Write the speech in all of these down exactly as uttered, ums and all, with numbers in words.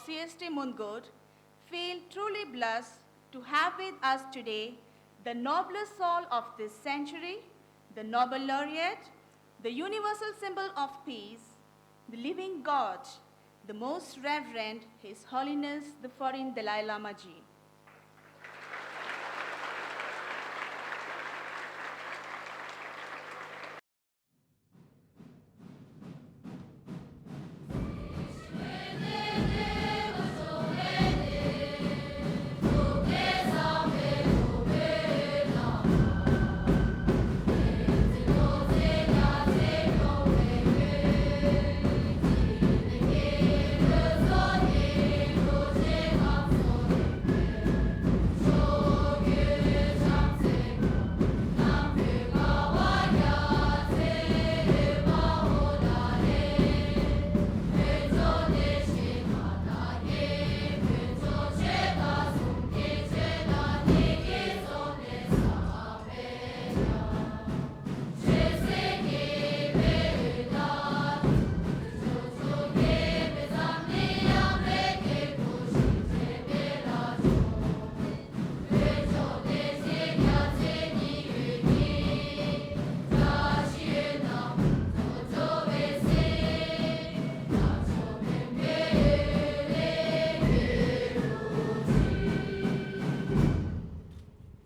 C S T Mundgod, feel truly blessed to have with us today the noblest soul of this century, the Nobel laureate, the universal symbol of peace, the living God, the Most Reverend His Holiness the Foreign Dalai Lama Ji.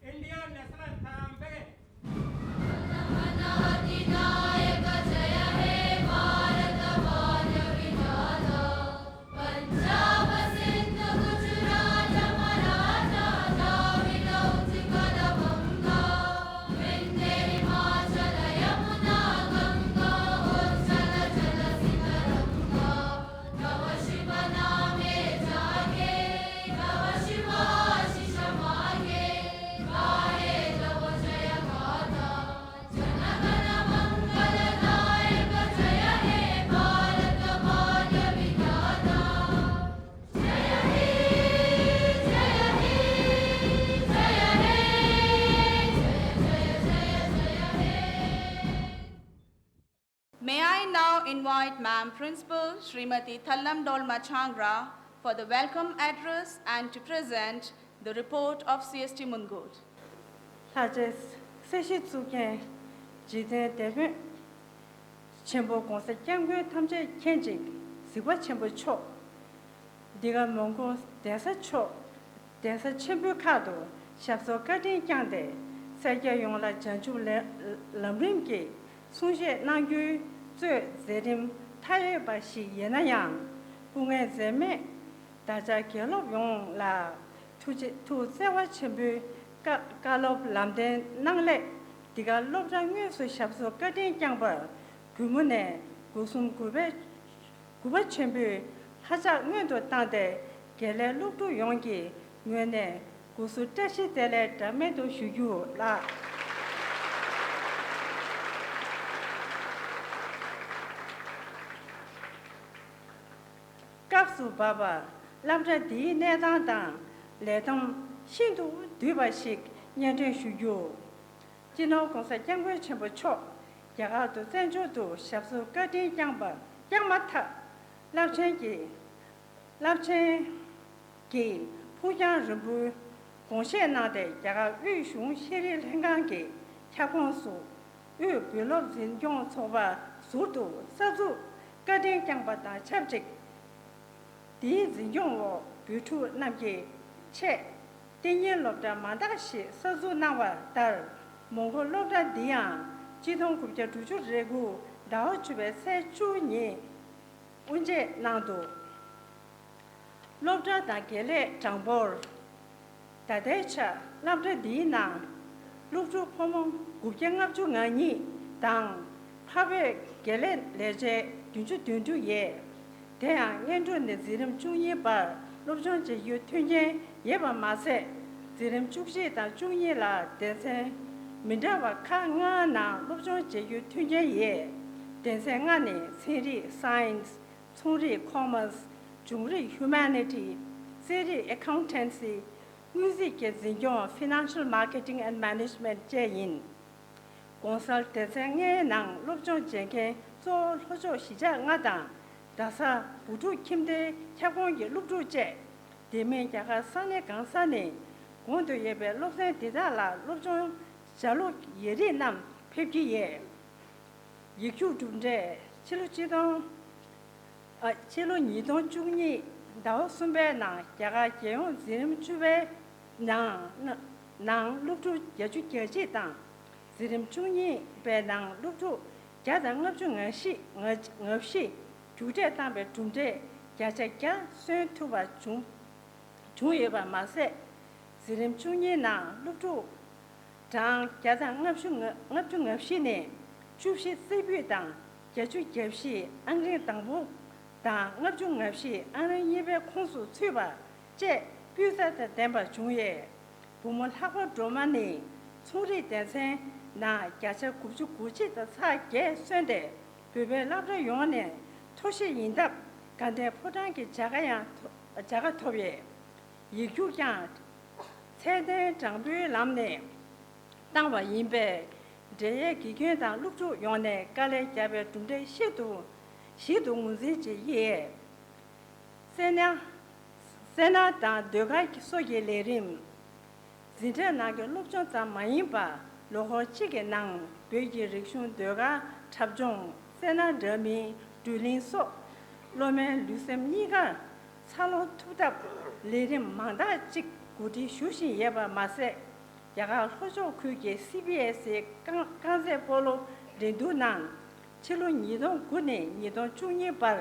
Indian national anthem. May I now invite Ma'am Principal Srimati Thallam Dolma Changra for the welcome address and to present the report of C S T Mundgod. ལྷ་རྗེ་སྲིད་ཞི་གཙུག་རྒྱན་འཇིག་རྟེན་དེད་དཔོན་ཆེན་པོ་༸གོང་ས་༸སྐྱབས་མགོན་ཐམས་ཅད་མཁྱེན་ཅིང་གཟིགས་པ་ཆེན་པོ་མཆོག་འདི་ག་མོན་གྷོ་གདན་ས་མཆོག་གདན་ས་ཆེན་པོའི་ཁག་ཏུ་ཞབས་སོར་བཀའ་དྲིན་བསྐྱངས་ཏེ་སེར་སྐྱ་ཡོངས་ལ་བྱང་ཆུབ་ལམ་རིམ་གྱི་གསུང་བཤད་གནང་རྒྱུའི་གཙོས་མཛད་རིམ་མཐའ་ཡས་པ་ཞིག་ཡིན་ན་ཡང་སྐུ་ངལ་འཛེམས་མེད་ད་ཆ་དགེ་སློབ་ཡོངས་ལ་ཐུགས་རྗེ་ཐུགས་བརྩེ་བ་ཆེན་པོའི་བཀའ་བཀའ་སློབ་ལམ་སྟོན་གནང་སླད་འདི་ག་སློབ་གྲྭ་དངོས་སུ་ཞབས་སོར་བཀའ་དྲིན་བསྐྱངས་པར་གུས་མོ་ནས་སྒོ་གསུམ་གུས་པས་གུས་པ་ཆེན་པོས་ལྷ་ཕྱག་སྔོན་དུ་བཏང་སྟེ་དགེ་ལས་སློབ་ཕྲུག་ཡོངས་ཀྱི་ངོས་ནས་སྐུ་གཟུགས་བཀྲ་ཤིས་བདེ་ལེགས་འདྲ་མེད་དུ་ཞུ་རྒྱུ་ལགས། སྐབས་སུ་བབས་པ་སློབ་གྲྭ་འདིའི་གནས་སྟངས་དང་ལས་བསྡོམས་ཤིན་ཏུ་བསྡུས་པ་ཞིག་སྙན་སྒྲོན་ཞུ་རྒྱུ། སྤྱི་ནོར་༸གོང་ས་༸སྐྱབས་མགོན་ཆེན་པོ་མཆོག་རྒྱ་གར་དུ་བཙན་བྱོལ་དུ་ཞབས་སོར་བཀའ་དྲིན་བསྐྱངས་པ་བསྐྱངས་མ་ཐག་རླབས་ཆེན་གྱི་རླབས་ཆེན་གྱི་ཕུགས་རྒྱང་རིང་པོའི་དགོངས་བཞེས་གནང་སྟེ་རྒྱ་གར་དབུས་གཞུང་ཤེས་རིག་ལྷན་ཁང་གི་ཁྱབ་ཁོངས་སུ་དབུས་བོད་སློབ་འཛིན་སྐྱོང་ཚོགས་པ་ཟུར་དུ་གསར་འཛུགས་བཀའ་དྲིན་བསྐྱངས་པ་དང་ཆབས་ཅིག་དེའི་འཛིན་སྐྱོང་འོག་བོད་ཕྲུག་རྣམས་ཀྱི་ཆེད་གཏན་ཉིན་སློབ་གྲྭ་མང་དག་ཞིག་གསར་འཛུགས་གནང་བ་ལྟར་མོན་གྷོ་སློབ་གྲྭ་འདི་ཡང་གཅིག་སྟོང་དགུ་བརྒྱ་དྲུག་ཅུ་རེ་དགུ་ཟླ་བ་བཅུ་པའི་ཚེས་བཅུ་ཉིན་དབུ་འབྱེད་གནང་འདུག་སློབ་གྲྭ་དང་དགེ་ལས་གྲངས་འབོར། ད་ལྟའི་ཆར་སློབ་གྲྭ་འདིའི་ནང་སློབ་ཕྲུག་ཕོ་མོ་དགུ་བརྒྱ་ལྔ་བཅུ་ང་གཉིས་དང་འཕགས་བོད་དགེ་ལས་ལས་བྱེད་བདུན་ཅུ་དོན་དྲུག་ཡོད། དེ་ཡང་སྔོན་འགྲོ་ནས་འཛིན་རིམ་བཅུ་གཉིས་བར་སློབ་སྦྱོང་བྱེད་རྒྱུའི་མཐུན་རྐྱེན་ཡོད་པ་མ་ཟད། འཛིན་རིམ་བཅུ་གཅིག་དང་བཅུ་གཉིས་ལ་སྡེ་ཚན་མི་འདྲ་བ་ཁག་ལྔའི་ནང་སློབ་སྦྱོང་བྱེད་རྒྱུའི་མཐུན་རྐྱེན་ཡོད། སྡེ་ཚན་ལྔ་ནི་ཚན་རིག་Science། ཚོང་རིག་Commerce། འབྱུང་རིག་Humanity། རྩིས་རིག་Accountancy། དངུལ་རྩིས་ཀྱི་འཛིན་སྐྱོང་Financial Marketing and Management བཅས་ཡིན། ༸གོང་ས་ལགས་སྡེ་ཚན་ལྔའི་ནང་སློབ་སྦྱོང་བྱེད་མཁན་གཙོ་བོ་ལྷོ་ཕྱོགས་གཞིས་ཆགས་ལྔ་དང་ རྡ་ས་བུ་ཕྲུག་ཁྱིམ་སྡེའི་ཁྱབ་ཁོངས་ཀྱི་སློབ་ཕྲུག་བཅས། དེ་མིན་རྒྱ་གར་ས་གནས་གང་ས་ནས་གོང་དུ་ཡོད་པའི་སློབ་ཚན་དེ་དག་ལ་སློབ་སྦྱོང་བྱ་ལུགས་ཡིག་རིགས་རྣམས་ཕེབས་ཀྱི་ཡོད། ཡིག་རྒྱུགས་གྲུབ་འབྲས། ཕྱི་ལོ་ཆིག་སྟོང་། ཨ། ཕྱི་ལོ་ཉིས་སྟོང་བཅུ་གཉིས་ཟླ་བ་གསུམ་པའི་ནང་རྒྱ་གར་རྒྱལ་ཡོངས་འཛིན་རིམ་བཅུ་པའི་ནང་ནང་སློབ་ཕྲུག་བརྒྱད་ཅུ་གྱ་གཅིག་དང་། འཛིན་རིམ་བཅུ་གཉིས་པའི་ནང་སློབ་ཕྲུག་བརྒྱ་དང་ལྔ་བཅུ་ང་བཞི། ང་ང་བཞི་རྒྱུགས་སྤྲོད་བཏང་བའི་གྲུབ་འབྲས་བརྒྱ་ཆ་བརྒྱ་སོན་ཐུབ་པ་བྱུང་བྱུང་ཡོད་པ་མ་ཟད། འཛིན་རིམ་བཅུ་གཉིས་ནང་སློབ་ཕྲུག་གྲངས་བརྒྱ་དང་ལྔ་བཅུ་ལྔ་བཅུ་ང་བཞི་ནས་བཅུ་བཞི་རྩེ་ཕུད་དང་། བརྒྱད་ཅུ་གྱ་བཞི་ཨང་རིམ་དང་པོ་དང་། ལྔ་བཅུ་ང་བཞི་ཨང་རིམ་གཉིས་པའི་ཁོངས་སུ་ཚུད་པ་བཅས་སྤུས་རྩ་དང་ལྡན་པ་བྱུང་ཡོད། བུ་མོ་ལྷག་པ་སྒྲོལ་མ་ནི་ཚོང་རིག་སྡེ་ཚན་ནང་བརྒྱ་ཆ་དགུ་བཅུ་གོ་གཅིག་དང་ཚེག་བརྒྱད་སོན་ཏེ། བོད་པའི་སློབ་གྲྭ་ཡོངས་ནས་མཐོ་ཤོས་ཡིན་སྟབས། དགའ་ལྡན་ཕོ་བྲང་གི་བྱ་དགའ་ཡང་ཐོ་བྱ་དགའ་ཐོབ་ཡོད། ཡིག་རྒྱུགས་ཀྱང་ཚད་ལྡན་དྲང་པོའི་ལམ་ནས་བཏང་བ་ཡིན་པས། འབྲེལ་ཡོད་དགེ་རྒན་དང་སློབ་ཕྲུག་ཡོངས་ནས་དཀའ་ལས་བརྒྱབ་པའི་གྲུབ་འབྲས་ཤིན་ཏུ་ཞིབ་ཏུ་ངོས་འཛིན་བྱེད་ཀྱི་ཡོད། སེམས་ནང་སེམས་ནང་དང་ཟློས་གར་སོགས་ཀྱི་ལས་རིམ། འཛིན་གྲྭའི་ནང་གི་སློབ་སྦྱོང་ཙམ་མ་ཡིན་པར། ལོ་འཁོར་གཅིག་གི་ནང་བོད་ཀྱི་རིག་གཞུང་ཟློས་གར་འཁྲབ་སྦྱོང་། སེམས་ནང་འདྲ་མིན་བགྲོ་གླེང་སོགས། སློབ་མའི་ལུས་སེམས་གཉིས་ཀར་འཚར་ལོངས་ཐུབ་ཐབས་ལས་རིམ་མང་དག་ཅིག་གོ་སྒྲིག་ཞུ་བཞིན་ཡོད་པ་མ་ཟད། རྒྱ་གར་ལྷོ་ཕྱོགས་ཁུལ་གྱི་སི་བི་ཨེ་སི་རྐང་རྐང་རྩེད་སྤོ་ལོ་འགྲན་བསྡུར་ནང་། ཕྱི་ལོ་ཉིས་སྟོང་དགུ་ནས་ཉིས་སྟོང་བཅུ་གཉིས་བར་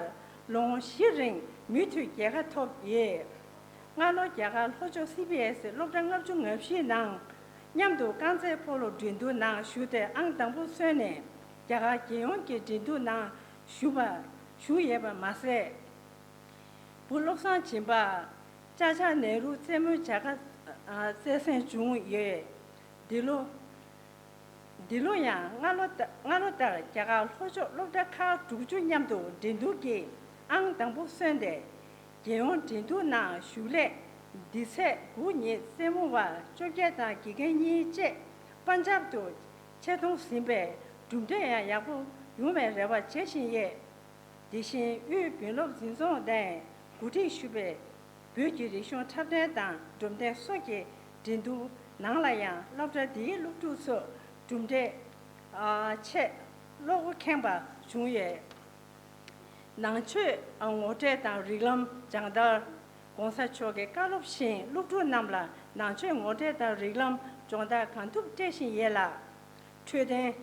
ལོ་ངོ་བཞི་རིང་མུ་མཐུད་རྒྱལ་ཁ་ཐོབ་ཡོད། སྔ་ལོ་རྒྱ་གར་ལྷོ་ཕྱོགས་སི་བི་ཨེ་སི་སློབ་གྲྭ་ལྔ་བཅུ་ང་བཞི་ནང་མཉམ་དུ་རྐང་རྩེད་སྤོ་ལོ་འགྲན་བསྡུར་ནང་ཞུགས་ཏེ་ཨང་དང་པོ་སོན་ནས། རྒྱ་གར་རྒྱལ་ཡོངས་ཀྱི་འགྲན་བསྡུར་ནང་ཞུགས་པ་ཞུགས་ཡོད་པ་མ་ཟད། བུ་བློ་བཟང་སྦྱིན་པ་ཅ་ཅ་ནེ་རུ་རྩེད་མོའི་བྱ་དགའ་རྩེད་མཁན་བྱུང་ཡོད། འདི་ལོ། འདི་ལོ་ཡང་སྔ་ལོ་ལྟ་སྔ་ལོ་ལྟར་རྒྱ་གར་ལྷོ་ཕྱོགས་སློབ་གྲྭ་ཁག་དྲུག་ཅུ་མཉམ་དུ་འགྲན་བསྡུར་གྱི་ཨང་དང་པོ་སོན་ཏེ། རྒྱལ་ཡོངས་འགྲན་བསྡུར་ནང་ཞུགས་སླད་འདི་ཚེས་དགུ་ཉིན་རྩེད་མོ་བ་བཅོ་བརྒྱད་དང་དགེ་རྒན་གཉིས་བཅས་པན་ཇབ་ཏུ་ཆེད་གཏོང་ཟིན་པས། གྲུབ་འབྲས་ཡང་ཡག་པོ་ཡོང་བའི་རེ་བ་བྱེད་བཞིན་ཡོད། དེ་བཞིན་དབུས་དཔོན་སློབ་འཛིན་ཚོགས་ནས་གོ་སྒྲིག་ཞུས་པའི་བོད་ཀྱི་རིག་གཞུང་འཁྲབ་སྟོན་དང་སྒྲུང་དེབ་སོགས་ཀྱི་འགྲན་བསྡུར་ནང་ལ་ཡང་སློབ་གྲྭ་འདིའི་སློབ་ཕྲུག་ཚོས་གྲུབ་འབྲས་ཆེས་བློ་ཁེངས་པ་བྱུང་ཡོད། ནང་ཆོས་ངོ་སྤྲོད་དང་རིགས་ལམ་སྦྱང་བརྡར། ༸གོང་ས་མཆོག་གི་བཀའ་སློབ་བཞིན་སློབ་ཕྲུག་རྣམས་ལ་ནང་ཆོས་ངོ་སྤྲོད་དང་རིགས་ལམ་སྦྱོང་བརྡར་གང་ཐུབ་སྤྲད་བཞིན་ཡོད་ལ། འཕྲོད་བསྟེན།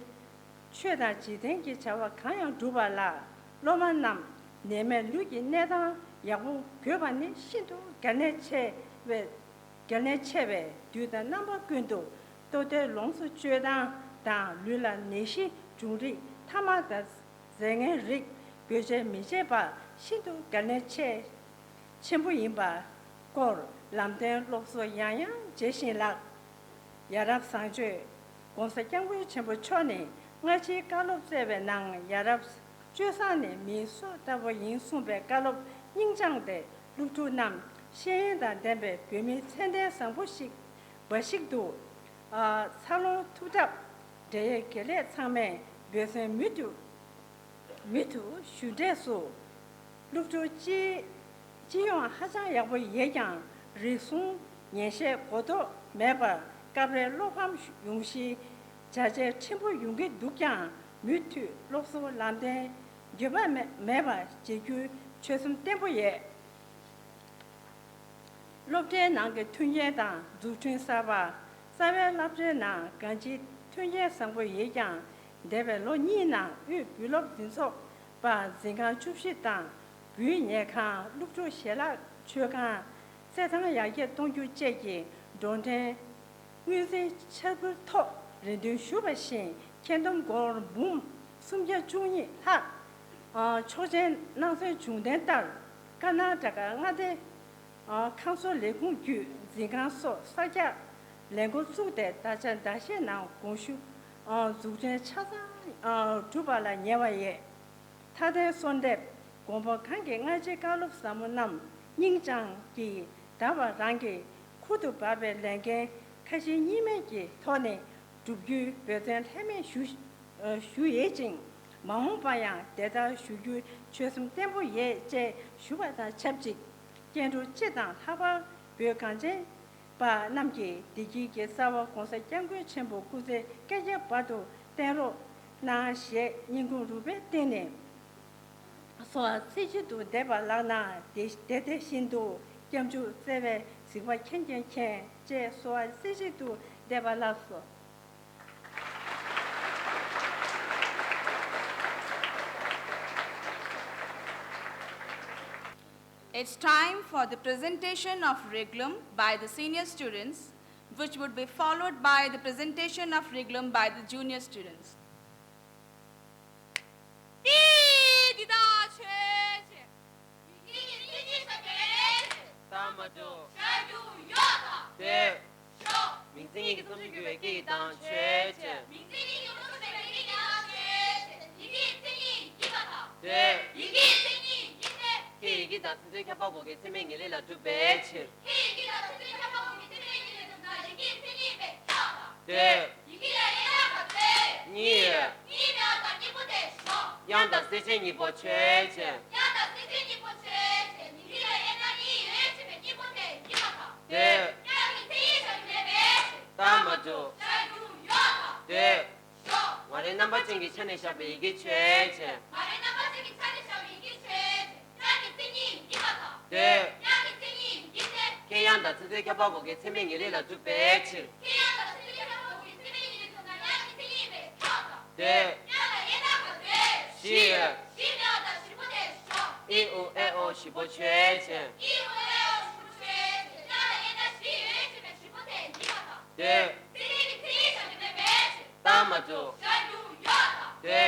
ཆོས་དང་འཇིག་རྟེན་གྱི་བྱ་བ་གང་ཡང་སྒྲུབ་པ་ལ། སློབ་མ་རྣམས་ནད་མེད་ལུས་ཀྱི་གནས་སྟངས་ཡག་པོ་དགོས་པ་ནི་ཤིན་ཏུ་གལ་གནད་ཆེ་བས། གལ་གནད་ཆེ་བས། དུས་དང་རྣམ་པ་ཀུན་ཏུ་ལྟོ་ལྡིར་ལོངས་སུ་སྤྱོད་སྟངས་དང་། ལུས་ལ་ནད་གཞི་འབྱུང་རིགས་ཐ་མག་དང་། རྫས་ངན་རིགས་བེད་སྤྱོད་མི་བྱེད་པ་ཤིན་ཏུ་གལ་གནད་ཆེ་ཆེན་པོ་ཡིན་པ་སྐོར་ལམ་སྟོན་སློབ་གསོ་ཡང་ཡང་བྱེད་བཞིན་ལགས། ཡ་རབས་བཟང་སྤྱོད། ༸གོང་ས་༸སྐྱབས་མགོན་ཆེན་པོ་མཆོག་ནས་སྔ་ཕྱིའི་བཀའ་སློབ་སྩལ་བའི་ནང་། ཡ་རབས་སྤྱོད་བཟང་ནི་མིའི་སྲོག་ལྟ་བུ་ཡིན་གསུངས་པའི་བཀའ་སློབ་སྙིང་བཅངས་ཏེ། སློབ་ཕྲུག་རྣམས་ཤེས་ཡོན་དང་ལྡན་པའི་བོད་མི་ཚད་ལྡན་བཟང་པོ་ཞིག་འབའ་ཞིག་ཏུ་འཚར་ལོངས་ཐུབ་ཐབས་འབྲེལ་ཡོད་དགེ་ལས་ཚང་མས་འབད་བརྩོན་མུ་མཐུད་མུ་མཐུད་ཞུ་འབྲས་སུ། སློབ་ཕྲུག་སྤྱི་སྤྱི་ཡོངས་ཧ་ཅང་ཡག་པོ་ཡོད་ཀྱང་། རིགས་གསུམ་ཉན་བཤད་གོ་རྟོགས་མེད་པར་སྐབས་རེ་བློ་ཕམ་ཡོང་གཞིའི་བྱ་བྱེད་ཕྲན་བུ་ཡོང་གི་འདུག་ཀྱང་། མུ་མཐུད་སློབ་གསོ་ལམ་སྟོན་འགྱོད་པ་མེད་མེད་པར་བྱེད་རྒྱུའི་ཆོད་སེམས་བརྟན་པོ་ཡོད། སློབ་གྲྭའི་ནང་གི་མཐུན་རྐྱེན་དང་འཛུགས་སྐྲུན་གསར་པ། རྩ་བའི་སློབ་གྲྭའི་ནང་གང་ཅིའི་མཐུན་རྐྱེན་བཟང་པོ་ཡོད་ཀྱང་། འདས་པའི་ལོ་གཉིས་ནང་དབུས་བོད་སློབ་འཛིན་ཚོགས་པ་འཛིན་ཁང་བཅུ་བཞི་དང་། བོད་ཉལ་ཁང་། སློབ་ཕྲུག་ཞལ་ལག་མཆོད་ཁང་། རྩེད་ཐང་ཡར་རྒྱས་གཏོང་རྒྱུ་བཅས་ཀྱི་འགྲོ་གྲོན་དངུལ་རྩིས་འཆར་འབུལ་ཐོག་རེ་འདུན་ཞུས་པ་བཞིན། ཁྱེར་འདོམས་སྒོར་འབུམ་སུམ་བརྒྱ་བཅུ་གཉིས་ལྷག་ཆོག་མཆན་གནང་སོན་བྱུང་དོན་ལྟར། ཀར་ནཱ་ཊ་ཀ་མངའ་སྡེ་ཁང་བཟོ་ལས་ཁུངས་བརྒྱུད་འཛིན་ཁང་སོགས་གསར་རྒྱག་ལས་འགོ་བཙུགས་ཏེ། ད་ཆ་ཟླ་ཤས་ནང་གོང་ཞུ་འཛུགས་སྐྲུན་ཆ་ཚང་གྲུབ་པ་ལ་ཉེ་བ་ཡོད། མཐའ་དོན་གསོལ་འདེབས། དགོངས་པ་གང་གི་སྔ་རྗེས་བཀའ་སློབ་ཟབ་མོ་རྣམས་སྙིང་བཅངས་ཀྱིས་ད་བར་རང་གིས་ཁུར་དུ་བབས་པའི་ལས་འགན་ཁ་ཞེ་གཉིས་མེད་ཀྱི་ཐོག་ནས་བསྒྲུབ་རྒྱུའི་འབད་བརྩོན་ལྷད་མེད་ཞུ་ཞུ་ཡོད་ཅིང་ མ་འོངས་པར་ཡང་དེ་ལྟར་ཞུ་རྒྱུའི་ཆོད་སེམས་བརྟན་པོ་ཡོད་ཅེས་ཞུ་བ་དང་ཆབས་ཅིག་སྐྱེ་འགྲོ་སྤྱི་དང་ལྷག་པར་བོད་གངས་ཅན་པ་རྣམས་ཀྱིས་བདེ་སྐྱིད་ཀྱི་གསར་བ་༸གོང་ས་༸སྐྱབས་མགོན་ཆེན་པོ་སྐུ་ཚེ་བསྐལ་བརྒྱའི་བར་དུ་བརྟན་རོགས་གནང་ཞེས་སྙིང་ཁུང་རུས་པའི་གཏིང་ནས་གསོལ་བ་ཚིག་གཅིག་ཏུ་འདེབས་པ་ལགས་ན། དེ་དེ་དེ་བཞིན་དུ་སྐྱབས་འཇུག་བརྩེ་བའི་གཟིགས་པ་མཁྱེན་མཁྱེན་མཁྱེན་ཅེས་གསོལ་བ་ཚིག་གཅིག་ཏུ་འདེབས་པ་ལགས་སོ། It's time for the presentation of Reglum by the senior students, which would be followed by the presentation of Reglum by the junior students. ཏི་འདི་དག་ཆོས་ཅན། ཡི་གེ་གི་མཚན་ཉིད་ཤ་གི་རེད། ད་མ་འགྲོ། ཤ་རྒྱུ་ཡོད་དང་། དེ། ཤོག་མིང་མཚན་ཉིད་ཀྱིས་སུམ་ཅུ་གྱུར་པའི་སྐད་ཡིག་དང་ཆོས་ཅན། མིང་མཚན་ཉིད་ཀྱིས་སུམ་ཅུ་གྱུར་པའི་སྐད་ཡིག་དང་ཆོས་ཅན། ཡི་གེའི་མཚན་ཉིད་ཡིན་པ་དང་། དེ། ཡི་གེའི་མཚན་ཉིད་ཡིན་ཏེ། ཁྱེད་ཡི་གེ་དང་ཚིག་མཛོད་ཁྱབ་པ་གོ་གི་ཚད་མའི་ངེས་ལེགས་ལ་གྲུབ་པའི་ཕྱིར། ཁྱེད་ཡི་གེ་དང་ཚིག་མཛོད་ཁྱབ་པ་གོ་གི་ཚད་མའི་ངེས་ལེགས་ལ་གྲུབ་ན་ཡི་གེའི་མཚན་ཉིད་ཡིན་པས་ཁྱབ་པ་དང་། དེ། ཡི་གེ་ལ་དབྱེ་ན་ག་ཚོད། གཉིས། གཉིས་མེད་པ་དང་གཉིས་པོ་སྟེ་ཤོག་དབྱངས་དང་གསལ་བྱེད་གཉིས་པོ་ཆོས་ཅན། དབྱངས་དང་གསལ་བྱེད་གཉིས་པོ་ཆོས་ཅན། ཡི་གེ་ལ་དབྱེ་ན་གཉིས་ཡོད་ཅེས་པའི་གཉིས་པོ་དེ་ཡིན་པ་དང་། དེ། དབྱངས་ཀྱི་མཚན་ཉིད་བཞག་རྒྱུ་མེད་པའི་ཕྱིར། ད་མ་འགྲོ། བཞག་རྒྱུ་ཡོད་དང་། དེ། ཤོག་ང་རོའི་རྣམ་པ་ཅན་གྱི་ཆ་ནས་བཞག་པའི་ཡི་གེ་ཆོས་ཅན། ང་རོའི་རྣམ་པ་ཅན་གྱི་ཆ་ནས་བཞག་པའི་ཡི་གེ་ཆོས་ཅན། དབྱངས་ཀྱི་མཚན་ཉིད་ཡིན་པ་དང་། དེ། དབྱངས་ཀྱི་མཚན་ཉིད་ཡིན་ཏེ། ཁྱེད་དབྱངས་དང་ཚིག་མཛོད་ཁྱབ་པ་གོ་གི་ཚད་མའི་ངེས་ལེགས་ལ་གྲུབ་པའི་ཕྱིར། ཁྱེད་དབྱངས་དང་ཚིག་མཛོད་ཁྱབ་པ་གོ་གི་ཚད་མའི་ངེས་ལེགས་ལ་གྲུབ་ན་དབྱངས་ཀྱི་མཚན་ཉིད་ཡིན་པས་ཁྱབ་པ་དང་། དེ། དབྱངས་ལ་དབྱེ་ན་ག་ཚོད། བཞི། བཞི་མེད་པ་དང་བཞི་པོ་དེ་ཤོག་ཨི་ཨུ་ཨེ་ཨོ་བཞི་པོ་ཆོས་ཅན། ཨི་ཨུ་ཨེ་ཨོ་བཞི་པོ་ཆོས་ཅན། དབྱངས་ལ་དབྱེ་ན་བཞི་ཡོད་ཅེས་པའི་བཞི་པོ་དེ་ཡིན་པ་དང་། དེ། ཚིག་མཛོད་ཀྱི་མཚན་ཉིད་བཞག་རྒྱུ་མེད་པའི་ཕྱིར། ད་མ་འགྲོ། བཞག་རྒྱུ་ཡོད་དང་། དེ།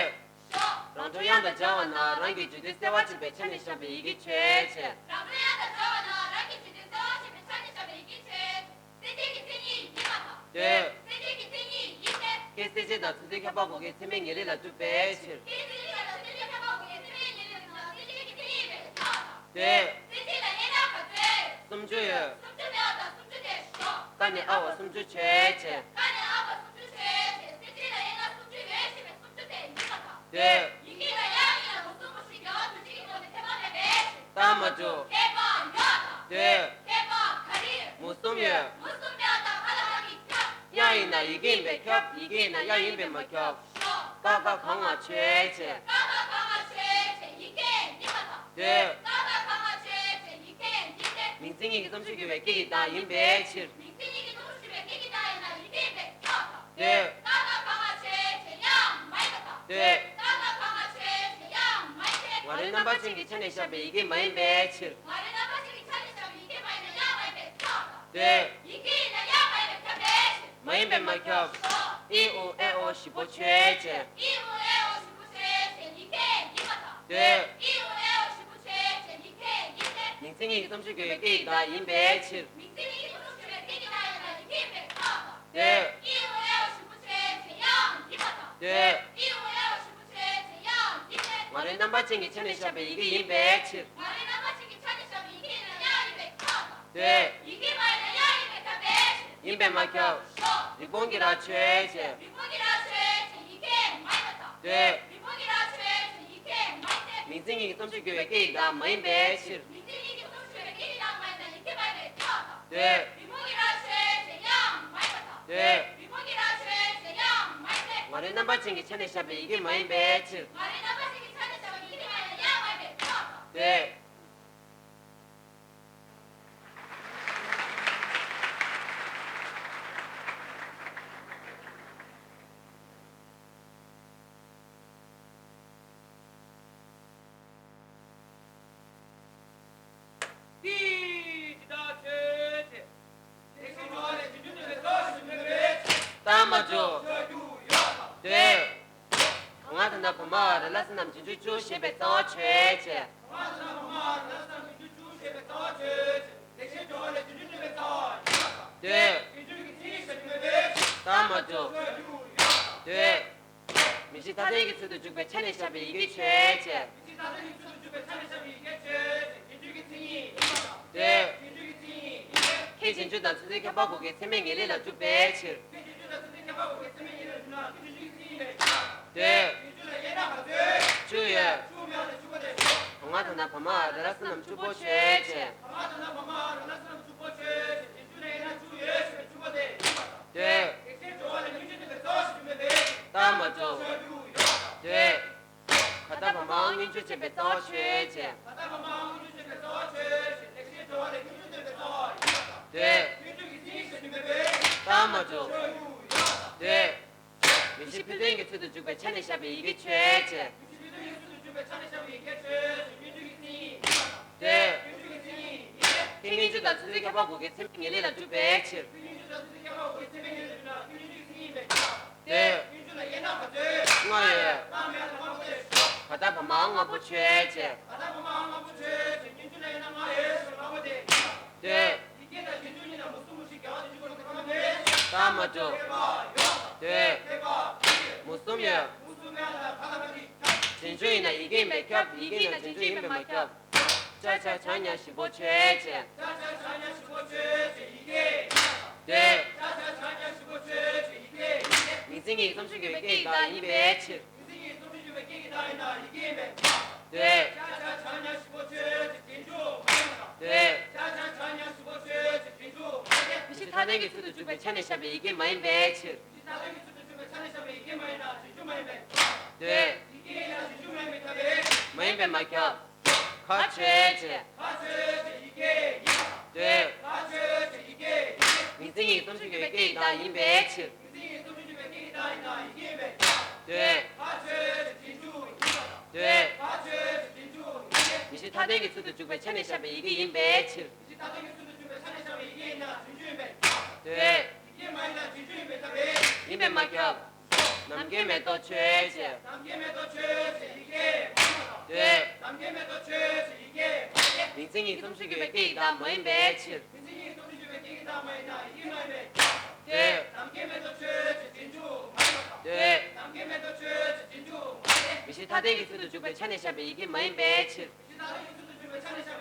ཤོག་རང་གྲོལ་དབྱངས་དང་སྦྱར་བ་ན་རང་གི་བརྗོད་དོན་གསལ་བར་བྱེད་པའི་ཆ་ནས་བཞག་པའི་ཡི་གེ་ཆོས་ཅན། རང་གྲོལ་དབྱངས་དང་སྦྱར་བ་ན་རང་གི་བརྗོད་དོན་གསལ་བར་བྱེད་པའི་ཆ་ནས་བཞག་པའི་ཡི་གེ་ཆོས་ཅན། གསལ་བྱེད་ཀྱི་མཚན་ཉིད་ཡིན་པ་དང་། དེ། གསལ་བྱེད་ཀྱི་མཚན་ཉིད་ཡིན་ཏེ། ཁྱེད་གསལ་བྱེད་དང་ཚིག་མཛོད་ཁྱབ་པ་གོ་གི་ཚད་མའི་ངེས་ལེགས་ལ་གྲུབ་པའི་ཕྱིར། ཁྱེད་གསལ་བྱེད་དང་ཚིག་མཛོད་ཁྱབ་པ་གོ་གི་ཚད་མའི་ངེས་ལེགས་ལ་གྲུབ་ན་གསལ་བྱེད་ཀྱི་མཚན་ཉིད་ཡིན་པས་ཁྱབ་པ་དང་། དེ། གསལ་བྱེད་ལ་དབྱེ་ན་ག་ཚོད། སུམ་ཅུ་ཡོད། སུམ་ཅུ་མེད་པ་དང་སུམ་ཅུ་དེ་ཤོག་ཀ་ནས་ཨ་བར་སུམ་ཅུ་ཆོས་ཅན། ཀ་ནས་ཨ་བར་སུམ་ཅུ་ཆོས་ཅན། གསལ་བྱེད་ལ་དབྱེ་ན་སུམ་ཅུ་ཡོད་ཅེས་པའི་སུམ་ཅུ་དེ་ཡིན་པ་དང་། དེ། ཡི་གེ་ལ་དབྱངས་གཉིས་ལ་མུ་གསུམ་པོ་ཞིག་འགལ་བ་དོན་གཅིག་གི་ཐོག་ནས་ཁྱད་པར་མེད་པའི་ཕྱིར། ད་མ་འགྲོ། ཁྱད་པར་ཡོད་དང་། དེ། ཁྱད་པར་ག་རེ། མུ་གསུམ་ཡོད། མུ་གསུམ་ཡོད་དང་ཀ་ལ་ཀ་གིས་ཁྱབ། དབྱངས་ཡིན་ན་ཡི་གེ་ཡིན་པས་ཁྱབ། ཡི་གེ་ཡིན་ན་དབྱངས་ཡིན་པས་མ་ཁྱབ། ཤོག་ཀ་ཁ་ག་ང་ཆོས་ཅན། ཀ་ཁ་ག་ང་ཆོས་ཅན། ཡི་གེ་ཡིན་པ་དང་། དེ། ཀ་ཁ་ག་ང་ཆོས་ཅན། ཡི་གེ་ཡིན་ཏེ། མིང་མཚན་ཉིད་ཀྱིས་སུམ་ཅུ་གྱུར་པའི་སྐད་ཀྱི་བདག་ཡིན་པའི་ཕྱིར། མིང་མཚན་ཉིད་ཀྱིས་སུམ་ཅུ་གྱུར་པའི་སྐད་ཀྱི་བདག་ཡིན་ན་ཡི་གེ་ཡིན་པས་ཁྱབ་དང་། དེ། ཀ་ཁ་ག་ང་ཆོས་ཅན། དབྱངས་མ་ཡིན་པ་དང་། དེ། ཀ་ཁ་ག་ང་ཆོས་ཅན། དབྱངས་མ་ཡིན་པས། ང་རོའི་རྣམ་པ་ཅན་གྱི་ཆ་ནས་བཞག་པའི་ཡི་གེ་མ་ཡིན་པའི་ཕྱིར། ང་རོའི་རྣམ་པ་ཅན་གྱི་ཆ་ནས་བཞག་པའི་ཡི་གེ་མ་ཡིན་ན་དབྱངས་མ་ཡིན་པས་ཁྱབ་དང་། དེ། ཡི་གེ་ཡིན་ན་དབྱངས་མ་ཡིན་པས་ཁྱབ་པའི་ཕྱིར། མ་ཡིན་པས་མ་ཁྱབ། ཨི་ཨུ་ཨེ་ཨོ་བཞི་པོ་ཆོས་ཅན། ཨི་ཨུ་ཨེ་ཨོ་བཞི་པོ་ཆོས་ཅན། ཡི་གེ་ཡིན་པ་དང་། དེ། ཨི་ཨུ་ཨེ་ཨོ་བཞི་པོ་ཆོས་ཅན། ཡི་གེ་ཡིན་ཏེ། མིང་མཚན་ཉིད་ཀྱིས་སུམ་ཅུ་གྱུར་པའི་སྐད་ཀྱི་བདག་ཡིན་པའི་ཕྱིར། མིང་མཚན་ཉིད་ཀྱིས་སུམ་ཅུ་གྱུར་པའི་སྐད་ཀྱི་བདག་ཡིན་ན་ཡི་གེ་ཡིན་པས་ཁྱབ་དང་། དེ། ཨི་ཨུ་ཨེ་ཨོ་བཞི་པོ་ཆོས་ཅན། དབྱངས་ཡིན་པ་དང་། དེ། ཨི་ཨུ་ཨེ་ཨོ་བཞི་པོ་ཆོས་ཅན། དབྱངས་ཡིན་ཏེ། ང་རོའི་རྣམ་པ་ཅན་གྱི་ཆ་ནས་བཞག་པའི་ཡི་གེ་ཡིན་པའི་ཕྱིར། ང་རོའི་རྣམ་པ་ཅན་གྱི་ཆ་ནས་བཞག་པའི་ཡི་གེ་ཡིན་ན་དབྱངས་ཡིན་པས་ཁྱབ་དང་། དེ། ཡི་གེ་མ་ཡིན་ན་དབྱངས་ཡིན་པས་ཁྱབ་པའི་ཕྱིར། ཡིན་པས་མ་ཁྱབ། ཤོག་རིགས་སྤོང་གི་ར་ཆོས་ཅན། རིགས་སྤོང་གི་ར་ཆོས་ཅན། ཡི་གེ་མ་ཡིན་པ་དང་། དེ། རིགས་སྤོང་གི་ར་ཆོས་ཅན། ཡི་གེ་མ་ཡིན་ཏེ། མིང་མཚན་ཉིད་ཀྱིས་སུམ་ཅུ་གྱུར་པའི་སྐད་ཀྱི་བདག་མ་ཡིན་པའི་ཕྱིར། མིང་མཚན་ཉིད་ཀྱིས་སུམ་ཅུ་གྱུར་པའི་སྐད་ཀྱི་བདག་མ་ཡིན་ན་ཡི་གེ་མ་ཡིན་པས་ཁྱབ་དང་། དེ། རིགས་སྤོང་གི་ར་ཆོས་ཅན། དབྱངས་མ་ཡིན་པ་དང་། དེ། རིགས་སྤོང་གི་ར་ཆོས་ཅན། དབྱངས་མ་ཡིན་ཏེ། ང་རོའི་རྣམ་པ་ཅན་གྱི་ཆ་ནས་བཞག་པའི་ཡི་གེ་མ་ཡིན་པའི་ཕྱིར། ང་རོའི་རྣམ་པ་ཅན་གྱི་ཆ་ནས་བཞག་པའི་ཡི་གེ་མ་ཡིན་ན་དབྱངས་མ་ཡིན་པས་ཁྱབ་དང་། དེ། ཏི་ཇི་ད་ཆོས་ཅན། ལེགས་བཤད་ལྗོན་ལ་རྗེས་འཇུག་སྟོན་པའི་རྩ་བ་ཞིག་མེད་པའི་ཕྱིར། ད་མ་འགྲོ། ཆོས་རྒྱུ་ཡོད་དང་། དེ། བུ་ང་དང་ན་བུ་མོ་བ་ར་ལ་ས་རྣམས་རྗེས་འཇུག་བཅུ་ཞེས་པའི་རྩ་བ་ཆོས་ཅན། བུ་ང་དང་ན་བུ་མོ་བ་ར་ལ་ས་རྣམས་རྗེས་འཇུག་བཅུ་ཞེས་པའི་རྩ་བ་ཆོས་ཅན། ལེགས་བཤད་ལྗོན་ལ་རྗེས་འཇུག་སྟོན་པའི་རྩ་བ་ཡིན་པ་དང་། དེ། རྗེས་འཇུག་གི་མཚན་ཉིད་ཞེས་བྱ་མེད་པའི་ཕྱིར། ད་མ་འགྲོ། ཆོས་རྒྱུ་ཡོད་དང་། དེ། མིང་གཞི་མཐའ་དོན་གྱི་ཚུལ་དུ་འཇུག་པའི་ཆ་ནས་བཞག་པའི་ཡི་གེ་ཆོས་ཅན། མིང་གཞི་མཐའ་དོན་གྱི་ཚུལ་དུ་འཇུག་པའི་ཆ་ནས་བཞག་པའི་ཡི་གེ་ཆོས་ཅན། རྗེས་འཇུག་གི་མཚན་ཉིད་ཡིན་པ་དང་། དེ། རྗེས་འཇུག་གི་མཚན་ཉིད་ཡིན་པས། ཁྱེད་རྗེས་འཇུག་དང་ཚིག་མཛོད་ཁྱབ་པ་གོ་གི་ཚད་མའི་ངེས་ལེགས་ལ་གྲུབ་པའི་ཕྱིར། ཁྱེད་རྗེས་འཇུག་དང་ཚིག་མཛོད་ཁྱབ་པ་གོ་གི་ཚད་མའི་ངེས་ལེགས་ལ་གྲུབ་ན་རྗེས་འཇུག་གི་མཚན་ཉིད་ཡིན་པས་ཁྱབ་པ་དང་། དེ། རྗེས་འཇུག་ལ་དབྱེ་ན་ བཅུ་ཡོད། ང་ད་ན་བ་མ་ཨ་ར་ལ་ས་རྣམས་བཅུ་པོ་ཆོས་ཅན། སྟོད། རྟགས་མ་གྲུབ། སྟོད། ག་ད་བ་མ་འ་སྔོན་འཇུག་ཅན་པའི་རྩ་བ་ཆོས་ཅན། སྟོད། རྟགས་མ་གྲུབ། སྟོད། མིང་གཞི་ཕན་ཚུན་གྱི་ཚུལ་དུ་འཇུག་པའི་ཆ་ནས་བཞག་པའི་ཡི་གེ་ཆོས་ཅན། སྟོད། ཁྱད་སྙོམས་འཇུག་དང་ཚུལ་འཛིན་ཁྱད་པར་དགུ་གི་ཚད་མའི་ངེས་ལེགས་ལ་གྲུབ་པའི་ཕྱིར། སྟོད། ལྔ་ཡོད། ག་ད་བ་མ་ལྔ་པོ་ཆོས་ཅན། སྟོད། རྟགས་མ་གྲུབ། སྟོད། མུ་གསུམ་ཡོད། རྗེས་འཇུག་ཡིན་ན་ཡི་གེ་ཡིན་པས་ཁྱབ། ཡི་གེ་ཡིན་ན་རྗེས་འཇུག་ཡིན་པས་མ་ཁྱབ། ཅ་ཆ་ཇ་ཉ་བཞི་པོ་ཆོས་ཅན། སྟོད། མིང་ཚིག་གཉིས་སུ་འཇུག་པའི་སྐད་ཀྱི་བདག་ཡིན་པའི་ཕྱིར། སྟོད། སྟོད། མིང་གཞི་མཐའ་དོན་གྱི་ཚུལ་དུ་འཇུག་པའི་ཆ་ནས་བཞག་པའི་ཡི་གེ་མ་ཡིན་པའི་ཕྱིར། སྟོད། མ་ཡིན་པས་མ་ཁྱབ། ག་ཆོས་ཅན། སྟོད། མིང་ཚིག་གཉིས་སུ་འཇུག་པའི་སྐད་ཀྱི་བདག་ཡིན་པའི་ཕྱིར། སྟོད། སྟོད། མིང་གཞི་མཐའ་དོན་གྱི་ཚུལ་དུ་འཇུག་པའི་ཆ་ནས་བཞག་པའི་ཡི་གེ་ཡིན་པའི་ཕྱིར། སྟོད། ཡིན་པས་མ་ཁྱབ། ནམ་མཁའི་མེ་ཏོག་ཆོས་ཅན། སྟོད། མིང་ཚིག་གཉིས་སུ་འཇུག་པའི་སྐད་ཀྱི་བདག་མ་ཡིན་པའི་ཕྱིར། སྟོད། མིང་གཞི་མཐའ་དོན་གྱི་ཚུལ་དུ་འཇུག་པའི་ཆ་ནས་བཞག་པའི་ཡི་གེ་མ་ཡིན་པའི་ཕྱིར། སྟོད། འདི་ལྟ་སྟེ། ཁ་སང་ཡི་ཚིག་བཞག་རྒྱུ་མེད་པའི་ཕྱིར། རྟགས་མ་གྲུབ། བཞག་རྒྱུ་ཡོད་དང་། དེ། སོ། དོ་དོ་ར་ཆོས་ཅན། དོ་དོ་ར་ཆོས་ཅན་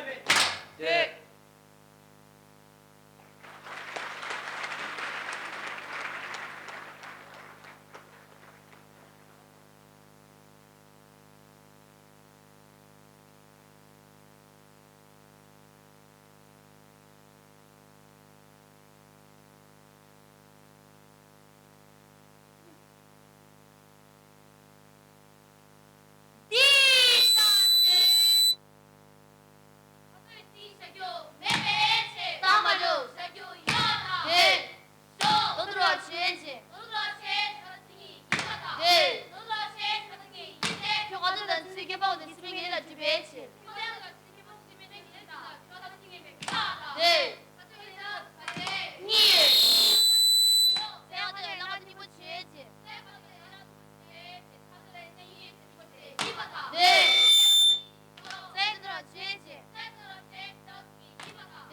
ཁ་སང་ཡིན་པ་དང་། དེ། དོ་དོ་ར་ཆོས་ཅན་ཁ་སང་ཡིན་ཏེ། ཁྱོད་ཁ་དོ་དང་ཚིག་ཁྱད་པར་འོག་ནས་ཚིག་མའི་ངེས་ལ་གྲུབ་པའི་ཕྱིར། ཁྱོད་ཡང་དང་ཚིག་ཁྱད་པར་འོག་ཚིག་མའི་ངེས་ལ་གྲུབ་པ་དང་། ཁྱོད་ཁ་སང་ཡིན་པའི་ཁ་དང་། དེ། ཁ་སང་ཡིན་ན་ག་དེ། གཉིས། སའི་ཁ་དོ་ཡང་ན་ཁ་དོ་གཉིས་པོ་ཆོས་ཅན། སའི་ཁ་དོ་ཡང་ན་གཉིས་པོ་ཆོས་ཅན། ཁ་སང་ཡིན་ན་ཡིན་ཟེར་གྱི་པ་དེ་ཡིན་པ་དང་། དེ། སའི་དོ་དོ་ར་ཆོས་ཅན། སའི་དོ་དོ་ར་ཆོས་ཅན་ཁ་སང་ཡིན་པ་དང་། དེ། སའི་དོ་དོ་ར་ཆོས་ཅན་ཁ་སང་ཡིན་ཏེ། སའི་ཁ་དོ་དང་ཚིག་ཁྱད་པར་འོག་ནས་ཚིག་མའི་ངེས་ལ་གྲུབ་པའི་ཕྱིར། སའི་ཁ་དོ་དང་ཚིག་ཁྱད་པར་འོག་ནས་ཚིག་མའི་ངེས་ལ་གྲུབ་པ་དེ་སའི་ཁ་སང་ཡིན་པའི་ཁ་དང་། དེ། སའི་ཁ་དོ་ཡིན་ན་ག་དེ། བཞི། བཞི་མེད་དང་བཞི་པོ་དེ་ཤོག་དངོས་གསལ་སྐར་མ་བཞི་པོ་ཆོས་ཅན། དངོས་གསལ་སྐར་མ་བཞི་པོ་དེ་ཆོས་ཅན། སའི་ཁ་དོ་ལ་བཞི་ཡོད་པ་དེ་ཡིན་པ་དང་། དེ། ལ་ཁ་དོ་ཚིག་ཡིན་ཤོག་དེ་ལ་དོ་དོ་ར་ཆོས་ཅན། དེ་ལ་དོ་དོ་ར་ཆོས་ཅན་ཁ་སང་ཡིན་པ་དང་། དེ།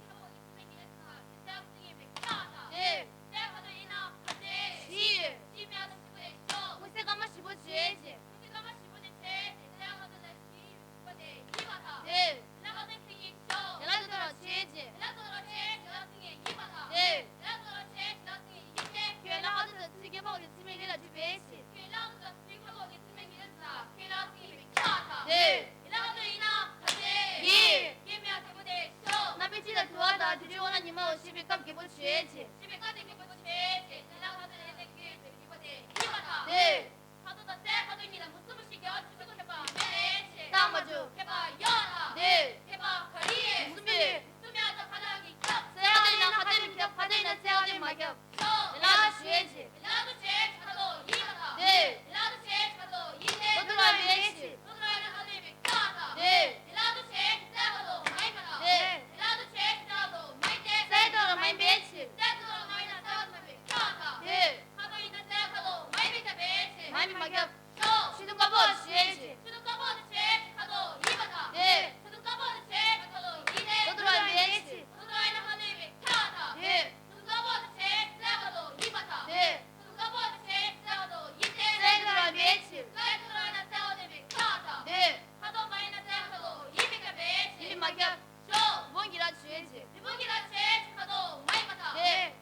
དེ་ལ་དོ་དོ་ར་ཆོས་ཅན་ཁ་སང་ཡིན་ཏེ། ཁྱོད་ལ་ཁ་དོ་དང་ཚིག་ཁྱད་པར་འོག་ནས་ཚིག་མའི་ངེས་ལ་གྲུབ་པའི་ཕྱིར། ཁྱོད་ལ་དོ་དང་ཚིག་ཁྱད་པར་འོག་ནས་ཚིག་མའི་ངེས་ལ་གྲུབ་ན་ཁྱོད་ལ་སང་ཡིན་པའི་ཁ་དང་། དེ། ཡི་ལ་ཁ་དོ་ཡིན་ན་ག་དེ། ཡི། ཡི་མེད་དང་བཞི་པོ་དེ་ཤོག་རྣམ་དཔྱོད་སྤྱི་དང་དུ་བ་དང་དེ་འདྲའི་དབང་ན་ཉི་མའོ་ཞེས་པའི་སྐབས་བརྒྱད་པོ་ཆོས་ཅན། ཞེས་པའི་སྐབས་དེ་བརྒྱད་པོ་ཆོས་ཅན། ཡི་ལ་ཁ་དོ་ཡིན་ན་ག་དེ་བརྒྱད་པོ་དེ་ཡིན་པ་དང་། དེ། ཁ་དོ་དང་སའི་ཁ་དོ་གཉིས་ལ་མུ་གསུམ་པོ་ཞིག་རྒྱལ་བ་ཆོས་སྐུ་ཁྱད་པར་མེད་པའི་ཕྱིར། རྟགས་མ་གྲུབ། ཁྱད་པར་ཡོད་དང་། དེ། ཁྱད་པར་ག་རེ་ཡིན། མུ་གསུམ་པས། མུ་གསུམ་ཡང་དང་ཁ་དོ་གིས་ཁྱབ། སའི་ཁ་དོ་ཡིན་ན་ཁ་དོ་མི་ཁྱབ། ཁ་དོ་ཡིན་ན་སའི་ཁ་དོ་མ་ཁྱབ། ཤོག་ལ་ཆོས་ཅན། ལ་དོ་ཆོས་ཅན་ཁ་དོ་ཡིན་པ་དང་། དེ། ལ་དོ་ཆོས་ཅན་ཁ་དོ་ཡིན་ཏེ། དོ་དོ་ར་མེད་ཕྱིར། དོ་དོ་ར་ཡིན་ན་ཁ་དོ་ཡིན་པའི་ཁ་དང་། དེ། ལ་དོ་ཆོས་ཅན་སའི་ཁ་དོ་མ་ཡིན་པ་དང་། དེ། ལ་དོ་ཆོས་ཅན་སའི་ཁ་དོ་མ་ཡིན་ཏེ། སའི་དོ་དོ་ར་མ་ཡིན་པའི་ཕྱིར། སའི་དོ་དོ་ར་མ་ཡིན་ན་སའི་ཁ་དོ་མ་ཡིན་པའི་ཁ་དང་། དེ། ཁ་དོ་ཡིན་ན་སའི་ཁ་དོ་མ་ཡིན་པའི་ཁ་བས་ཕྱིར། མ་ཡིན་པས་མ་ཁྱབ། ཤོག་ཆོས་དུ་དཀར་པོ་ཆོས་ཅན། ཆོས་དུ་དཀར་པོ་དེ་ཆོས་ཅན་ཁ་དོག་ཡིན་པ་དང་། དེ། ཆོས་དུ་དཀར་པོ་དེ་ཆོས་ཅན་ཁ་དོག་ཡིན་ཏེ། དོ་དོ་ར་མེད་ཅེས། དོ་དོ་ར་ཡིན་ན་ཁ་དོག་ཡིན་པའི་ཁྱབ་པ་དང་། དེ། ཆོས་དུ་དཀར་པོ་དེ་ཆོས་ཅན་ཁ་དོག་ཡིན་པ་དང་། དེ། ཆོས་དུ་དཀར་པོ་དེ་ཆོས་ཅན་ཁ་དོག་ཡིན་ཏེ། སའི་དོ་དོ་ར་མེད་ཅེས། སའི་དོ་དོ་ར་ཡིན་ན་སའི་ཁ་དོག་ཡིན་པའི་ཁྱབ་པ་དང་། དེ། ཁ་དོག་མ་ཡིན་ན་སའི་ཁ་དོག་ཡིན་པའི་ཁྱབ་པས་ཅེས། ཡིན་པས་མ་ཁྱབ། ཤོག་མི་སྤོང་གི་ར་ཆོས་ཅན། མི་སྤོང་གི་ར་ཆོས་ཅན་ཁ་དོག་མ་ཡིན་པ་དང་། དེ།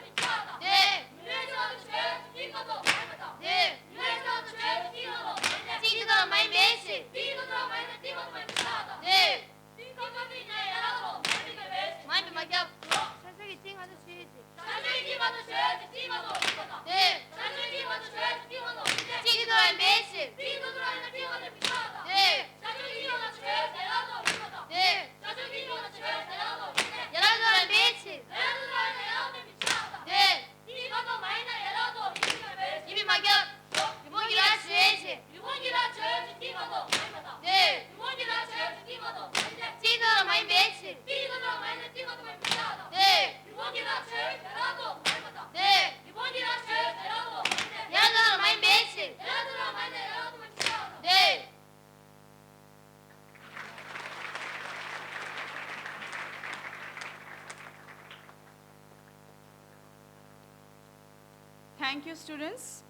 དང་། དེ། མི་མེད་ཆོས་དང་ཆོས་ཀྱི་དེའི་ཁ་དོག་མ་ཡིན་པ་དང་། དེ། མི་མེད་ཆོས་དང་ཆོས་ཀྱི་དེའི་ཁ་དོག་མ་ཡིན་ཏེ། དེའི་ཁ་དོག་མ་ཡིན་ན་དེའི་ཁ་དོག་མ་ཡིན་པ་ཆགས་པ་དང་། དེ། མ་ཡིན་པའི་མ་ཁྱབ། ཤ་ཤ་གི་སྟེང་ང་དང་ཆོས་ཀྱི། ཤ་ཤ་གི་སྟེང་ང་དང་ཆོས་ཀྱི་སྟེང་ང་དང་མིན་པ་དང་། དེ། ཤ་ཤ་གི་སྟེང་ང་དང་ཆོས་ཀྱི་སྟེང་ང་དང་མིན་ཏེ། སྟེང་གི་དོན་མེད་ཕྱིར། སྟེང་གི་དོན་མེད་ཕྱིར། དེ། ཤ་ཤ་གི་སྟེང་ང་དང་ཆོས་ཀྱི་སྟེང་ང་དང་མིན་པ་དང་། དེ། ཤ་ཤ་གི་སྟེང་ང་དང་ཆོས་ཀྱི་སྟེང་ང་དང་མིན་ཏེ། ཡ་རབས་དོན་མེད་ཕྱིར། ཡ་རབས་དོན་མེད་ཕྱིར། དེ། ཡིན་པའི་མ་ཁྱབ། རི་བོང་གི་རྭ་ཆོས་ཅན། རི་བོང་གི་རྭ་ཆོས་ཅན་སྟེང་ང་དང་མིན་པ་དང་། དེ། རི་བོང་གི་རྭ་ཆོས་ཅན་སྟེང་ང་དང་མིན་ཏེ། སྟེང་གི་དོན་མ་ཡིན་པའི་ཕྱིར། སྟེང་གི་དོན་མ་ཡིན་ན་སྟེང་ང་དང་མིན་པ་དང་། དེ། རི་བོང་གི་རྭ་ཆོས་ཅན་ཡ་རབས་དོན་མ་ཡིན་པ་དང་། དེ། རི་བོང་གི་རྭ་ཆོས་ཅན་ཡ་རབས་དོན་མ་ཡིན་ཏེ། ཡ་རབས་དོན་མ་ཡིན་པའི་ཕྱིར། ཡ་རབས་དོན་མ་ཡིན་ན་ཡ་རབས་དོན་མ་ཡིན་པ་དང་། དེ། Thank you, students.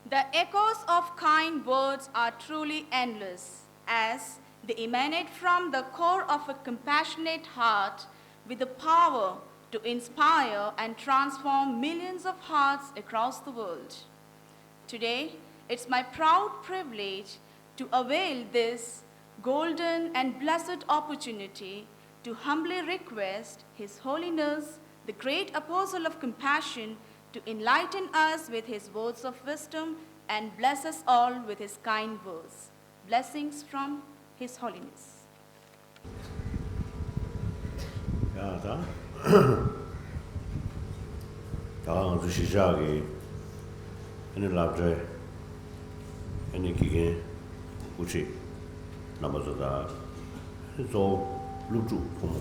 The echoes of kind words are truly endless, as they emanate from the core of a compassionate heart with the power to inspire and transform millions of hearts across the world. Today, it's my proud privilege to avail this golden and blessed opportunity to humbly request His Holiness, the great Apostle of Compassion, to enlighten us with his words of wisdom and bless us all with his kind words. Blessings from His Holiness. ཡ་ད། ད་ང་ཚོ་གཞིས་ཆགས་ཀྱི་ཨ་ནི་སློབ་གྲྭའི་ཨ་ནི་དགེ་རྒན་དབུ་ཁྲིད་རྣམ་པ་ཚོ་དང་། ཨ་ནི་གཙོ་བོ་སློབ་ཕྲུག་ཕོ་མོ་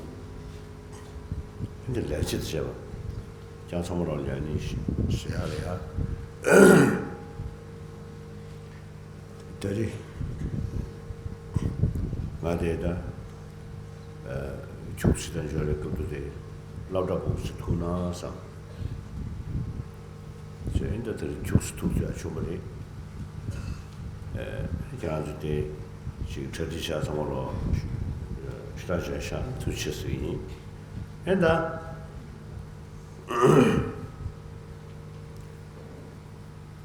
ཨ་ནི་ལས་བྱེད་བྱས་པ་ཀྱང་ཚང་མ་ལ་ཡ་ནི་ཞུ་ཡ་རེད་ཡ། ད་རེས་ང་དེ་ད་ཁྱུག་ཙམ་དང་འབྱོར་བའི་སྐབས་དུ་དེ་སློབ་གྲྭ་སྦུག་ཙམ་ཐུག་ན་བསམ། ཚེ་འདི་ལྟར་ཁྱུག་ཙམ་ཐུག་ཙམ་བྱུང་བ་རེད། ཨེ། ཁྱེད་རང་ཚོ་དེ་ཅིག་གྲ་སྒྲིག་བྱས་ཚང་མ་ལོ་ཞུ་དག་བྱས་ཤག་ཐུགས་རྗེ་ཆེ་ཟེར་གྱི་ཡིན། ཨེ་ད།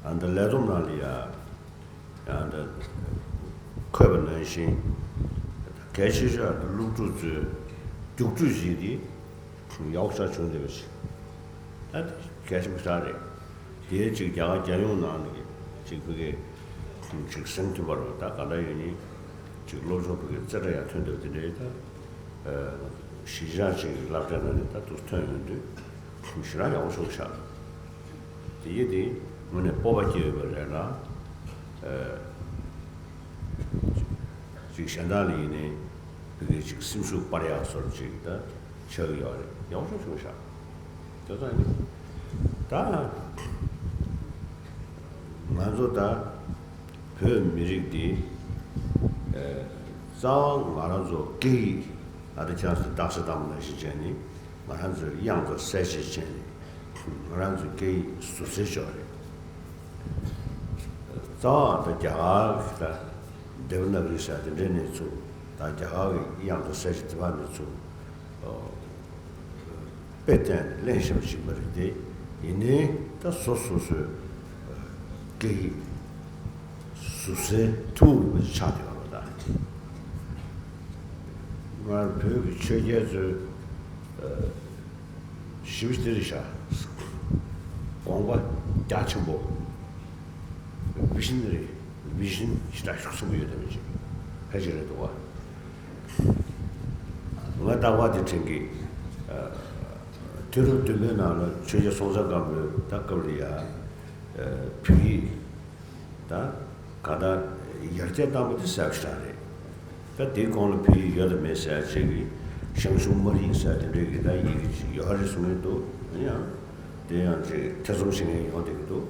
ཨ་འདི་ལས་བསྡོམས་ནང་ལ་ཡ། ཡང་འདི་འཁོད་པ་ནང་བཞིན་གལ་ཆེ་ཤོས་ཨ་འདི་སློབ་ཕྲུག་ཚོའི་རྒྱུགས་སྤྲོད་བྱེད་དེ་ཡག་ཤོས་བྱུང་བསྡད་པ་ཞིག་ད་དེ་གལ་ཆེན་པོ་ཞིག་རེད། དེའི་ཅིག་རྒྱ་གར་རྒྱལ་ཡོངས་ནང་གི་ཅིག་བོད་ཀྱི་ཅིག་སེམས་མཐུན་པ་རུ་ད་ག་འདྲ་ཡོད་ནི་ཅིག་སློབ་སྦྱོང་བོད་ཀྱི་རྩེ་གྲ་ཡང་ཐོན་འདུག་དེ་འདྲའི་ད་གཞིས་ཆགས་ཅིག་གི་སློབ་གྲྭ་ནང་ནས་ད་དུ་ཐོན་ཡོང་དུས་ཞེ་དྲག་ཡག་པོ་བྱུང་ཤག་དེ་ཡིན་དེ་དངོས་གནས་སྤོབས་པ་སྐྱེ་ཡོད་པ་རེད་ལ། ཅིག་གཞན་དག་ལ་ཡིན་ནའི་བོད་ཀྱི་ཅིག་སེམས་ཤུགས་སྤར་ཡག་སོར་ཅིག་ད་ཆགས་ཀྱི་ཡོད་རེད། ཡག་པོ་བྱུང་ཤག་དེ་ཚོ་ནི་ད་ང་ཚོ་ད་བོད་མི་རིགས་འདི་རྩ་བ་ང་རང་ཚོ་སྐད་ཡིག་ཨ་ད་ཁྱེད་རང་ཚོ་རྟགས་གསལ་བཏང་བ་ནང་བཞིན་བྱས་ནི་ང་རང་ཚོའི་དབྱངས་དང་གསལ་བྱེད་བྱས་ནི་ང་རང་ཚོའི་སྐད་ཡིག་ཟུར་ཟའི་ཕྱོགས་རེད། རྩ་བ་ད་རྒྱ་གར་གྱི་ད་དེ་བ་ན་གི་རིགས་ས་དེ་འདྲའི་གནས་ཚུལ་ད་རྒྱ་གར་གྱི་དབྱངས་དང་གསལ་བྱེད་དེ་བ་གནས་ཚུལ་དཔེ་བསྟན་ནས་གླེང་བཞིན་པ་ཞིག་མ་རེད་དེ། ཡིན་ནའི་ད་སོ་སོ་སོའི་སྐད་ཡིག་ཟུར་ཟའི་ཐུན་མོང་མ་ཆགས་བསྡད་ཡོད་རེད་ད། སྔར་བོད་ཀྱི་ཆོས་རྒྱལ་ཚོའི་ཞིབ་འཇུག་རེད་ཤག་དགོངས་པ་རྒྱ་ཆེན་པོ། བི་ཤན་རེད། བི་ཤན་ཞེ་དྲག་ཤུགས་ཆེན་པོ་ཡོད་དམ་ཅིག་ཕལ་ཆེར་རེད་འདུག་བ། ང་རྟག་པར་དེ་དྲན་གི། དུས་རབས་བདུན་པའི་ནང་ལ་ཆོས་རྒྱལ་སྲོང་བཙན་སྒམ་པོའི་ད་སྐབས་ལ་ཡ། བོད་ཡིག་ད་ག་ད་ཡར་རྒྱས་བཏང་བ་དེ་གསལ་པོ་ཞིག་རེད། ད་དེའི་གོང་ལ་བོད་ཡིག་ཡོད་དམ་མེད་ཟེར་ཡ་ཅིག་གི་ཞང་ཞུང་སྨར་ཡིག་ཟེར་དེ་འདྲའི་གི་ད་ཡི་གེ་ཅིག་ཡོད་རེད་གསུང་གི་འདུག་ཡང་དེ་ཡང་ཅིག་ཐེ་ཚོམ་བྱེད་མཁན་ཡོང་བསྡད་ཀྱི་འདུག་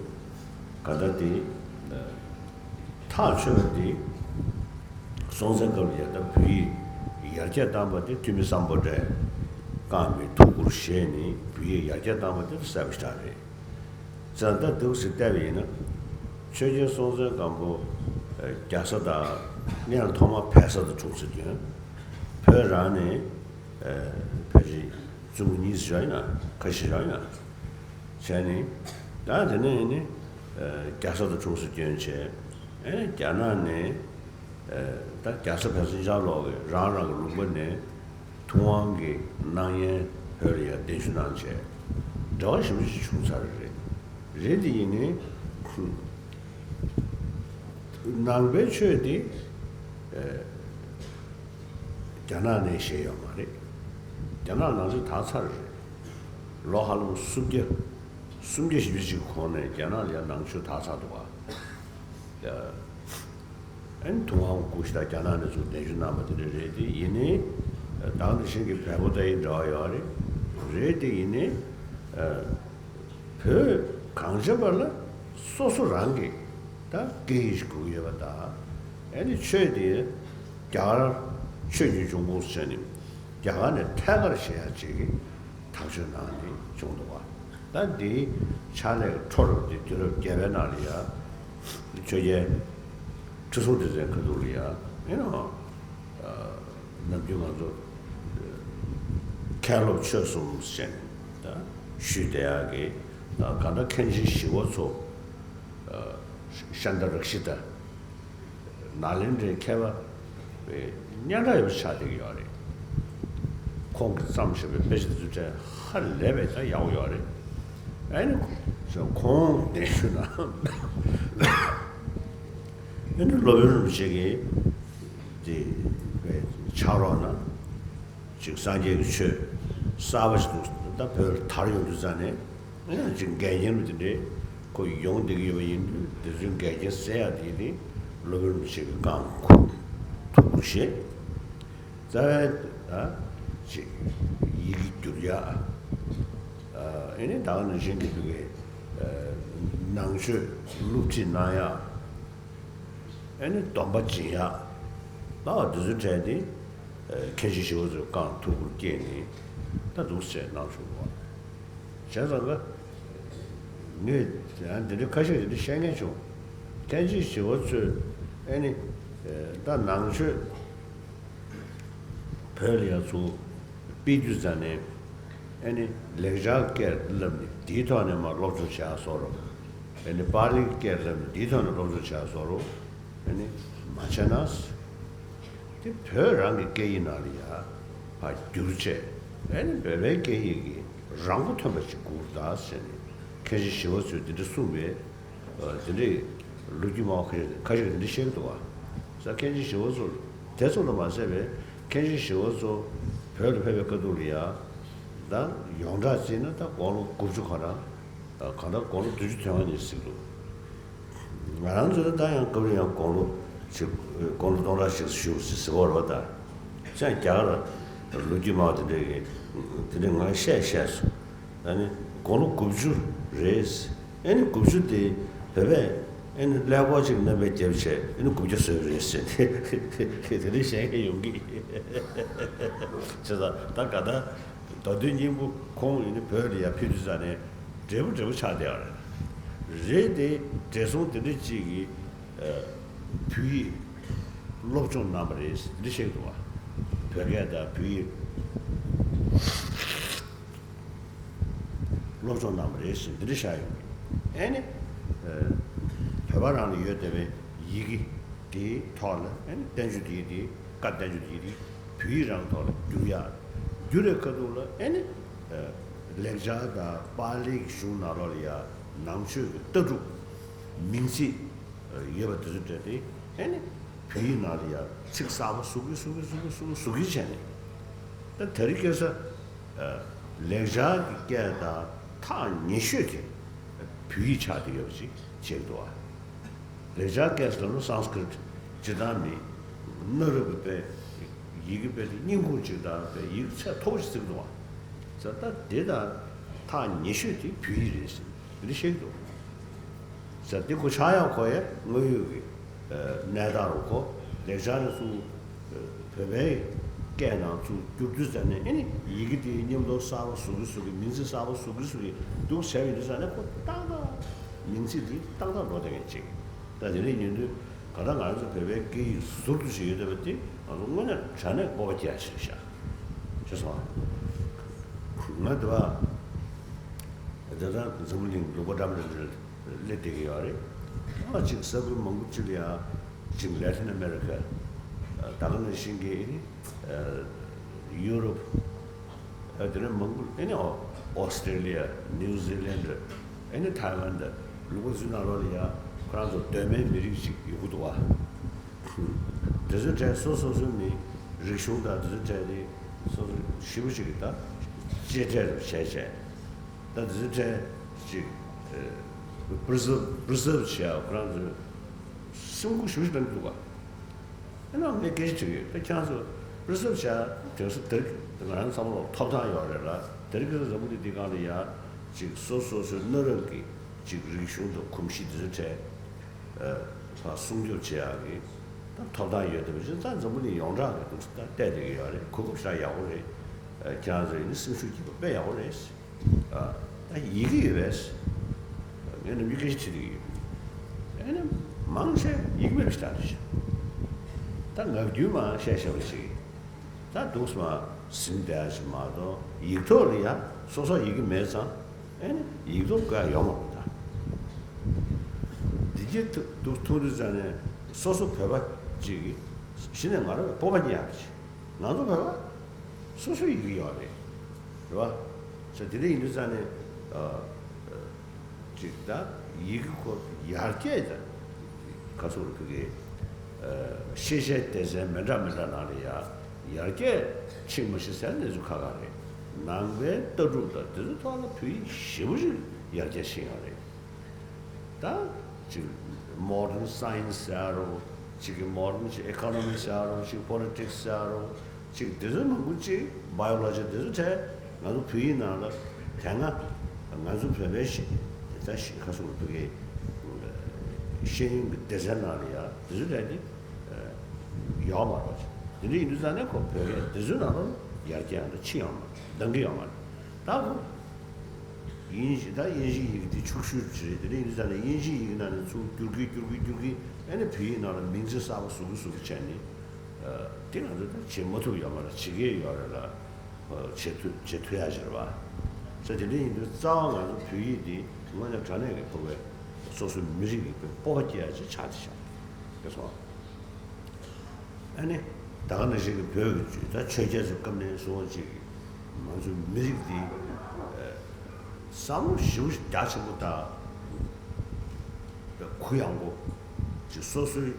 ག་ད་དེ་ཐག་ཆོད་པ་དེ་སྲོང་བཙན་སྐབས་ལ་ཡ་ད་བོད་ཡིག་ཡར་རྒྱས་བཏང་བ་དེ་ཐོན་མི་སམ་བྷོ་ཊས་རྐང་མའི་ཐུགས་ཁུར་བཞེས་ནས་བོད་ཡིག་ཡར་རྒྱས་བཏང་བ་དེ་གསལ་པོ་ཞིག་རེད། བཙན་ད་འདུག་སེ་བལྟས་པ་ཡིན་ན། ཆོས་རྒྱལ་སྲོང་བཙན་སྒམ་པོ་རྒྱ་བཟའ་དང་སྔོན་ལ་ཐོག་མར་བལ་བཟའ་དང་འཁྲུག་ཟེར་དུས། བོད་རང་ནས་ཕལ་ཆེར་བཙུན་མོ་གཉིས་བཞག་ཡིན་ན་ཁ་ཤས་བཞག་ཡིན་ན། བྱས་ནས་ད་དེ་ནས་ཡིན་ནི་རྒྱ་བཟའ་དང་འཁྲུག་ཟེར་དུས་བྱས། ཨེ་རྒྱ་ནག་ནས་ད་རྒྱ་བཟའ་བལ་བཟའ་ལྗང་ལོག་གིས་རང་རང་གི་ལུང་པ་ནས། ཐུབ་དབང་གི་སྣང་བརྙན་བོད་ལ་ཡང་གདན་ཞུ་གནང་བྱས། འབྲེལ་བ་ཞིབ་ཞིབ་བྱུང་ཚར་རེད། རེད་དེ་ཡིན་ནའི་ནང་པའི་ཆོས་དེ་རྒྱ་ནག་ནས་བཤད་ཡོད་མ་རེད། རྒྱ་ནག་ནང་ཆོས་དར་ཚར་རེད། ལོ་ཧ་ལམ་སུམ་བརྒྱ་སུམ་བརྒྱ་བཞི་བཅུ་ཞིག་གོང་ནས་རྒྱ་ནག་ལ་ཡང་ནང་ཆོས་དར་ཚར་འདུག་བ། ཨན་ཐུབ་དབང་སྐུ་ཞིག་དང་རྒྱ་ནག་ནས་ཚུར་གདན་ཞུ་གནང་བ་དེ་འདྲ་རེད་དེ། ཡིན་ནའི་ད་ག་ནང་བཞིན་གྱི་བལ་པོ་དང་ཡི་འབྲེལ་བ་ཡོད་རེད། རེད་དེ་ཡིན་ནའི་བོད་གངས་ཅན་པ་ལ་སོ་སོ་རང་གི་ད་སྐད་ཡིག་ཞིག་དགོས་ཀྱི་ཡོད་པ་དང་། ཨ་ནི་ཆོས་དེ་རྒྱ་གར་ཆོས་ཀྱི་འབྱུང་ཁུངས་སུ་བྱས་ནས་རྒྱ་གར་ནས་ཐད་ཀར་བཤད་ཡ་ཅིག་གི་ཐག་གཅོད་གནང་ནས་བྱུང་འདུག་བ། ད་འདིའི་ཕྱག་ལས་ཀྱི་འཕྲོ་རབ་འདི་དུས་རབས་བརྒྱད་པའི་ནང་ལ་ཡ། ཆོས་རྒྱལ་ཁྲི་སྲོང་ལྡེ་བཙན་ཁ་ཐུག་ལ་ཡ། ཨེ་ནོ། ནམ་རྒྱུན་ང་ཚོ་མཁན་སློབ་ཆོས་གསུམ་ཟེར་ནས་ད་ཞུས་བསྡད་ཡག་གི་གང་ལྟར་མཁན་ཆེན་ཞི་བ་འཚོ། ཤཱནྟ་རཀྵི་ཏ། ནཱ་ལེནྡྲའི་མཁས་པ་བའི་སྙན་གྲགས་ཡོད་པ་ཆགས་བསྡད་ཀྱི་ཡོད་རེད། ཁོང་གིས་བརྩམས་བཞག་པའི་དཔེ་ཆ་འདི་ཚོ་ཧ་ལས་པའི་ད་ཡག་པོ་ཡོད་རེད། ཨ་ནི་ཁོང་གདན་ཞུ་ན་ཨ་ནི་སློབ་དཔོན་རིན་པོ་ཆེ་གིས་དེ་བའི་ཕྱག་རོགས་ན། ཅིག་སངས་རྒྱས་ཀྱི་ཆོས་གསར་པ་ཞིག་ཏུ་ད་བོད་ལ་དར་ཡོང་དུས་ཙང་ནས། ཨེ་ཅིག་འགལ་རྐྱེན་དེ་འདྲས་ཁོ་ཡོང་བསྡད་ཀྱི་ཡོད་པ་ཡིན་དུས། དེ་ཚོའི་འགལ་རྐྱེན་སེལ་ཡག་དེ་ནི་སློབ་དཔོན་རིན་པོ་ཆེ་གི་རྐང་ཁུ་ཐུགས་ཁུར་བཞེས། རྩ་བའི་ད་ཅིག་ཡི་གེ་བསྒྱུར་ཡག་ཨེ་ནི་ད་ག་ནང་བཞིན་གྱི་དུས་ཀའི་ནང་ཆོས་སློབ་ཁྲིད་གནང་ཡག་ཨེ་ནི་སྡོམ་པ་སྦྱིན་ཡག་ལ་འདི་ཚོའི་གྲས་དེ་མཁན་ཆེན་ཞི་བ་འཚོས་རྐང་ཐུགས་ཁུར་བསྐྱེད་ནས་ད་འདུག་སེ་གནང་བྱུང་བ། བྱས་ཙང་ཀ་ངས་ཡང་འདི་འདྲ་ཁ་ཤས་འདི་འདྲ་བཤད་མཁན་བྱུང་། མཁན་ཆེན་ཞི་བ་འཚོས་ཨེ་ནི་ད་ནང་ཆོས་བོད་ལ་ཡ་ཚུར་སྤེལ་དུས་ཙང་ནས། ཨེ་ནི་ལེགས་སྦྱར་སྐད་བསླབ་ནས་དེའི་ཐོག་ནས་མར་སློབ་སྦྱོང་བྱ་བཟོ་རོགས། ཨེ་ནི་པཱ་ལིའི་སྐད་བསླབ་ནས་དེའི་ཐོག་ནས་སློབ་སྦྱོང་བྱ་བཟོ་རོགས། ཨེ་ནི་མ་བྱས་ན། དེ་བོད་རང་གི་སྐད་ཡིག་ནང་ལ་ཡ་ཕར་བསྒྱུར་བྱས། ཨེ་ནི་བོད་པའི་སྐད་ཡིག་གི་རང་མགོ་ཐོན་པ་ཞིག་དགོས་ད་ཟེར་ནས་མཁན་ཆེན་ཞི་བ་འཚོས་འདི་འདྲ་གསུངས་པས། ཨ། དེ་འདྲའི་ལོ་རྒྱུས་སྨྲ་བ་ཁ་ཤས་ཁ་ཤས་ཀྱིས་འདི་འདྲ་བཤད་ཀྱི་འདུག་བ། ས་མཁན་ཆེན་ཞི་བ་འཚོ་དེ་ཙམ་དུ་མ་ཟད་པའི་མཁན་ཆེན་ཞི་བ་འཚོ་བོད་ལ་ཕེབས་པའི་ཁ་ཐུག་ལ་ཡ། ད་ཡོངས་གྲགས་བརྩིས་ན་ད་དགུང་ལོ་དགུ་བཅུ་ག་རང་། གང་ལྟར་དགུང་ལོ་བདུན་ཅུ་དོན་ལྔ་ཉིན་ཟིན་འདུག་ང་རང་ཚོ་ད་ཡང་སྐབས་རེ་ཡང་དགུང་ལོ་ཅིག་དགུང་ལོ་སྟོང་ཕྲག་ཞིག་བཞུགས་ཟེར་གོ་རོགས་ད། ཅང་རྒྱ་གར་ལོ་རྒྱུས་སྨྲ་བ་དེ་འདྲས་ཀྱིས་དེ་འདྲས་ངས་བཤད་བཤད་སོང་། ཨ་ནི་དགུང་ལོ་དགུ་བཅུ་རེད། ཨ་ནི་དགུ་བཅུ་དེ་བོད་པས་ཨ་ནི་ཀླད་ཀོར་ཅིག་མནན་པའི་རྒྱབ་བྱས་ཨ་ནི་དགུ་བརྒྱ་བཟོས་རེད་ཟེར་ཏེ་དེ་འདྲས་བཤད་མཁན་ཡོང་གི། བྱས་ཙང་ད་ག་ད་མདོ་དོན་སྙིང་པོ་ཁོང་ཡིན་ནི་བོད་ལ་ཡར་ཕེབས་དུས་ཙ་ནས་འབྲས་བུ་འབྲས་བུ་ཆགས་བསྡད་པ་རེད། རེད་དེ་བགྲེས་སོང་དེ་འདྲ་ཅིག་གིས་བོད་ཡིག་སློབ་སྦྱོང་གནང་བ་རེད་ཟེར་འདི་བཤད་འདུག་བ། བོད་སྐད་དང་བོད་ཡིག་སློབ་སྦྱོང་གནང་བ་རེད་ཟེར་འདི་འདྲ་བཤད་ཡོང་གི། ཨེ་ནི། བོད་པ་རང་ལ་ཡོད་བསྡད་པའི་ཡི་གེ་དེའི་ཐོག་ལ་ཨེ་ནི་བསྟན་བཅོས་དེ་དེ་བཀའ་བསྟན་བཅོས་དེ་དེ་བོད་ཡིག་རང་ཐོག་ལ་བསྒྱུར་ཡག་བསྒྱུར་བའི་ཁ་ཐུག་ལ་ཨེ་ནི། ལེགས་སྦྱར་དང་པཱ་ལིའི་གཞུང་ནང་ལོགས་ལ་ཡང་ནང་ཆོས་ཀྱི་ལྟ་གྲུབ་མིང་ཚིག་ཡོད་པ་དེ་ཚོ་སྤྲད་དེ་ཨེ་ནི་བོད་ཡིག་ནང་ལ་ཡང་ཚིག་གསར་པ་བཟོ་གི་བཟོ་གི་བཟོ་གི་བཟོ་གི་བཟོ་གི་བྱས་ནས། ད་དེ་རིང་ཁ་སང་ལེགས་སྦྱར་གྱི་སྐད་དང་ཐག་ཉེ་ཤོས་དེ་བོད་ཡིག་ཆགས་བསྡད་ཡོད་པ་ཅིག་བྱེད་ཀྱི་འདུག་བ། ལེགས་སྦྱར་སྐད་ཟེར་ན་སཾ་སྐྲྀཏ་སྤྱིར་བཏང་མི་གནའ་རབས་ཀྱི་དཔེ་ཡི་གེ་དཔེ་དེ་སྙིང་ཁུང་ཅིག་དང་དཔེ་ཡིག་ཚད་མཐོ་པོ་ཞིག་བརྩི་གི་འདུག་བ། ཟེར་ད་དེ་དང་ཐག་ཉེ་ཤོས་དེ་བོད་ཡིག་རེད་ཟེར་འདི་འདྲ་བཤད་ཀྱི་འདུག་ཟེར་དེ་གོ་ཆག་ཡག་གོ་ཡ་དངོས་ཡོད་ཀྱི་གནས་སྟངས་རུ་གོ་ལེགས་སྦྱར་ནས་གསུངས། བོད་པའི་སྐད་ནང་ཚུར་བསྒྱུར་དུས་ཙམ་ནས་ཨེ་ནི་ཡི་གེ་དེའི་མཉམ་དུ་གསར་པ་བཟོ་གི་བཟོ་གི་མིང་ཚིག་གསར་པ་བཟོ་གི་བཟོ་གི་འདུག་བྱས་པ་ཡིན་དུས་ཙམ་ནས་ཁོ་ཏག་ཏག་མིང་ཚིག་དེ་ཏག་ཏག་འགྲོ་བསྡད་མཁན་ཅིག་ད་དེ་འདྲ་ཡིན་དུས་ག་ད་ང་ཚོ་བོད་པའི་སྐད་ཡིག་ཟུར་དུ་ཞིག་ཡོད་བསྡད་པ་དེ་ང་ཚོ་དངོས་གནས་དྲང་གནས་སྤོབས་པ་སྐྱེ་ཡ་ཞིག་རེད་ཤག་ཤེས་སོང་ང་དེ་བ། དེ་ལྟར་འཛམ་བུ་གླིང་ལུང་པ་འདྲ་མི་འདྲ་འདྲ་སླེབས་བསྡད་ཀྱི་ཡོད་རེད། ཨ་ཅིག་ས་ཁུལ་མང་པོ་ཅིག་ལ་ཡང་ཅིག་ལེ་ཐིན་ཨ་མེ་རི་ཀ། ད་ག་ནང་བཞིན་གྱི་ཨ་ནི་ཡུ་རོབ། ཨ་དེ་ནས་མང་པོ་ཨ་ནི་ཨོ་སི་ཀྲེ་ལི་ཡ། ནིའུ་ཛི་ལན་ཨ་ནི་ཐའེ་ཝན་ད་ལུང་པ་ཚོའི་ནང་ལོགས་ལ་ཡང་ཁོ་རང་ཚོ་གདོད་མའི་མི་རིགས་ཅིག་ཡོད་ཀྱི་འདུག་བ། དེ་ཚོའི་གྲས་སོ་སོ་སོའི་མི་རིག་གཞུང་དང་དེ་ཚོའི་གྲས་དེ་སོ་སོ་ཞེ་པོ་ཅིག་གི་ད་གཅེས་སྤྲས་རུ་བྱས་བྱས། ད་དེ་ཚོའི་གྲས་ཅིག་པི་རི་སརབ་པི་རི་སརབ་བྱས་ཁོ་རང་ཚོའི་སེམས་ཁུར་ཞེ་པོ་ཅིག་བཏང་གི་འདུག་ག་ཨ་ནི་ངས་སྐད་ཆ་དྲིས་ཡོད། ད་ཁྱེད་རང་ཚོ་པི་རི་སརབ་བྱས་དེང་སང་དེ་རིང་ང་རང་ཚང་མ་ལ་ཐོབ་ཐང་ཡོད་རེད་ལ། དེ་རིང་ཁ་སང་འཛམ་བུ་གླིང་འདི་སྒང་ལ་ཡ་ཅིག་སོ་སོ་སོའི་གནའ་རབས་ཀྱི་ཅིག་རིག་གཞུང་དང་གོམས་གཤིས་དེ་ཚོའི་གྲས། ཕར་སྲུང་སྐྱོབ་བྱེད་ཡག་གི་ད་ཐོབ་ཐང་ཡོད་དེ་བཞིན་ད་འཛམ་བུ་གླིང་ཡོངས་གྲགས་ཀྱི་འདུག་ད་བལྟས་བསྡད་ཀྱི་ཡོད་རེད། གོ་སྐབས་ཞེ་དྲག་ཡག་པོ་རེད། ཁྱེད་རང་ཚོ་ཡིན་ན་སེམས་ཤུགས་སྐྱེད་པ་དཔེ་ཡག་པོ་རེད། ད་ཡི་གེ་ཡོད་པས། ངས་ནམ་རྒྱུན་སྐད་ཆ་དྲིས་བསྡད་ཀྱི་ཡོད། ཨ་ནི་མང་ཆེ་ཡི་གེ་མེད་པ་ཞིག་ད་རེད། ད་ངག་རྒྱུན་མ་བཤད་བཤད་པ་ཞིག་ད་འདུག་སེ་མར་ཟིན་བསྡད་ཡ་ཞིག་མ་གཏོགས་ཡིག་ཐོག་ལ་ཡ་སོ་སོ་ཡི་གེ་མེད་ཙང་ཨེ་ནི་ཡིག་ཐོག་དགོས་ཡ་ཡོད་མ་རེད་ད། འདི་གྱི་ཐུག་ཐུག་ཐུག་དུས་ཙང་ནས་སོ་སོ་བོད་པ་ཅིག་གིས་གཞི་ནས་ང་རང་ལ་སྤོབས་པ་རྙེད་ཡག་ཅིག་ང་ཚོ་བོད་པ་སོ་སོའི་ཡི་གེ་ཡོད་རེད། རེད་བ། ས་དེ་འདྲ་ཡིན་དུས་ཙང་ནས་ཨ། ཅིག་ད་ཡི་གེ་ཁོ་ཡར་རྒྱས་ད་ག་ཚོད་རེད་ཕ་གི། ཤེས་བྱའི་སྡེ་ཚན་མི་འདྲ་མི་འདྲ་ནང་ལ་ཡ་ཡར་རྒྱས་ཕྱིན་མ་ཤེས་ཟེར་གནས་ཚུལ་ཁག་ཁག་རེད། ནང་པའི་ལྟ་གྲུབ་དང་དེ་ཚོའི་ཐོག་ལ་བོད་ཡིག་ཞེ་པོ་ཅིག་ཡར་རྒྱས་ཕྱིན་ཡོད་རེད། ད་ཅིག་མོ་ཌན་སའེན་སི་ཟེར་རོ། ཅིག་གི་མོ་ཌན་ཅིག་ཨི་ཀོ་ནོ་མི་ཟེར་རོ། ཅིག་པོ་ལི་ཊིག་སི་ཟེར་རོ། ཅིག་དེ་ཚོ་མང་པོ་ཅིག་བྷའི་ཨོ་ལོ་ཇི་དེ་ཚོ་གྲས་ང་ཚོ་བོད་ཡིག་ནང་ལ་དེ་སྔ་ང་ཚོ་བོད་པའི་ཤེས་ད་ཤེས་ཁ་སོ་བོད་ཀྱི་ཤེས་ཡོན་གྱི་སྡེ་ཚན་ནང་ལ་ཡ་དེ་ཚོ་གྲས་དེ་ཡོད་མ་རེད། དེ་འདྲ་ཡིན་དུས་ཙང་ནས་ཁོ་བོད་སྐད་དེ་ཚོའི་ནང་ལ་ཡར་རྒྱས་ཡང་ད་ཕྱིན་ཡོད་མ་རེད། འདང་གི་ཡོད་མ་རེད། ད་ཁོ། དབྱིན་ཇི་ད་དབྱིན་ཇིའི་ཡི་གེ་འདི་ཕྱུག་ཤོས་ཅིག་རེད། དེ་འདྲ་ཡིན་ཙང་ནས་དབྱིན་ཇིའི་ཡི་གེ་ནང་ནས་ཚུར་བསྒྱུར་གི་བསྒྱུར་གི་བསྒྱུར་གི་ཨ་ནི་བོད་ཡིག་ནང་ལ་མིང་ཚིག་གསར་པ་བཟོ་གི་བཟོ་གི་བྱས་ནས། དེ་ང་ཚོ་ད་བྱེད་མ་ཐུབ་ཡོད་མ་རེད། བྱེད་ཀྱི་ཡོད་རེད་ལ། བྱེད་ཐུབ་བྱེད་ཐུབ་ཡ་ཅིག་རེད་བ། ས་དེ་འདྲ་ཡིན་དུས་རྩ་བ་ང་ཚོ་བོད་ཡིག་འདི་དངོས་གནས་དྲང་གནས་ཀྱི་ཕུགས་པའི་སོ་སོའི་མི་རིགས་ཀྱི་སྤོབས་པ་སྐྱེ་ཡ་ཅིག་ཆགས་བསྡད་ཤག་གསུངས། ཨ་ནི་ད་ག་ནང་བཞིན་གྱི་བོད་ཀྱི་ད་ཆོས་རྒྱལ་ཚོའི་སྐབས་ནས་བཟུང་ཅིག་ང་ཚོའི་མི་རིགས་འདི་བསམ་བློ་ཞེ་པོ་རྒྱ་ཆེན་པོ་དང་གུ་ཡངས་པོ་ཅིག་སོ་སོའི་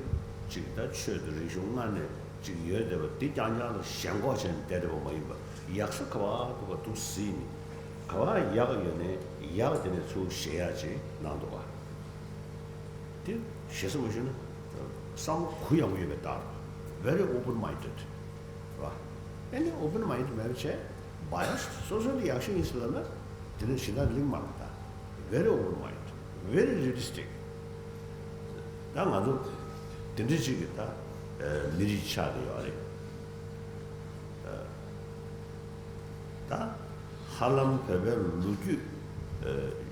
ཅིག་ད་ཆོས་དང་རིག་གཞུང་སྔར་ནས་ཅིག་ཡོད་བསྡད་པ་འདི་རྐྱང་རྐྱང་ལ་ཞེན་ཁོག་བྱས་ནས་བསྡད་བསྡད་པ་མ་ཡིན་པ། ཡག་ས་ག་བ་འདུག་ག་འདུག་ཟེར་ནས་ག་བ་ཡག་ཡོད་ནའི་ཡག་དེ་ནས་ཚུར་བཞེས་ཡག་ཅིག་གནང་འདུག་ག། དེ་ཞེ་ས་མ་ཞུས་ན་བསམ་བློ་གུ་ཡངས་པོ་ཡོད་པའི་རྟགས་རེད། Very open minded རེད་བ། ཨ་ནི་open minded མེད་པ་བྱས་biased སོ་སོ་ལ་ཡག་ཤོས་ཡིན་ཟེར་ལབ་ན་དེ་ནི་གཞན་དག་གླེང་མ་རེད་ད། Very open minded, very realistic ད་ང་ཚོ་དེ་འདྲ་ཅིག་གི་ད་མི་རིགས་ཆགས་ཀྱི་ཡོད་རེད། ད་ཧ་ལམ་བོད་པའི་ལོ་རྒྱུས་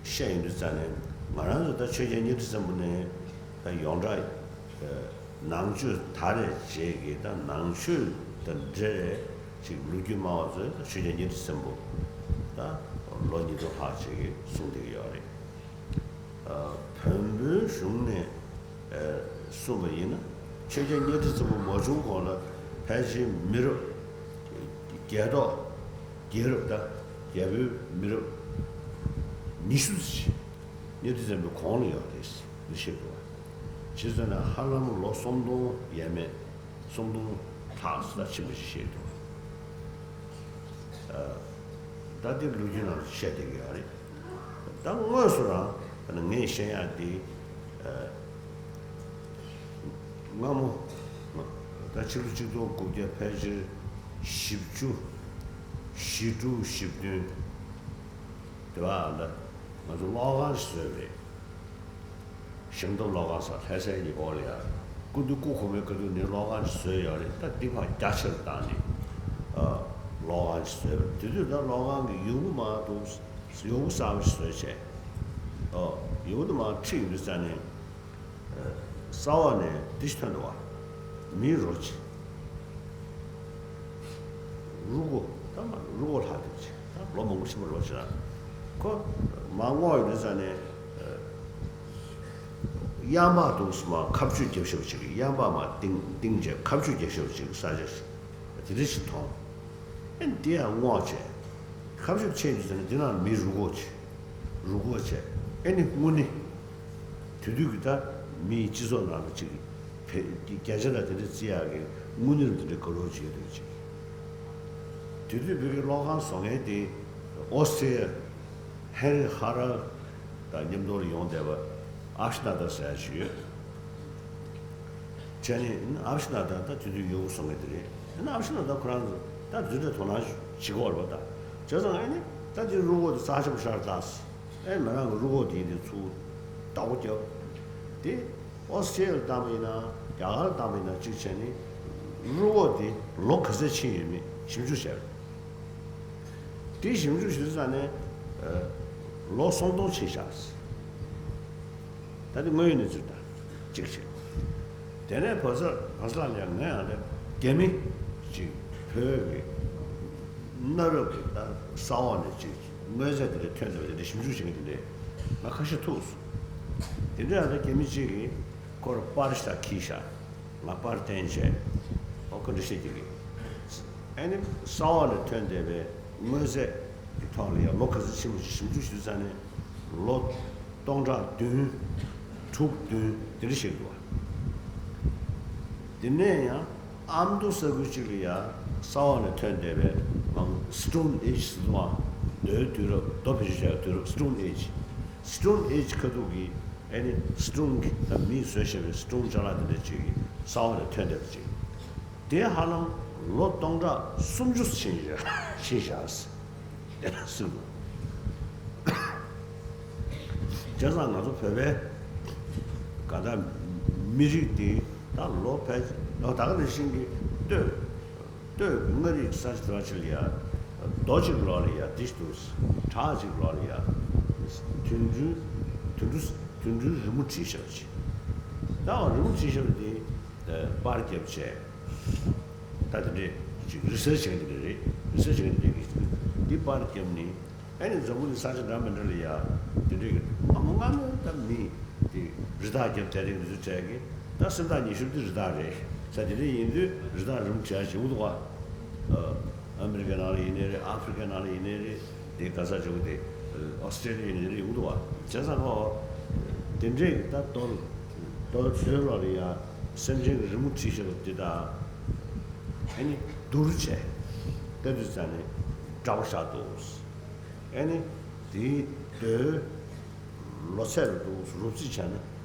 བཤད་ཡོང་དུས་ཙང་ནས་ང་རང་ཚོ་ད་ཆོས་རྒྱལ་གཉའ་ཁྲི་བཙན་པོ་ནས་ད་ཡོངས་གྲགས་ནང་ཆོས་ད་རེས་རྗེས་ཀྱི་ད་ནང་ཆོས་དང་འབྲེལ་བའི་ཅིག་ལོ་རྒྱུས་སྨྲ་བ་ཚོས་ད་ཆོས་རྒྱལ་གཉའ་ཁྲི་བཙན་པོ་ད་ལོ་ཉིས་སྟོང་ལྷག་ཅིག་གིས་གསུངས་བསྡད་ཀྱི་ཡོད་རེད། བོན་པོའི་གཞུང་ནས་གསུངས་པ་ཡིན་ན་ཆོས་རྒྱལ་གཉའ་ཁྲི་བཙན་པོ་མ་བྱུང་གོང་ལ་ཕལ་ཆེར་མི་རབས་རྒྱལ་ཐོག་རྒྱལ་རབས་དང་རྒྱལ་པོའི་མི་རབས་ཉི་ཤུ་ཙམ་ཞིག་གཉའ་ཁྲི་བཙན་པོའི་གོང་ལ་ཡོད་རེད་ཟེར་བཤད་འདུག་བ། བྱས་ཙང་ན་ཧ་ལམ་ལོ་སུམ་སྟོང་ཡས་མས་སུམ་སྟོང་ལྷག་ཙམ་ཕྱིན་པ་ཞིག་བཤད་འདུག་ད་འདི་ལོ་རྒྱུས་ནང་བཤད་བསྡད་ཀྱི་ཡོད་རེད། ད་དངོས་སུ་རང་ངས་བཤད་ཡག་འདི་སྔ་མོ་ད་ཕྱི་ལོ་གཅིག་སྟོང་དགུ་བརྒྱ་ཕལ་ཆེར་བཞི་བཅུ་བཞི་དྲུག་བཞི་བདུན་དེ་བ་ད་ང་ཚོ་གློག་ཁང་ཞིག་བཟོས་རེད། ཞིང་སྟོབས་གློག་ཁང་ཟེར་ལྷ་སའི་ཉེ་འཁོར་ལ་ཡ། སྐུ་མདུན་སྐུ་གོང་མའི་སྐབས་དུས་ནས་གློག་ཁང་ཞིག་བཟོས་ཡོད་རེད། ད་འདི་ཕར་རྒྱ་ཆེར་བཏང་ནས་ཨ་གློག་ཁང་ཞིག་བཟོས་པ་རེད། དེ་དུས་ད་གློག་ཁང་གི་ཡོང་སྒོ་མར་འདུག་ཡོང་སྒོ་གསར་པ་ཞིག་བཟོས་བྱས། ཨོ་ཡོང་སྒོ་དེ་མར་ཁྲིད་ཡོང་དུས་ཙང་ནས་ཨ་ས་འོག་ནས་འདི་ཞིག་ཐོན་འདུག་བ། མིའི་རོ་ཅིག་རུས་ཁོག་ད་མ་རུས་ཁོག་ལྷག་འདུག་ཅིག་ད་ལོ་མང་པོ་ཕྱིན་པ་རེད་བ་ཅིག་ཁོ་མར་སྔོག་ཡོང་དུས་ཙང་ནས་ཨ་གཡམ་པ་འདུག་སེ་མར་ཁ་གཅོད་རྒྱབ་ཤོར་བ་ཅིག་གཡམ་པ་མར་ཏིང་ཏིང་བྱས་ཁ་གཅོད་རྒྱབ་ཤོར་བ་ཅིག་ས་ཆ་ཞིག་དེ་འདྲ་ཞིག་མཐོང་། ཨེ་འདི་ཡང་སྔོག་བྱས། ཁ་གཅོད་ཆེ་འདུག་ཟེར་ན་འདི་ནང་མི་རུས་ཁོག་ཅིག་རུས་ཁོག་བྱས། ཨེ་ནི་དངོས་གནས། དེ་དུས་ཀྱི་ད་མིའི་སྤྱི་ཚོགས་ནང་ལ་ཅིག་བེད་བརྒྱ་ཆ་ལ་དེ་འདྲ་བརྩི་ཡག་གི་དངོས་གནས་དེ་འདྲ་དགའ་རབ་ཅིག་ཡོད་འདུག་ཅིག་དེ་དུས་བོད་ཀྱི་གློག་ཁང་བཟོ་མཁན་དེ་ཨོ་སི་ཏྲེ་ལི་ཡ་ཧེན་རི་ཧ་རལ་དང་མཉམ་དུ་ལ་ཡོང་བསྡད་པ་ཨབ་ཤི་ན་ཏ་ཟེར་ཡག་ཅིག་ཡོད། བྱས་ནས་ཨབ་ཤི་ན་ཏ་ད་དེ་དུས་ཡུལ་སྐོར་བཟོ་མཁན་དེ་རེད། ཨ་ནི་ཨབ་ཤི་ན་ཏ་ཁོ་རང་ཚོ་ད་འཛུལ་ནས་དོ་སྣང་བྱེད་ཀྱི་ཡོད་རེད་པ། ད་བྱས་ཙང་ཨ་ནི་ད་དེ་རུས་ཁོག་དེ་རྩ་ཆེན་པོ་ཞིག་ལ་བལྟས། ཨེ་མི་རང་གི་རུས་ཁོག་དེ་དེ་ཚུར་བདག་པོ་བརྒྱབ། དེ་ཨོ་སི་ཀྲི་ཡ་ལ་བཏང་པ་ཡིན་ན་རྒྱ་གར་ལ་བཏང་པ་ཡིན་ན་གཅིག་བྱས་ནས་རུས་ཁོག་དེ་ལོ་ག་ཚོད་ཕྱིན་ཡོད་མེད་ཞིབ་འཇུག་བྱས་པ་རེད། དེ་ཞིབ་འཇུག་ཞུ་ཙང་ནས་ཨ་ལོ་སུམ་སྟོང་ཕྱིན་ཤག་ད་དེ་དངོས་ཡོད་གནས་ཚུལ་དང་གཅིག་བྱས། དེ་ནས་བར་ས་བར་ས་ལ་ཡང་ངས་ཡང་དེ་རྒྱ་མི་ཅིག་བོད་ཀྱི་གནའ་རབས་ཀྱི་ད་ས་འོག་ནས་ཅིག་དངོས་རྫས་དེ་འདྲ་ཐོན་ཐུབ་པ་དེ་འདྲ་ཞིབ་འཇུག་བྱེད་མཁན་དེ་འདྲས་ང་ཁ་ཤས་ཐུག་སོང་། དེ་འདྲ་ཡང་དེ་རྒྱ་མི་གཅིག་གིས་ཁོར་པར་ཞིག་ད་འཁྱེར་ཤག་ང་པར་བསྟན་བྱས། ཨོ་ཁོ་འདྲ་བཤད་ཀྱི་རེད། ཨ་ནི་ས་འོག་ནས་ཐོན་བསྡད་པའི་དངོས་རྫས་ཀྱི་ཐོག་ལ་ཡང་ལོ་ག་ཚོད་ཕྱིན་པ་ཞིག་ཞིབ་འཇུག་ཞུ་ཙང་ནས་ལོ་སྟོང་ཕྲག་བདུན་དྲུག་བདུན་དེ་འདྲ་ཞིག་འདུག་བ། དེ་ནས་ཡང་ཨ་མདོ་ས་ཁུལ་གཅིག་ལ་ཡང་ས་འོག་ནས་ཐོན་བསྡད་པའི་ང་Stone Age ཟེར་འདུག་བ། མདོའི་དུས་རབས་རྡོ་བེད་སྤྱོད་བྱ་བའི་དུས་རབས་Stone Age། Stone Age་ཁ་ཐུག་གི་ཨ་ནི་སི་ཊོན་གྱི་ད་མིས་བཟོས་བཞག་པའི་སི་ཊོན་ཅ་ལག་དེ་འདྲ་ཅིག་གི་ས་འོག་ནས་ཐོན་བསྡད་པ་ཅིག་དེ་ཧ་ལམ་ལོ་སྟོང་ཕྲག་སུམ་ཅུ་ཕྱིན་བཞག་ཕྱིན་བཞག་ཟེར་ནས་གསུངས་འདུག་བྱས་ཙང་ང་ཚོ་བོད་པའི་ག་ད་མི་རིགས་དེ་ད་ལོ་ཕལ་ལོ་ད་ག་ནང་བཞིན་གྱི་སྟོད། སྟོད་མངའ་རིས་ས་ཆ་དེ་བ་ཅིག་ལ་ཡ། རྡོ་གཅིག་ལོགས་ལ་ཡ་འདི་འདུག་བྲག་གཅིག་ལོགས་ལ་ཡ། དུད་འགྲོའི་དུད་འགྲོ་དུད་འགྲོའི་རི་མོ་བྲིས་བཞག་ཅིག་ད་འོ་རི་མོ་བྲིས་བཞག་པ་འདི་པར་བརྒྱབ་བྱས། ད་དེ་འདྲས་ཅིག་རི་སར་ཆི་བྱེད་མཁན་དེ་འདྲས་རེད། རི་སར་ཆི་བྱེད་མཁན་དེ་འདྲས་ཀྱིས་འདི་པར་བརྒྱབ་ནས། ཨ་ནི་འཛམ་བུ་གླིང་ས་ཆ་འདྲ་མི་འདྲ་ལ་ཡ་དེ་འདྲའི་གི་སྔ་མོ་སྔ་མོ་ད་མི་དེ་རི་དྭགས་རྒྱབ་དེ་རིང་རི་ཚུ་བྲལ་གི་ད་སེམས་ཐག་ཉེ་ཤོས་དེ་རི་དྭགས་རེད་ས། དེ་འདྲ་ཡིན་དུས་རི་དྭགས་རི་མོ་བྲིས་ཡ་ཞིག་འུ་ཐུག་པ། ཨ་མི་རི་ཀའི་ནང་ལ་ཡིན་ནའི་རེད། ཨ་ཧྥི་རི་ཀའི་ནང་ལ་ཡིན་ནའི་རེད། དེ་ག་ས་ཇོ་གི་དེ་ཨོ་སི་ཀྲེ་ལི་ཡ་ཡིན་ནའི་རེད། འུ་ཐུག་པ་བྱས་ཙང་ཁོ་དེ་འདྲའི་གི་ད་དོ་དོ་དོ་ལ་ལ་ཡ་སེམས་ཅན་གི་རི་མོ་བྲིས་ཤེས་པ་དེ་ད་ཨ་ནི་བསྡུར་བྱས་ལྟ་དུས་ཙང་ནས་འདྲ་པོ་ཆགས་འདུག་ཨ་ནི་དེའི་མདོའི་ལོ་ཚད་ལ་འདུག་རོབ་རྩིས་བྱས་ན་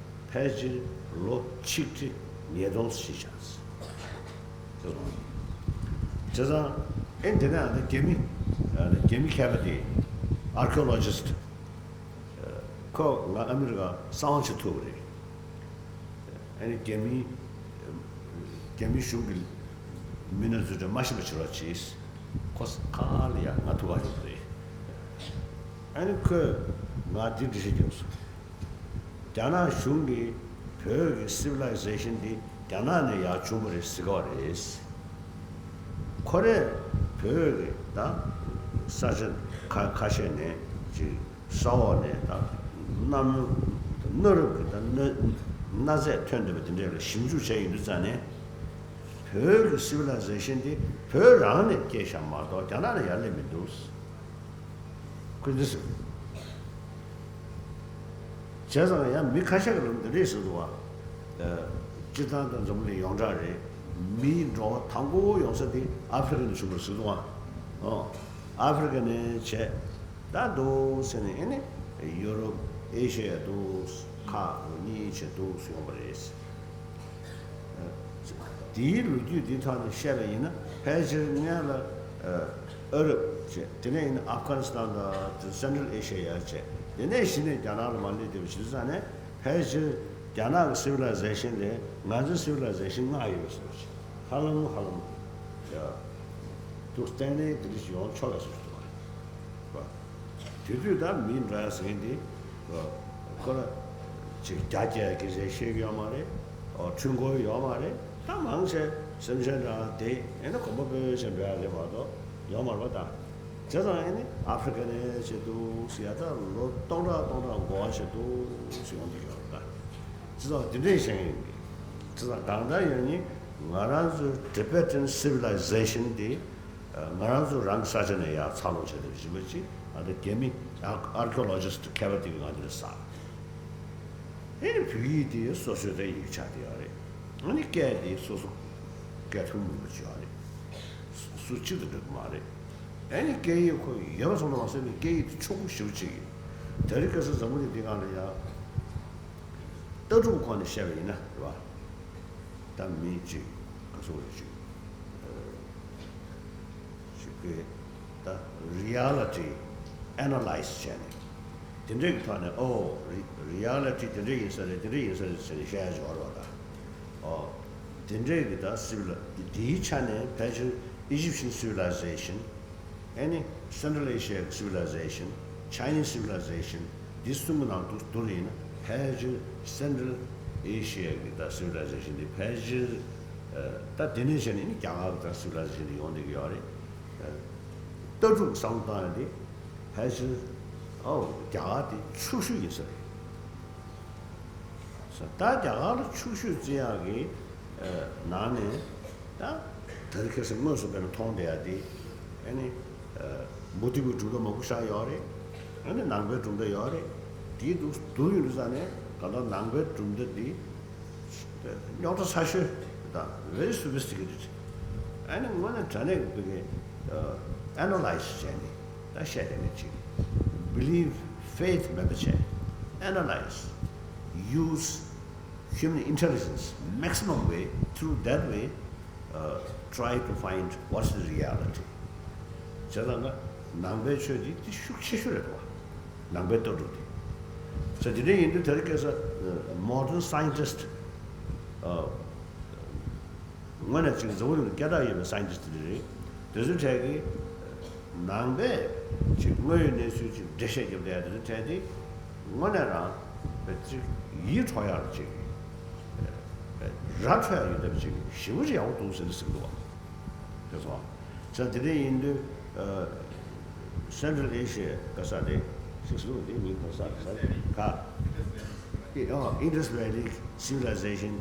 ཕལ་ཆེར་ལོ་ཆིག་ཁྲི་ཉིས་སྟོང་ཞིག་ཆགས་ཟེར་སོང་། བྱས་ཙང་ཨེ་འདི་ནས་ཨ་ནི་རྒྱ་མི་ཨ་ནི་རྒྱ་མི་མཁས་པ་དེ་ཨར་ཁི་ཡོ་ལོ་ཇི་སི་ཊི་ཁོ་ང་ཨ་མི་རི་ཀ་གསང་བ་བྱེད་ཐུབ་པ་རེད། ཨ་ནི་རྒྱ་མིའི་རྒྱ་མིའི་གཞུང་གི་མི་སྣ་ཚོས་མ་ཤེས་པ་བྱེད་རོགས་གྱིས། ཁོ་ཁ་ལ་ཡ་ང་ཐུག་ག་ཡོད་པ་རེད། ཨ་ནི་ཁོས་ང་འདི་འདྲི་ཤེས་ཀྱང་སོང་། རྒྱ་ནག་གཞུང་གིས་བོད་ཀྱི་སི་ཝི་ལའི་ཟེ་ཤན་འདི་རྒྱ་ནག་ནས་ཡར་བྱུང་བ་རེད་ཟེར་གྱི་ཡོད་རེད། ཁོ་རས་བོད་ཀྱི་ད་ས་ཆ་ཁ་ཁ་ཤས་ནས་ཅིག་ས་འོག་ནས་ད་གནམ་གནའ་རབས་ཀྱི་ད་གནའ་གནའ་རྫས་ཐོན་བསྡད་པ་དེ་འདྲས་ལ་ཞིབ་འཇུག་བྱས་ཡོང་དུས་ཙང་ནས་བོད་ཀྱི་སི་ཝི་ལའི་ཟེ་ཤན་འདི་བོད་རང་ནས་སྐྱེས་བཞག་མ་གཏོགས་རྒྱ་ནག་ནས་ཡར་སླེབས་མི་འདུག་ཁོས་འདི་ཟེར། བྱས་ཙང་ཡང་མི་ཁ་ཤས་ཀྱིས་ལབ་འདི་འདྲས་ཟེར་འདུག་བ། སྤྱིར་བཏང་ད་འཛམ་བུ་གླིང་ཡོངས་གྲགས་རེད། མིའི་འགྲོ་བ་དང་པོ་ཡོང་ས་དེ་ཨ་ཧྥེ་རི་ཀ་ནས་བྱུང་བ་རེད་ཟེར་འདུག་བ། ཨོ། ཨ་ཧྥེ་རི་ཀ་ནས་བྱས། ད་འདུག་ཟེར་ནས་ཨེ་ནི་ཡུ་རོབ་ཨེ་ཤི་ཡ་འདུག་ཁག་གཉིས་བྱས་འདུག་ཡོང་བ་རེད། དེའི་ལོ་རྒྱུས་འདི་ཐོག་ནས་བཤད་པ་ཡིན་ན་ཕལ་ཆེར་སྔོན་ལ་ཨ་རབ་བྱས། དེ་ནས་ཡིན་ན་ཨབ་གྷ་ནི་སི་ཐན་དང་དེ་སེན་ཊྲལ་ཨེ་ཤི་ཡ་ཡར་བྱས། དེ་ནས་གཞི་ནས་རྒྱ་ནག་ལ་མར་སླེབས་བསྡད་པ་བྱས་ཙང་ནས་ཕལ་ཆེར་རྒྱ་ནག་གི་སི་ཝི་ལའི་ཟེ་ཤན་ལས་ང་ཚོའི་སི་ཝི་ལའི་ཟེ་ཤན་སྔ་ཡོད་པའི་བཟོ་ཞིག་ཧ་ལམ་ཧ་ལམ་ཡ་འདུག་གཏན་ནས་དེ་འདྲ་ཞིག་ཡོང་ཆོག་པའི་བཟོ་ཞིག་འདུག་བ། དེ་དུས་ད་མི་འདྲ་ཟེར་མཁན་དེ་ཁོ་ལ་ཅིག་རྒྱ་སྐྱེད་ཀྱི་རེད་བཤད་ཀྱི་ཡོད་མ་རེད། འཁྲུལ་འཁོར་ཡོད་མ་རེད། ད་མང་ཆེ་སེམས་ཅན་འདྲ་དེ་ཨེ་ནི་གོམ་པ་སྤོས་ཅན་འགྲོ་ཡ་རེད་མ་གཏོགས་ཡོད་མ་རེད་པ། ད་བྱས་ཙང་ཨེ་ནི་ཨ་ཧྥེ་རི་ཀ་ནས་བྱས་འདུག་ཟེར་ཡ། ད་ལོ་སྟོང་ཕྲག་སྟོང་ཕྲག་འགོར་བ་བྱས་འདུག་ཟེར་ཡོང་གི་ཡོད་རེད། ད་བྱས་ཙང་དེ་འདྲས་བཤད་ཡིན་གྱི། བྱས་ཙང་གང་ལྟར་ཡང་ནི་ང་རང་ཚོའི་Tibetan civilization་དེ་ང་རང་ཚོ་རང་གི་ས་ཆ་ནས་ཡར་འཚར་ལོངས་བྱས་ཏེ་བཞིན་པ་ཅིག་ཨ་ད་རྒྱ་མི་ཨར་ཁི་ཡོ་ལོ་ཇི་སི་ཊི་མཁས་པ་དེ་གིས་ང་འདི་ལ་ཟ། ཨེ་ནི་བོད་ཡིག་དེ་སོ་སོའི་ད་ཡིག་ཆ་དེ་ཡོད་རེད། ཨ་ནི་སྐད་དེ་སོ་སོ་སྐད་ཐུང་མང་པོ་ཅིག་ཡོད་རེད། སུ་གཅིག་ཏུ་འགྲིག་གི་མ་རེད། ཨ་ནི་སྐད་ཡིག་ཁོ་ཡོད་པ་ཙམ་དུ་མ་ཟད་ནས་སྐད་ཡིག་དེ་ཕྱུག་པོ་ཞེ་པོ་ཅིག་ཡིན། དེ་རིང་ཁ་སང་འཛམ་བུ་གླིང་འདི་སྒང་ལ་ཡ། ལྟ་གྲུབ་ཁོངས་ནས་བཤད་པ་ཡིན་ན་རེད་བ། ད་མི་གཅིག་ག་སོ་རེ་གཅིག་ཞིག་གིས་ད་རི་ཡ་ལི་ཊི་ཨེ་ན་ལའི་ཛི་བྱས་ནས་དེ་འདྲའི་གི་ཐོག་ནས་ཨོ་རི་རི་ཡ་ལི་ཊི་དེ་འདྲ་ཡིན་ས་རེད། དེ་འདྲ་ཡིན་ས་རེད་ཟེར་ནས་བཤད་ཡ་ཅིག་ཡོད་རེད་བ། ད་ཨོ་དེ་འདྲའི་གི་ད་སི་ཝི་ལ་དེའི་ཆ་ནས་ཕལ་ཆེར་Egyptian civilization ཨ་ནི་Central Asian civilization, Chinese civilization འདི་གསུམ་གྱི་ནང་དུ་བསྡུར་ཡིན་ན་ཕལ་ཆེར་Central Asia གི་ད་civilization འདི་ཕལ་ཆེར་ད་དེ་ནས་བྱས་ནས་ནི་རྒྱ་གར་གྱི་ད་civilization འདི་ཡོང་བསྡད་ཀྱི་ཡོད་རེད། ལྟ་གྲུབ་བསམ་བློ་བཏང་ཡ་འདི་ཕལ་ཆེར་ཨོ་རྒྱ་གར་དེ་ཕྱུག་ཤོས་ཡིན་ས་རེད། ད་རྒྱ་གར་ལ་ཕྱུག་ཤོས་བརྩི་ཡག་གི་ནང་ནས་ད་དེ་རིང་ཁ་སང་དངོས་སུ་དཔེར་ན་མཐོང་བསྡད་ཡ་དེ་ཨ་ནི་མུ་སྟེགས་པའི་གྲུབ་མཐའ་མང་པོ་བཞག་ཡོད་རེད། ཨ་ནི་ནང་པའི་གྲུབ་མཐའ་ཡོད་རེད། དེའི་འདུག་འདུག་ཡོང་དུས་ཙང་ནས་ད་ལྟ་ནང་པའི་གྲུབ་མཐའ་འདི་རྙོག་དྲ་ཚ་ཤོས་དང་very sophisticated ཨ་ནི་དངོས་གནས་དྲང་གནས་ཀྱི་ཕ་གི་ཨ་ན་ལའི་ཛི་བྱས་ནས་ད་བཤད་བསྡད་མཁན་ཅིག believe faith མེད་པ་བྱས། Analyze, use human intelligence maximum way, through that way, uh, try to find what's the reality. བྱས་ཙང་ན་ནང་པའི་ཆོས་འདི་དེ་ཤུགས་ཆེ་ཤོས་རེད་འདུག་བ། ནང་པའི་ལྟ་གྲུབ་དེ། ས་དེ་འདྲ་ཡིན་དུས་དེ་རིང་ཁ་སང་modern scientist དངོས་གནས་ཅིག་འཛམ་བུ་གླིང་ལ་སྐད་གྲགས་ཡོད་པའི་scientist དེ་འདྲ་རེད། དེ་ཚོའི་གྲས་ཀྱིས་ནང་པས་ཅིག་དངོས་ཡོད་གནས་ཚུལ་ཅིག་འགྲེལ་བཤད་རྒྱབ་བསྡད་ཡ་དེ་ཚོའི་གྲས་དེ་དངོས་གནས་རང་ཅིག་ཡིད་འཕྲོག་ཡག་ཅིག་ར་འཕྲོད་ཡག་ཡོད་བསྡད་པ་ཅིག་ཞེ་པོ་ཅིག་ཡག་པོ་འདུག་ཟེར་ནས་ཟེར་གྱི་འདུག་བ། དེ་ཚོ་ས་དེ་འདྲ་ཡིན་དུས་ Central Asia ག་ས་དེ་ཤིག་སུ་དེ་མིང་ག་ས་ག་ས་དེ་ག་ཨི་ཨོ་Indus Valley Civilization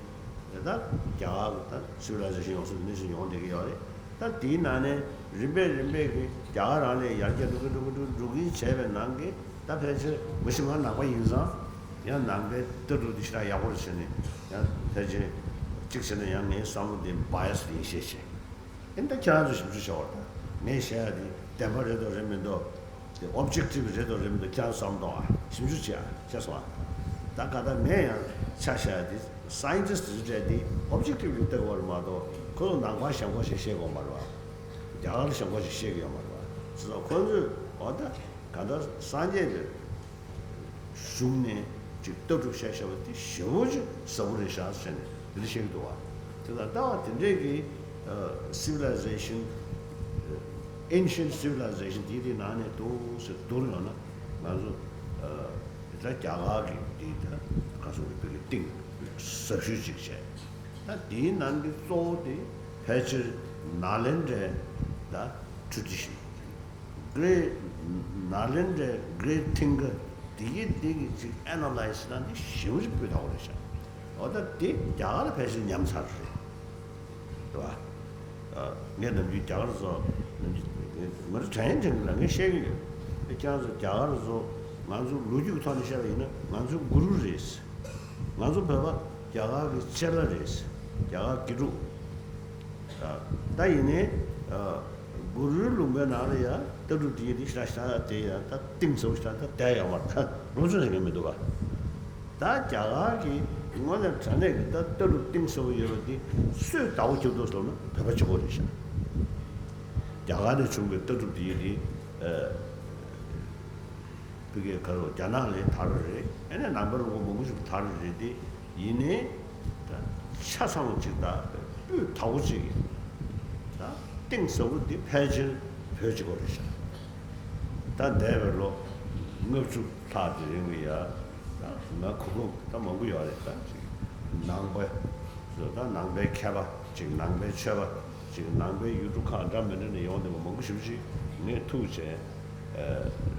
དེ་ད་རྒྱ་གར་གི་ད་Civilization ཡོངས་སུ་གནས་ཚུལ་ཡོང་བསྡད་ཀྱི་ཡོད་རེད། ད་དེའི་ནང་ནས་རིམ་པས་རིམ་པས་ཀྱི་རྒྱ་གར་རང་ལས་ཡར་རྒྱས་འགྲོ་གི་འགྲོ་གི་འགྲོ་གི་འགྲོ་གི་བྱས་པའི་ནང་གི་ད་ཕལ་ཆེར་མི་ཤི་ང་ནང་པ་ཡིན་ཙང་ཡང་ནང་པའི་ལྟ་གྲུབ་དེ་ཞེ་དྲག་ཡག་པོ་རེད་བྱས་ནས་ཡང་ཕལ་ཆེར་གཅིག་བྱས་ན་ཡང་ངའི་བསམ་བློ་དེ་bias ཡིན་ཤས་ཆེ། ཨེ་ད་ཁྱེད་རང་ཚོ་ཞིབ་འཇུག་བྱ་བར་ད་ངས་བཤད་ཡ་དེ་བདེན་པ་རེད་དོ་རེད་མི་འདུག་དེ་objective རེད་དོ་རེད་མི་འདུག་ཁྱེད་རང་བསམ་གཏོང་ཨ་ཞིབ་འཇུག་བྱེད་ཨ་ཤེས་སོང་ཨ། ད་ག་ད་ངས་ཡང་ཆ་བཞག་ཡ་དེ་scientist དེ་ཚོ་གྲས་དེ་objectively ལྟ་དགོས་རེད་མ་གཏོགས་ཁོ་ཚོ་ནང་པ་ཞེན་ཁོག་ཞིག་བཤད་དགོས་མ་རེད་བ། རྒྱ་གར་ཞེན་ཁོག་ཞིག་བཤད་ཀྱི་ཡོད་མ་རེད་བ། བྱས་ཙང་ཁོ་ཚོས་འོ་ད་ག་ད་སངས་རྒྱས་དེ། གཞུང་ནས་ཅིག་ལྟ་གྲུབ་བཤད་བཤད་པ་དེ་ཞེ་པོ་ཅིག་ཟབ་པོ་རེད་ཤག་ཟེར་ནས་དེ་འདྲ་བཤད་ཀྱི་འདུག་བ། དེ་དང་ལྟ་བ་དེ་འདྲས་ཀྱི་civilization ancient civilization དེ་དེ་ནང་ནས་འདུག་ཟེར་བསྡུར་ཡོང་ན་ང་ཚོ་དེ་ལྟར་རྒྱ་གར་གྱི་དེ་ལྟར་ག་སོགས་ཀྱི་བོད་ཀྱི་གཏིང་ཟབ་ཤོས་ཅིག་བྱས། ད་དེའི་ནང་གི་གཙོ་བོ་དེ་ཕལ་ཆེར་ནཱ་ལེནྡྲའི་ད་tradition། Great ནཱ་ལེནྡྲའི་great thinker དེ་གི་དེ་གི་ཅིག་analyze ན་འདི་ཞེ་པོ་ཅིག་སྤུས་དག་པོ་རེད་ཤག་འོ་ད་དེ་རྒྱ་གར་ཕལ་ཆེར་ཉམས་ཚར་རེད། རེད་བ། ཨ། ངས་ནམ་རྒྱུན་རྒྱ་གར་ཚོ་ནམ་རྒྱུན་ང་ཚོ་དྲན་དྲན་གི་ལ་ངས་བཤད་གི་ཡོད། ཁྱེད་རང་ཚོ་རྒྱ་གར་ཚོ་ང་ཚོ་ལོ་རྒྱུས་ཀྱི་ཐོག་ནས་བཤད་པ་ཡིན་ན་ང་ཚོ་གུ་རུ་རེད། ང་ཚོ་བོད་པ་རྒྱ་གར་གྱི་ཅ་ལག་རེད། རྒྱ་གར་དགེ་ཕྲུག་ད་ཡིན་ནའི་གུ་རུའི་ལུང་པའི་ནང་ལ་ཡང་ལྟ་གྲུབ་འདི་ཡིན་འདི་ཤ་ཤ་དེ་ཡང་ད་གཏིང་ཟབ་ཤ་ད་བསྡད་ཡོད་མ་རེད། ད་ལོ་ཚོད་ཟེར་མཁན་མི་འདུག་ག་ད་རྒྱ་གར་གྱི་དངོས་གནས་དྲང་གནས་ཀྱི་ད་ལྟ་གྲུབ་གཏིང་ཟབ་པོ་ཡོད་པ་འདི་སུས་བདག་པོ་རྒྱབ་འདུག་ཟེར་ན་བོད་པ་གཅིག་པོ་རེད་ཤག་རྒྱ་གར་ནས་བྱུང་བའི་ལྟ་གྲུབ་འདི་ཡིན་འདི། བོད་སྐད་ག་རེ་རྒྱ་ནག་ལ་དར་བ་རེད། ཨ་ནི་ནང་པའི་ལུང་པ་མང་པོ་ཞིག་དར་བ་རེད་དེ། ཡིན་ནའི་ད་ཆ་ཚང་ཅིག་ད་སྤུས་དག་པོ་ཅིག་གི་ད་གཏིང་ཟབ་པོ་འདི་ཕལ་ཆེར་བོད་གཅིག་པོ་རེད་ཤག་ད་འདས་པའི་ལོ་ལྔ་བཅུ་ལྷག་གི་རིང་ལ་ཡ་ད་ང་གོ་སྐབས་ད་མང་པོ་ཡོད་རེད། ད་ཅིག་ནང་པའི་ད་ནང་པའི་མཁས་པ་ཅིག་ནང་པའི་ཆོས་པ། ཅིག་ནང་པའི་ཡུལ་གྲུ་ཁག་འདྲ་མི་འདྲ་ནས་ཡོང་བསྡད་པ་མང་པོ་ཞེ་པོ་ཅིག་ངས་ཐུག་བྱས་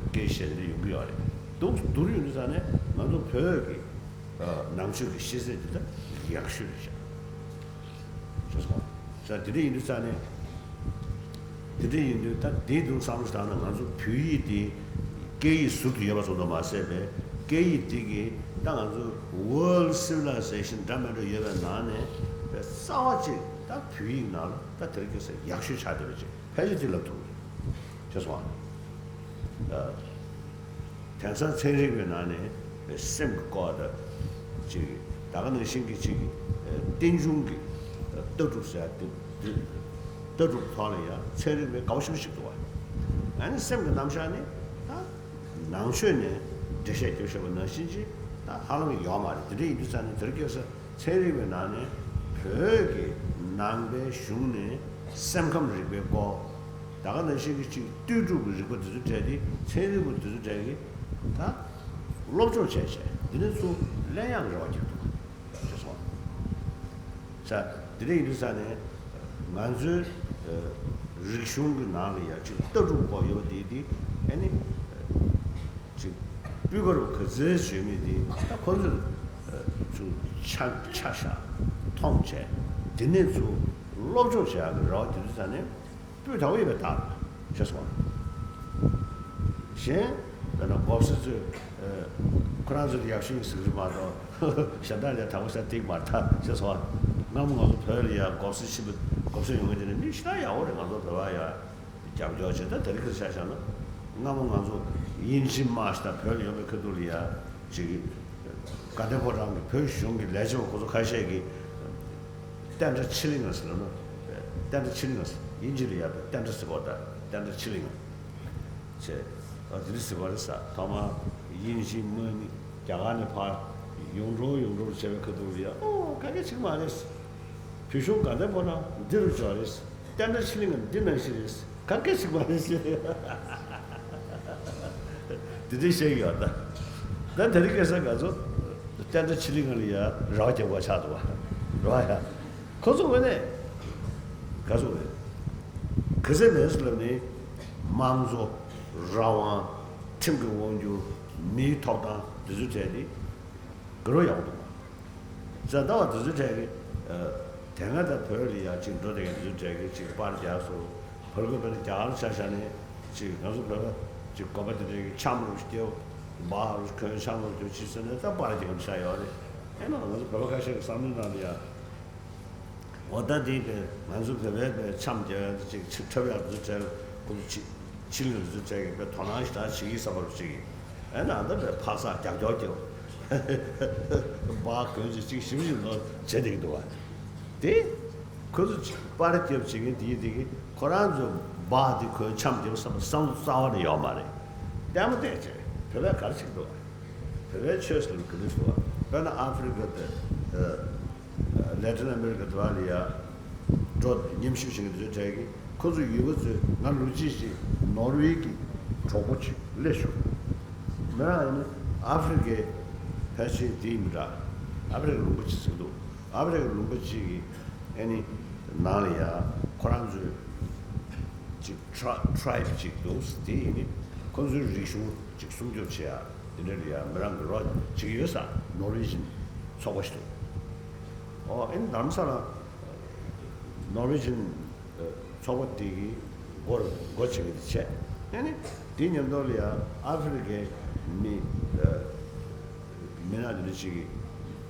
སྐད་བཤད་འདི་ཡོང་གི་ཡོད་རེད། འདུག་བསྡུར་ཡོང་དུས་ཙང་ནས་ང་ཚོ་བོད་ཀྱི་ནང་ཆོས་ཀྱི་ཤེས་ཚད་འདི་ད་ཡག་ཤོས་རེད་ཤག་ཤེས་སོང་། ས་དེ་འདྲ་ཡིན་དུས་ཙང་ནས་དེ་འདྲ་ཡིན་དུས་ད་འདི་འདུག་བསམ་བློ་བཏང་ན་ང་ཚོ་བོད་ཡིག་འདི་སྐད་ཡིག་ཟུར་དུ་ཡོད་པ་ཙམ་དུ་མ་ཟད་པའི་སྐད་ཡིག་འདི་གི་ད་ང་ཚོ་World Civilization འདྲ་མི་འདྲ་ཡོད་པའི་ནང་ནས་རྩ་བ་གཅིག་ད་བོད་ཡིག་ནང་ལ་ད་དེ་རིང་ཁ་སང་ཡག་ཤོས་ཆགས་བསྡད་པ་ཅིག་ཕལ་ཆེར་དེ་ལབ་ཐུབ་ཀྱི་རེད། ཤེས་སོང་ཨ། དེང་སང་ཚན་རིག་པའི་ནང་ནས་སེམས་ཀྱི་སྐོར་དང་ཅིག་ད་ག་ནང་བཞིན་གྱི་ཅིག་རྟེན་འབྱུང་གི་ལྟ་གྲུབ་ཟེར་ཡ་དེ་དེ་ལྟ་གྲུབ་ཐོག་ལ་ཡང་ཚན་རིག་པའི་དགའ་བོ་ཞེ་པོ་ཞིག་འདུག་བ། ཨ་ནི་སེམས་ཀྱི་རྣམ་གཞག་ནི་ད་ནང་ཆོས་ནས་འགྲེལ་བཤད་རྒྱབ་བཞག་པ་ནང་བཞིན་ཅིག་ད་ཧ་ལམ་ཡོད་མ་རེད། དེ་འདྲ་ཡིན་དུས་ཙང་ནས་དེ་རིང་ཁ་སང་ཚན་རིག་པའི་ནང་ནས་བོད་ཀྱི་ནང་པའི་གཞུང་ནས་སེམས་ཁམས་རིག་པའི་སྐོར། ད་ག་ནང་བཞིན་གྱི་ཅིག་ལྟོས་གྲུབ་ཀྱི་རིག་པ་དེ་ཚོ་གྲས་དེ་ཚན་རིག་པ་དེ་ཚོ་གྲས་ཀྱིས་ད་སློབ་སྦྱོང་བྱས་བྱས་འདི་ནས་ཚུར་གླེང་ཡག་གི་རེ་བ་རྒྱག་ཐུབ་ཅེས་སོང་། ས་དེ་འདྲ་ཡིན་དུས་ཙང་ནས་ང་ཚོའི་རིག་གཞུང་གི་ནང་ལ་ཡང་ཅིག་ལྟ་གྲུབ་སྐོར་ཡོད་པ་དེ་དེ་ཨ་ནི། ཅིག་སྤུས་ཀ་རུ་ག་ཚོད་བྱོན་མི་དེ་ད་ཁོ་ཚོས་ཚུར་ཆ་ཆ་བཞག་མཐོང་བྱས་དེ་ནས་ཚུར་སློབ་སྦྱོང་བྱེད་ཡག་གི་རེ་བ་དེ་དུས་ཙང་ནས་སྤུས་དག་པོ་ཡོད་པའི་རྟགས་ཤེས་སོང་། གཞན་དཔེར་ན་མགོ་སེར་ཚོས་ཁོ་རང་ཚོ་ལ་ཡག་ཤོས་ཡིན་ཟེར་གི་རེད་མ་གཏོགས་གཞན་དག་ལ་དག་པོ་ཤ་སྟེར་གི་མ་རེད་ད་ཤེས་སོང་། སྔ་མོ་ང་ཚོ་བོད་ལ་ཡ་མགོ་སེར་ཕྱིན་པ་མགོ་སེར་ཡོང་མཁན་དེ་ནི་མི་ཞེ་དྲག་ཡག་པོ་རེད། ང་ཚོ་བོད་པ་ཡ། རྒྱབ་སྐྱོར་བྱས། ད་དེ་རིང་ཁ་སང་ཆ་བཞག་ན་སྔ་མོ་ང་ཚོ་དབྱིན་ཇི་དམག་ཞིག་དང་བོད་ལ་ཡོང་བའི་ཁ་ཐུག་ལ་ཡ་ཅིག་དགའ་ལྡན་ཕོ་བྲང་གི་བོད་གཞུང་གི་ལས་བྱེད་པ་ཁོ་ཚོ་ཁ་ཤས་ཀྱིས་ཏན་ཏྲ་ཆི་ལིང་ཟེར་ན་ཏན་ཏྲ་ཆི་ལིང་དབྱིན་ཇི་ལ་ཡ་ཏན་ཏྲ་ཟེར་གོ་ད་ཏན་ཏྲ་ཆི་ལིང་བྱས། ཨ་དེ་འདྲ་ཟེར་བ་རེད་ས། ཐོག་མར་དབྱིན་ཇི་དམག་མི་རྒྱ་གར་ནས་ཕར་ཡོང་འགྲོ་ཡོང་འགྲོ་བྱས་པའི་ཁ་ཐུག་ལ་ཡ་ཨོ་ག་གེ་ཅིག་མ་རེད། བོད་གཞུང་དགའ་ལྡན་ཕོ་བྲང་འདི་རུ་འབྱོར་རེད། ཏན་ཏྲ་ཆི་ལིང་འདི་ནང་བཞིན་རེད། ག་གེ་ཞིག་མ་རེད་ཟེར། དེ་འདྲ་བཤད་ཀྱི་ཡོད་ད། ད་དེ་རིང་ཁ་སང་ང་ཚོ་ཏན་ཏྲ་ཆི་ལིང་ལ་ཡ་རེ་བ་རྒྱབ་པ་ཆགས་འདུག་བ། རེད་བ་ཡ། ཁོ་ཚོ་ངོས་ནས་ག་ཚོད་རེད། ག་ཚད་མེད་སུ་ལབ་ནས་དམངས་གཙོ། རང་དབང་། ཁྲིམས་ཀྱི་དབང་སྒྱུར། མིའི་ཐོབ་ཐང་འདི་ཚོའི་གྲས་དེ་ག་རེ་ཡག་པོ་འདུག་ག་ཟེར་ལྟ་བ་དེ་ཚོའི་གྲས་ཀྱི། ཨ། དེ་སྔ་ད་བོད་ལ་ཡ་གཅིག་འགྲོ་བསྡད་མཁན་དེ་ཚོའི་གྲས་ཀྱི་གཅིག་པར་རྒྱག་སོང་། བར་སྐབས་དཔེར་ན་རྒྱ་གར་ཆ་བཞག་ནས་གཅིག་ང་ཚོ་བོད་པ་གཅིག་དགོན་པ་དེ་འདྲའི་གི་འཆམ་རུ་སྐྱེལ། འབག་རུ་གོན། འཆམ་རུ་སྐྱེལ་ཅི་ཟེར་ནས་ད་པར་རྒྱག་མི་ཆ་ཡོད་རེད། ཨེ་ན་ང་ཚོ་བོད་པ་ཁ་ཤས་ཀྱི་བསམ་བློའི་ནང་ལ་ཡ། འོ་ད་འདི་པའི་ང་ཚོ་བོད་པའི་པའི་འཆམ་རྒྱག་ཡ་དེ་གཅིག་ཕྱི་འཁྲབ་ཡག་དེ་ཚོའི་གྲས་ཁོ་ཚོ་ཕྱི་ཕྱི་ལུགས་དེ་ཚོའི་གྲས་ཀྱི་པའི་དོ་སྣང་ཞེ་དྲག་བྱེད་ཀྱི་བསམ་པ་རུ་བྱེད་ཀྱི། ཨེ་ན་ད་པའི་ཕག་སག་རྒྱག་རྒྱོག་རྒྱབ། འབག་གོན་ཅིག་གཅིག་ཞིབ་ཞིབ་ལོ་བྱེད་བསྡད་ཀྱི་འདུག་བ། དེ་ཁོ་ཚོ་གཅིག་པར་རྒྱབ་བྱེད་མཁན་དེ་ཡི་དེ་གི་ཁོ་རང་ཚོ་འབག་དེ་གོན་འཆམ་རྒྱབ་བསམ་བསམ་བློ་རྩ་བ་ནས་ཡོད་མ་རེད། ལྟད་མོ་བལྟས་བྱས་བོད་པས་ག་རེ་བྱེད་ཀྱི་འདུག་བ། བོད་པའི་ཆོས་ཟེར་གི་འདུག་བ། དཔེར་ན་ཨ་ཧྥེ་རི་ཀ་དེ། ཨ། ལེ་ཏིན་ཨ་མེ་རི་ཀ་དེ་བ་ལ་ཡ་འགྲོ་མཉམ་ཞུགས་བྱེད་མཁན་དེ་ཚོའི་གྲས་ཀྱི་ཁོ་ཚོ་ཡུལ་པ་ཚོས་ང་ལོ་གཅིག་ཅིག་ནོར་ཝེ་གི་གྲོགས་པོ་ཅིག་སླེབས་བྱུང་། མི་རང་ཡིན་ན་ཨ་ཧྥེ་རི་ཀའི་ཕལ་ཆེར་དེ་མི་འདྲ། ཨ་ཧྥེ་རི་ཀ་ལུང་པ་ཅིག་ཟེར་གི་འདུག་ཨ་ཧྥེ་རི་ཀ་ལུང་པ་ཅིག་གི་ཨ་ནི་ནང་ལ་ཡ་ཁོ་རང་ཚོའི་ཅིག་ཁྲ་ཁྲའིབ་ཅིག་འདུག་དེ་ཡིན་ནི་ཁོ་ཚོའི་རིག་གཞུང་ཅིག་སྲུང་སྐྱོབ་བྱེད་ཡ། དེ་འདྲ་ལ་ཡ་མི་རང་གི་རོགས་བྱེད་ཀྱི་ཡོད་ས་ནོར་ཝེ་ཇིན་ཚོགས་པ་ཞིག་འདུག་ཨོ་ཨིན་དྷ་རམ་ས་ལ་ནོར་ཝེ་ཇིན་ཚོགས་པ་དེ་གི་སྒོར་སྒོ་བྱེད་ཀྱི་དེ་བྱས། ཨ་ནི་དེ་མཉམ་དུ་ལ་ཡ་ཨ་ཧྥེ་རི་ཀའི་མི་མི་སྣ་དེ་འདྲ་ཅིག་གིས་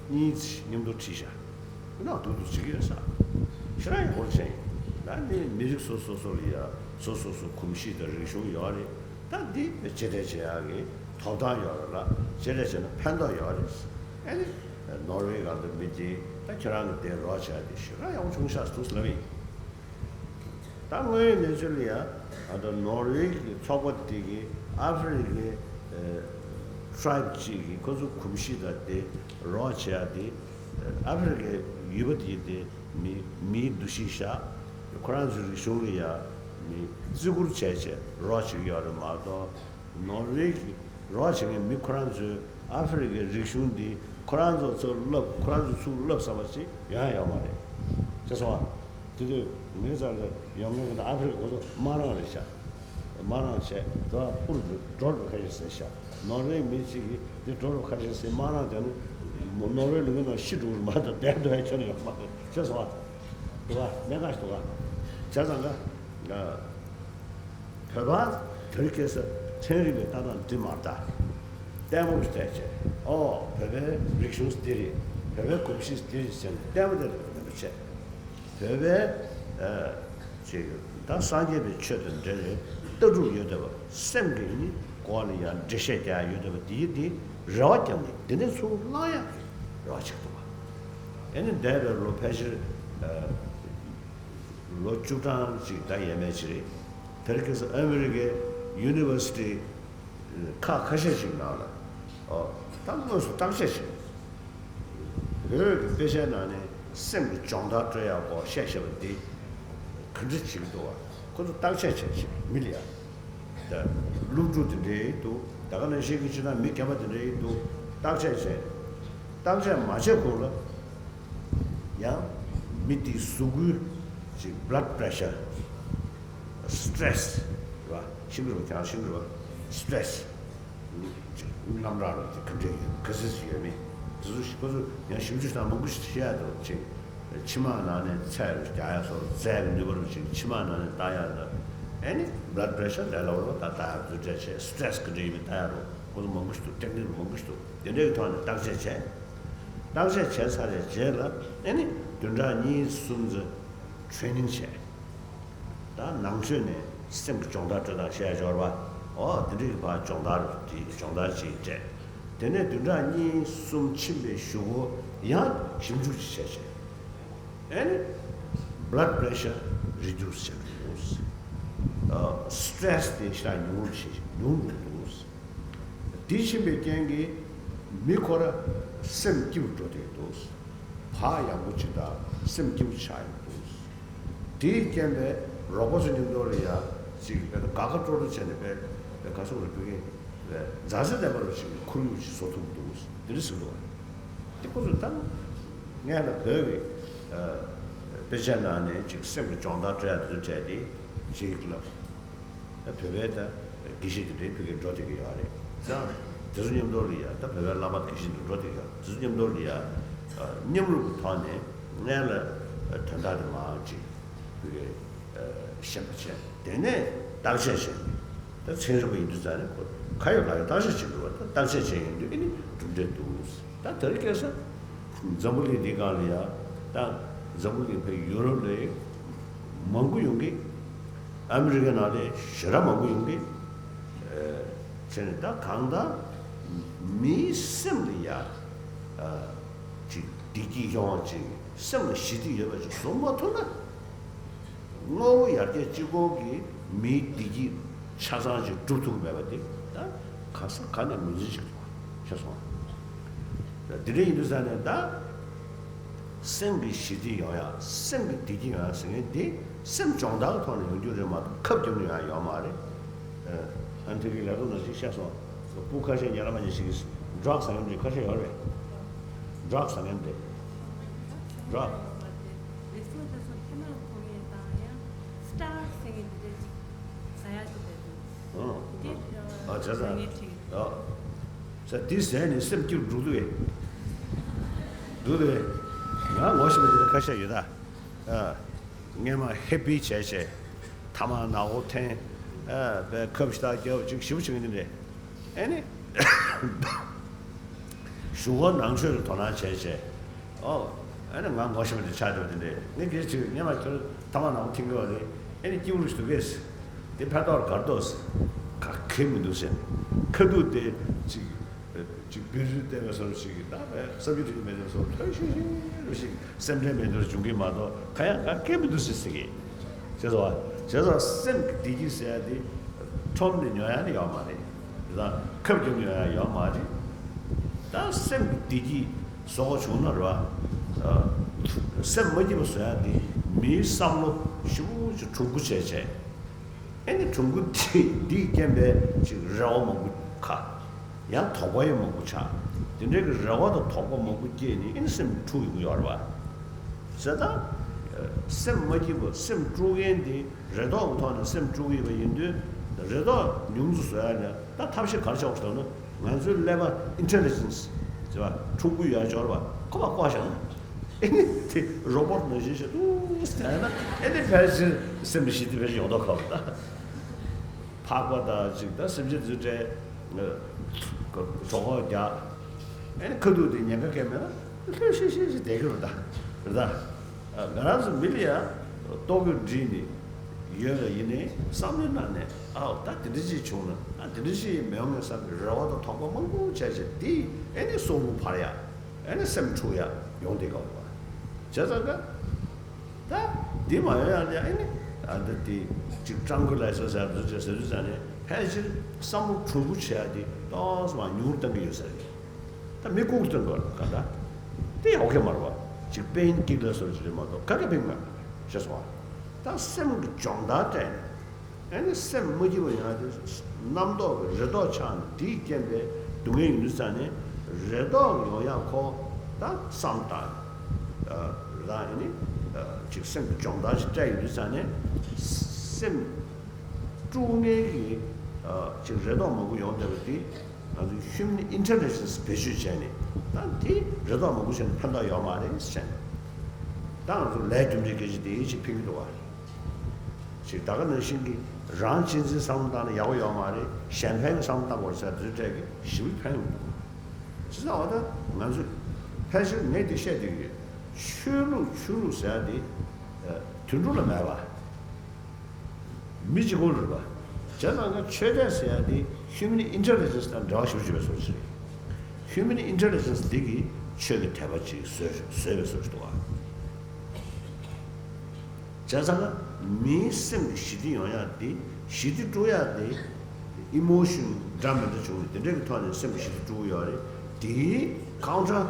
གཉིས་མཉམ་དུ་ཁྲིད་བཞག་ཨ་ནི་འདུག་འདུག་བྱེད་ཀྱི་ཡོད་ས། ཞེ་དྲག་ཡག་པོ་བྱས་ཡིན། ད་ནི་མི་རིགས་སོ་སོ་སོ་ལ་ཡ་སོ་སོ་སོ་གོམས་གཤིས་དང་རིག་གཞུང་ཡོད་རེད། ད་འདི་མཇལ་འཕྲད་བྱེད་ཡག་གི་ཐོབ་ཐང་ཡོད་རེད་ལ། མཇལ་འཕྲད་བྱས་ན་ཕན་ཐོགས་ཡོད་རེད། ཨ་ནི་ནོར་ཝེ་གང་དུ་མི་དེ་ད་ཁྱེད་རང་གི་དེ་རོགས་བྱས་ཏེ་ཞེ་དྲག་ཡག་པོ་བྱུང་ཤག་འདུག་ལབ་ཡིན། ད་དངོས་ཡོད་གནས་ཚུལ་ལ་ཡ་ད་ལྟ་ནོར་ཝེ་གི་ཚོགས་པ་དེ་གི་ཨ་ཧྥེ་རི་ཀའི་ཨ་ཁྲའིབ་ཅིག་གི་ཁོ་ཚོ་གོམས་གཤིས་དང་དེ་རོགས་བྱེད་ཡག་དེ་ཨ་ཧྥེ་རི་ཀའི་ཡུལ་པ་དེ་དེ་མི་མིའི་འདུ་ཤེས་བཞག་ཁོ་རང་ཚོའི་རིག་གཞུང་ལ་ཡ་མི་བརྩི་བཀུར་བྱས་བྱས་རོགས་བྱེད་ཀྱི་ཡོད་རེད་མ་གཏོགས། ནོར་ཝེ་གི་རོགས་བྱེད་མཁན་མི་ཁོ་རང་ཚོས་ཨ་ཧྥེ་རི་ཀའི་རིག་གཞུང་འདི་ཁོ་རང་ཚོ་ཚུར་བསླབ། ཁོ་རང་ཚོ་ཚུར་བསླབ་བསམ་པ་ཞིག་ཡོང་ཡ་ཡོད་མ་རེད། ཤེས་སོང་ཨ། དེ་དུས་ངའི་རྩ་ལ་ཡོང་མཁན་གྱི་ཨ་ཧྥེ་རི་ཀ་ཁོ་ཚོ་དམག་རང་རེད་ཤག་དམག་རང་བྱས་དེ་བ་སྤུར་འགྲོ་རུ་ཁ་ཤས་ཟེར་ཤག་ནོར་ཝེ་མི་གཅིག་གིས་འདི་འགྲོ་རུ་ཁ་ཤས་ཟེར་དམག་རང་བྱས་ན་ནོར་ཝེ་ལུང་པའི་ནང་ཤི་འགྲོ་གི་རེད་མ་གཏོགས་བསྡད་འགྲོ་ཡ་ཁྱོན་ནས་ཡོད་མ་རེད། ཤེས་སོང་ཨ། འདུག་ག་གནད་འགག་ཞིག་འདུག་ག་བྱས་ཙང་ཀ་བོད་པ་དེ་རིང་ཁ་སང་ཚན་རིག་པའི་ལྟ་སྟངས་འདི་མ་རེད་ད། ལྟད་མོ་ཞིག་བལྟས་བྱས་ཨོ་བོད་པའི་རིག་གཞུང་འདི་རེད། བོད་པའི་གོམས་གཤིས་འདི་རེད་ཟེར་ནས་ལྟད་མོ་དེ་རེད་མེད་པ་བྱས། བོད་པའི་ཨ་ཅིག་ད་སངས་རྒྱས་པའི་ཆོས་དང་འབྲེལ་བའི་ལྟ་གྲུབ་ཡོད་བསྡད་པ། སེམས་ཀྱི་ནི་སྐོར་ལ་ཡང་འགྲེལ་བཤད་རྒྱག་ཡ་ཡོད་བསྡད་པ་འདི་འདི་རེ་བ་བརྒྱབ་ནས་འདི་ནས་ཚུར་བླང་ཡག་གི་རེ་བ་བྱེད་ཀྱི་འདུག་ག་ཨེ་ནི་འདས་པའི་ལོ་ཕལ་ཆེར་ཨ། ལོ་བཅུ་གྲངས་ཅིག་ད་ཡས་མས་ཅིག་རེད། དེར་ཁ་སང་ཨ་མི་རི་ཀའི་ཡུ་ནི་ཝར་སི་ཊི་ཁག་ཁ་ཤས་ཤིག་ནང་ལ་ཨོ་ད་དངོས་སུ་བརྟག་དཔྱད་བྱས། བོད་ཀྱི་དཔེ་ཆའི་ནང་ནས་སེམས་ཀྱི་སྦྱོང་བརྡར་སྤྲོད་ཡག་སྐོར་བཤད་བཤད་པ་འདི་ག་འདྲ་བྱེད་ཀྱི་འདུག་བ། ཁོ་ཚོ་བརྟག་དཔྱད་བྱས་བྱས་མི་ལ་ཡ། ད་སློབ་ཕྲུག་དེ་འདྲའི་འདུག་ད་ག་ནང་བཞིན་གྱི་སྤྱིར་བཏང་མི་རྒན་པ་དེ་འདྲའི་འདུག་བརྟག་དཔྱད་བྱས། བརྟག་དཔྱད་མ་བྱས་གོང་ལ་ཡང་མི་དེའི་གཟུགས་པོའི་ཅིག་blood pressure, stress རེད་བ། ཤེས་ཀྱི་རེད་བ། ཁྱེད་རང་ཤེས་ཀྱི་རེད་བ། stress ཅིག་རྣམ་གྲངས་རེད་ཅིག་ག་འདྲ་ཡོད་ག་ཚོད་ཅིག་ཡོད་མེད་དེ་ཚོ་ཞིག་ཁོ་ཚོ་ཡང་ཞིབ་འཇུག་དང་མང་པོ་ཞིག་བྱེད་ཡ་འདུག་ཅིག་མཆིལ་མ་ནང་ནས་ཚད་རུ་རྒྱག་ཡ་སོགས་རྩལ་གྱི་ནུས་པ་རུ་ཅིག་མཆིལ་མ་ནང་ནས་བཏང་ཡ་ལ་ཨེ་ནི་blood pressure ལས་སླ་བོ་རུ་ད་བཏང་ཡ་རུ་ཚོད་བྱས། stress ག་འདྲ་ཡོད་མེད་བལྟ་ཡ་རུ་ཁོ་ཚོ་མང་པོ་ཞིག་འདུག་ཏེག་ནིག་མང་པོ་ཞིག་འདུག་དེ་འདྲའི་ཐོག་ནས་བརྟག་དཔྱད་བྱས། བརྟག་དཔྱད་བྱས་ཚར་བའི་རྗེས་ལ་ཨེ་ནི་བདུན་ཕྲག་གཉིས་གསུམ་ཙམ་training བྱས། ད་ནང་ཆོས་ནས་སེམས་ཀྱི་སྦྱོང་བརྡར་སྤྲོད་སྟངས་བཤད་ཡ་འབྱོར་བ། ཨོ་དེ་འདྲའི་གི་ཕར་སྦྱོང་བརྡར་དེ་སྦྱོང་བརྡར་ཅིག་སྤྲད། དེ་ནས་བདུན་ཕྲག་གཉིས་གསུམ་ཕྱིན་པའི་གཞུག་གུ་ཡང་ཞིབ་འཇུག་ཅིག་བྱས་བྱས། ཨེ་ནི་blood pressure reduce བྱེད་ཀྱི་འདུག་ཨ་stress དེ་ཞེ་དྲག་ཉུང་རུ་ཕྱིན་ཉུང་རུ་འདུག་དེ་ཕྱིན་པའི་རྐྱེན་གྱིས་མི་ཁོ་ར་སེམས་སྐྱིད་པོ་འགྲོ་བསྡད་འདུག་བག་ཡངས་པོ་ཅིག་དང་སེམས་སྐྱིད་པོ་ཆགས་ཡོང་འདུག་དེའི་རྐྱེན་པས་རོགས་པ་ཚོ་མཉམ་དུ་ལ་ཡ་ཅིག་དཔེ་དགའ་དགའ་སྤྲོ་སྤྲོ་བྱས་ནས་དཔེ་དཔེ་ག་ཚོད་རེ་ཕུལ་གྱིན་དཔེ་མཛའ་བརྩེ་ལྡན་པ་རུ་ཅིག་ཁོར་ཡུག་ཅིག་བཟོ་ཐུབ་འདུག་དེ་འདྲ་ཟེར་འདུག་དེ་ཁོ་ཚོ་ད་ངས་ལ་བོད་ཀྱི་ཨ་དཔེ་ཆ་ནང་ནས་ཅིག་སེམས་ཀྱི་སྦྱོང་བརྡར་སྤྲད་ཡ་དེ་ཚོ་བྲིས་ཏེ་ཅིག་ལབ། ད་བོད་པའི་ད་ དགེ་བཤེས་དེ་འདྲའི་ཕ་གིར་འགྲོ་བསྡད་ཀྱི་ཡོད་རེད་ཙང་། དེ་ཚོ་མཉམ་དུ་ལ་ཡ་ད་བོད་པའི་བླ་མ་དགེ་བཤེས་དེ་འགྲོ་བསྡད་ཀྱི་ཡོད། དེ་ཚོ་མཉམ་དུ་ལ་ཡ་མཉམ་རུབ་ཀྱི་ཐོག་ནས་སྔོན་ལ་དོན་དག་དེ་མང་ཅིག་ཕ་གིར་ཤེས་པ་བྱས། དེ་ནས་བརྟག་དཔྱད་བྱས་ནས། ད་ཚན་རིག་པ་ཡིན་དུས་ཙང་ནས་ཁོ་ཁ་ཡོད་ལག་ཡོད་བརྟག་དཔྱད་བྱེད་དགོས་པ། ད་བརྟག་དཔྱད་བྱས་ཡོང་དུས་ཨེ་ནི་གྲུབ་འབྲས་འདུག་ད་དེ་རིང་ཁ་སང་འཛམ་བུ་གླིང་འདིའི་སྒང་ལ་ཡ། ད་འཛམ་བུ་གླིང་བའི་ཡུ་རོབ་ལ་མང་པོ་ཡོང་གི། ཨ་མི་རི་ཀའི་ནང་ལ་ཞེ་དྲག་མང་པོ་ཡོང་གི། ཨ། བྱས་ནས་ད་གང་ལྟར་མིའི་སེམས་ལ་ཡ། ཨ། ཅིག་བདེ་སྐྱིད་ཡོང་བ་ཅིག་སེམས་ལ་ཞི་བདེ་ཡོད་པ་ཅིག་བཟོ་མ་ཐུབ་ན། དངོས་པོ་ཡར་རྒྱས་གཅིག་པོ་གིས་མིའི་བདེ་སྐྱིད་ཆ་ཚང་ཅིག་སྒྲུབ་ཐུབ་ཀྱི་མེད་པ་དེ་ད་ག་ས་ག་ནས་ངོས་འཛིན་བྱེད་ཐུབ་པ་ཤེས་སོང་། ད་དེ་འདྲ་ཡིན་དུས་ཙང་ནས་ད་སེམས་ཀྱི་ཞི་བདེ་ཡོང་ཡ། སེམས་ཀྱི་བདེ་སྐྱིད་ཡོང་ཡ་ཟེར་མཁན་དེ་སེམས་སྦྱོང་བརྡར་གྱི་ཐོག་ནས་ཡོང་རྒྱུ་རེད་མ་གཏོགས་ཁབ་རྒྱབ་ནས་ཡོང་ཡ་ཡོད་མ་རེད། ཨ་ནི་དེ་གི་ལས་རོགས་ནང་བཞིན་བཤད་སོང་། སྤུ་ཁ་ཤས་ཉ་ལ་མ་ཉ་ཞིག་གིས་ཌྲག་ཟ་མཁན་དེ་ཁ་ཤས་ཡོད་རེད། ཌྲག་ཟ་མཁན་དེ། ཌྲག་ཨ། བྱས་ཙང་། ཨ། ཟ་དེ་ཟས་ནས་སེམས་སྐྱིད་འགྲོ་འདུག་གས། འདུག་གས། ང་ངོ་ཤེས་པ་དེ་འདྲ་ཁ་ཤས་ཡོད་ད། ཨ། སྔས་མ་ཧེ་པི་བྱས་བྱས། ཐ་མག་ནག་པོ་འཐེན། ཨ། པའི་ཁབ་ཤ་སྟག་རྒྱབ་ཅིག་ཞིབ་པོ་བྱེད་མཁན་དེ་འདྲས། ཨེ་ནི། གཞུག་གུ་ནང་ཆོས་ལ་དོ་སྣང་བྱས་བྱས། ཨོ། ཨེ་ནི་ང་ངོ་ཤེས་པ་དེ་ཆགས་འགྲོ་དེ་འདྲས། ངས་སྐད་ཆ་ངས་མ་ཁྱོད་ཐ་མག་ནག་པོ་འཐེན་གི་བ་རེད། ཨེ་ནི་སྐྱིད་པོ་རུ་ཞིག་འདུག་གས། དེ་ཕན་ཐོགས་ག་རེ་འདུག་ག་གེ་མི་འདུག་ཟེར། ཁ་ཐུག་དེ་ཅིག་ཅིག་བི་རི་བལྟས་པའི་བཟོ་འདྲ་ཞིག་གིས་ད་བས་བསམ་རྒྱུ་དེ་མེད་པའི་བཟོ་འདྲ་ཞིག་ཞིག་རུ་ཞིག་སེམས་ཁྲལ་མེད་འདུག་བྱུང་གི་མ་གཏོགས་གང་ཡང་ག་གེ་མི་འདུག་ཟེར་ཟེར་གི། ཤེས་སོང་བ། བྱས་ཙང་སེམས་ཀྱི་བདེ་སྐྱིད་ཟེར་ཡ་དེ་ཁྲོམ་ནས་ཉོ་ཡ་ནི་ཡོད་མ་རེད། དེ་དང་ཁབ་རྒྱབ་ཉོ་ཡ་ཡོད་མ་རེད། ད་སེམས་ཀྱི་བདེ་སྐྱིད་བཟོ་དགོས་བྱུང་ན་རེད་བ། ཨ། སེམས་མ་སྐྱིད་པ་བཟོ་ཡ་དེ་མིའི་བསམ་བློ་ཞེ་པོ་ཅིག་གྲུང་པོ་བྱས་བྱས། ཨེ་ནི་གྲུང་པོ་དེ་འདིས་རྐྱེན་པས་ཅིག་རེ་བ་མང་པོ་ཁ། ཡང་དོགས་པ་ཡང་མང་པོ་ཆགས། དེ་འདྲའི་གི་རེ་བ་དང་དོགས་པ་མང་པོ་སྐྱེས་ནས་ཨེ་ནི་སེམས་འཁྲུག་ཡོང་གི་ཡོད་རེད་བ། བྱས་ཙང་། སེམས་མ་སྐྱིད་པ་སེམས་དཀྲུག་མཁན་དེ་རེ་དོགས་ཀྱི་ཐོག་ནས་སེམས་དཀྲུག་གི་ཡོད་པ་ཡིན་དུས། རེ་དོགས་ཉུང་དུ་བཟོ་ཡ་ལ་ད་ཐབས་ཤེས་ག་རེ་བྱ་དགོས་ཟེར་ན། ང་ཚོའི་ཀླད་པ་ཨིན་ཊེ་ལི་ཇེན་སི་ཟེར་བ་འཁྲུག་པོ་ཡོད་ཅོག་རེད་བ། ཁོ་པ་བཀོག་བཞག་ན། ཨེ་ནི་དེ་རོ་བོ་ཊི་ནང་བཞིན་བྱེད་དུས་ཟེར་ན། ཨེ་ནི་ཕལ་ཆེར་སེམས་ཞི་བདེ་ཕལ་ཆེར་ཡོང་མདོག་ཁ་པོ་ད། ཕག་པ་དང་ཅིག་ད་སེམས་ཅན་ཚོའི་གྲས། གྲོད་ཁོག་རྒྱག་ཨེ་ནི་ཁ་ཐུག་དེ་ཉེན་ཁ་སྐད་མེད་ན་ལྷོད་ཤིག་ཤིག་ཤིག་བསྡད་ཀྱི་རེད་ད། རེད་ད། ང་རང་ཚོ་མི་ལ་ཡ་ལྟོ་གོས་བསྒྲིགས་ནས་ཡོད་ལ་ཡིན་ནའི་བསམ་བློའི་ནང་ནས་ཨའོ་ད་དེ་འདྲ་ཅིག་བྱུང་ན་ཨ་དེ་འདྲ་ཅིག་མི་ཡོང་ངེས་བསམ་པའི་རེ་བ་དང་དོགས་པ་མང་པོ་བྱས་བྱས་དེ་ཨེ་ནི་སྲོག་རུ་འཕར་ཡ། ཨེ་ནི་སེམས་འཁྲུག་ཡ་ཡོང་བསྡད་ཀྱི་ཡོད་རེད་བ། བྱས་ཙང་ཀ་ད་འདི་མ་ཡོང་ཡ་ལ་ཨེ་ནི་ཨ་ད་དེ་ཅིག་ཊྲན་ཀུ་ལའི་ཛར་ཟེར་བ་ཟེར་དུས་ཙང་ནས་ཕལ་ཆེར་བསམ་བློ་གྲུང་པོ་བྱེད་ཡ་དེ་ཏོག་ཙམ་ཉུང་རུ་གཏོང་གི་ཡོད་ས་རེད། ད་མི་ལྐུགས་གཏོང་གི་ག་ད་དེ་ཡང་ཨོ་ཁེ་མ་རེད་བ། ཅིག་པེན་ཀི་ལར་སོགས་ཅིག་རེད་མ་གཏོགས་ག་གེ་ཕན་མེད་ཤེས་སོང་བ། ད་སེམས་ཀྱི་སྦྱོང་བརྡར་སྤྲད་ནས། ཨ་ནི་སེམས་མ་སྐྱིད་པ་ཡོང་ཡ་དེ་རྣམ་རྟོག་གི་རེ་དོགས་ཆགས་ནས་དེའི་རྐྱེན་པས་སྡུག་བསྔལ་ཡོང་དུས་ཙང་ནས་རེ་དོགས་ཡོང་ཡ་ཁོ་ད་བསམ་བཏང་། རང་ཨ་ནི་ཅིག་སེམས་ཀྱི་སྦྱོང་བརྡར་ཞིག་སྤྲད་ཡོང་དུས་ཙང་ནས་སེམས་དཀྲུག་མཁན་གྱི་ཅིག་རེ་དོགས་མང་པོ་ཡོང་བསྡད་པ་དེ་ང་ཚོས་ཧིའུ་མན་ཨིན་ཊེ་ལི་ཇེན་སི་བེད་སྤྱོད་བྱས་ནས་ད་དེ་རེ་དོགས་མང་པོ་བྱས་ནས་ཕན་ཐོགས་ཡོད་མ་རེད་ཟེར་ནས་ད་ང་ཚོ་ལས་རྒྱུ་འབྲས་སྐད་ཆ་དེ་ཅིག་ཕན་གྱི་འདུག་བ། ཅིག་ད་ག་ནང་བཞིན་གྱི་རང་གཅེས་འཛིན་བསམ་བློ་བཏང་ན་ཡག་པོ་ཡོད་མ་རེད། གཞན་ཕན་གྱི་བསམ་བློ་བཏང་དགོས་ཟེར་དེ་འདྲ་གི་ཞིབ་ཕན་ཡོང་གི་འདུག་བྱས་ཙང་འོ་ད་ང་ཚོས་ཕལ་ཆེར་ངས་འདི་བཤད་བསྡད་ཀྱི་ཡོད། ཆོས་ལུགས་ཆོས་ལུགས་ཟེར་ཡ་དེ་དུད་འགྲོ་ལ་མེད་པ། མི་གཅིག་པོ་རེད་པ། བྱས་ཙང་ཀ་ཆོས་དད་ཟེར་ཡ་དེ་ཧིའུ་མན་ཨིན་ཊེ་ལི་ཇེན་སི་དང་འབྲེལ་བ་ཞེ་པོ་ཅིག་ཡོད་པའི་བཟོ་འདྲ་ཞིག་རེད། ཧིའུ་མན་ཨིན་ཊེ་ལི་ཇེན་སི་འདི་གིས་ཆོས་ཀྱི་དད་པ་ཅིག་བཟོས་བཟོས་པའི་བཟོ་འདྲ་ཞིག་འདུག་བ། བྱས་ཙང་ཀ་མིའི་སེམས་ཀྱི་ཞི་བདེ་ཡོང་ཡ་དེ་ཞི་བདེ་དཀྲུག་ཡ་དེ་ཨི་མོ་ཤན་འདྲ་མི་འདྲ་བྱུང་ནས་དེ་འདྲ་གི་ཐོག་ནས་སེམས་ཀྱི་ཞི་བདེ་དཀྲུག་གི་ཡོད་རེད། དེའི་ཀའུན་ཊར་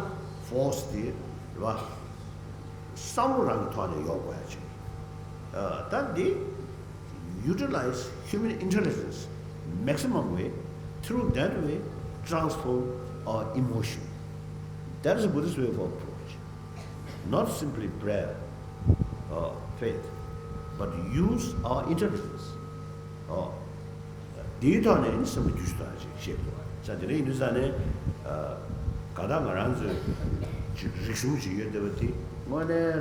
ཕོར་སི་དེ་རེད་བ། བསམ་བློ་རང་གི་ཐོག་ནས་ཡོང་དགོས་ཡ་ཅིག་ཨ། ད་འདི། Utilize human intelligence maximum way, through that way transform our emotion. That is a Buddhist way of approach. Not simply prayer or faith, but use our intelligence. Or དེའི་ཐོག་ནས་ནི་སེམས་པ་འགྱུར་ཞིག་གཏོང་ཡ་ཅིག་བཤད་དགོས་པ་རེད། ས་དེ་འདྲ་ཡིན་དུས་ས་ནས་ག་ད་ང་རང་ཚོའི་ཅིག་རིག་གཞུང་ཅིག་ཡོད་བསྡད་པ་དེ་དངོས་གནས་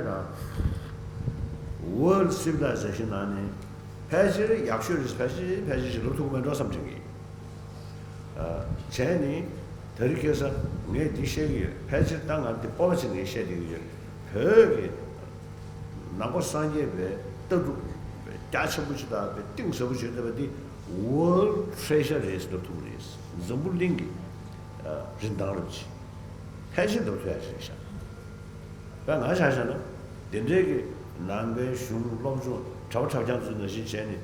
རང་World Civilization ནང་ནས་ཕལ་ཆེར་ཡག་ཤོས་རེད། ཕལ་ཆེར་ཕལ་ཆེར་ཞིག་ལབ་ཐུབ་ཀྱི་མེད་འགྲོ་བསམ་གྱི་ཡིན། བྱས་ནས་ད་རེས་ཁ་སང་ངས་འདི་བཤད་ཀྱི་ཡོད། ཕལ་ཆེར་ད་ང་འདི་སྤོབས་པ་བྱས་ནས་བཤད་བསྡད་ཀྱི་ཡོད། བོད་ཀྱི་ནང་པ་སངས་རྒྱས་པའི་ལྟ་གྲུབ་རྒྱ་ཆེན་པོ་ཅིག་དང་གཏིང་ཟབ་པོ་ཅིག་ཡོད་བསྡད་པ་འདི་World Treasure རེད་ཟེར་ཐུབ་རེད། འཛམ་བུ་གླིང་གི་རིན་ཐང་རབ་ཅིག་ཕལ་ཆེར་འདོར་ཐུབ་ཡ་ཅིག་རེད་ཤག་དཔེར་ང་ཆ་བཞག་ན། དེ་འདྲའི་གི་ནང་པའི་གཞུང་སློབ་སྦྱོང་གྲྭ་པ་གྲྭ་རྐྱང་ཚོ་ནང་བཞིན་བྱས་ནས་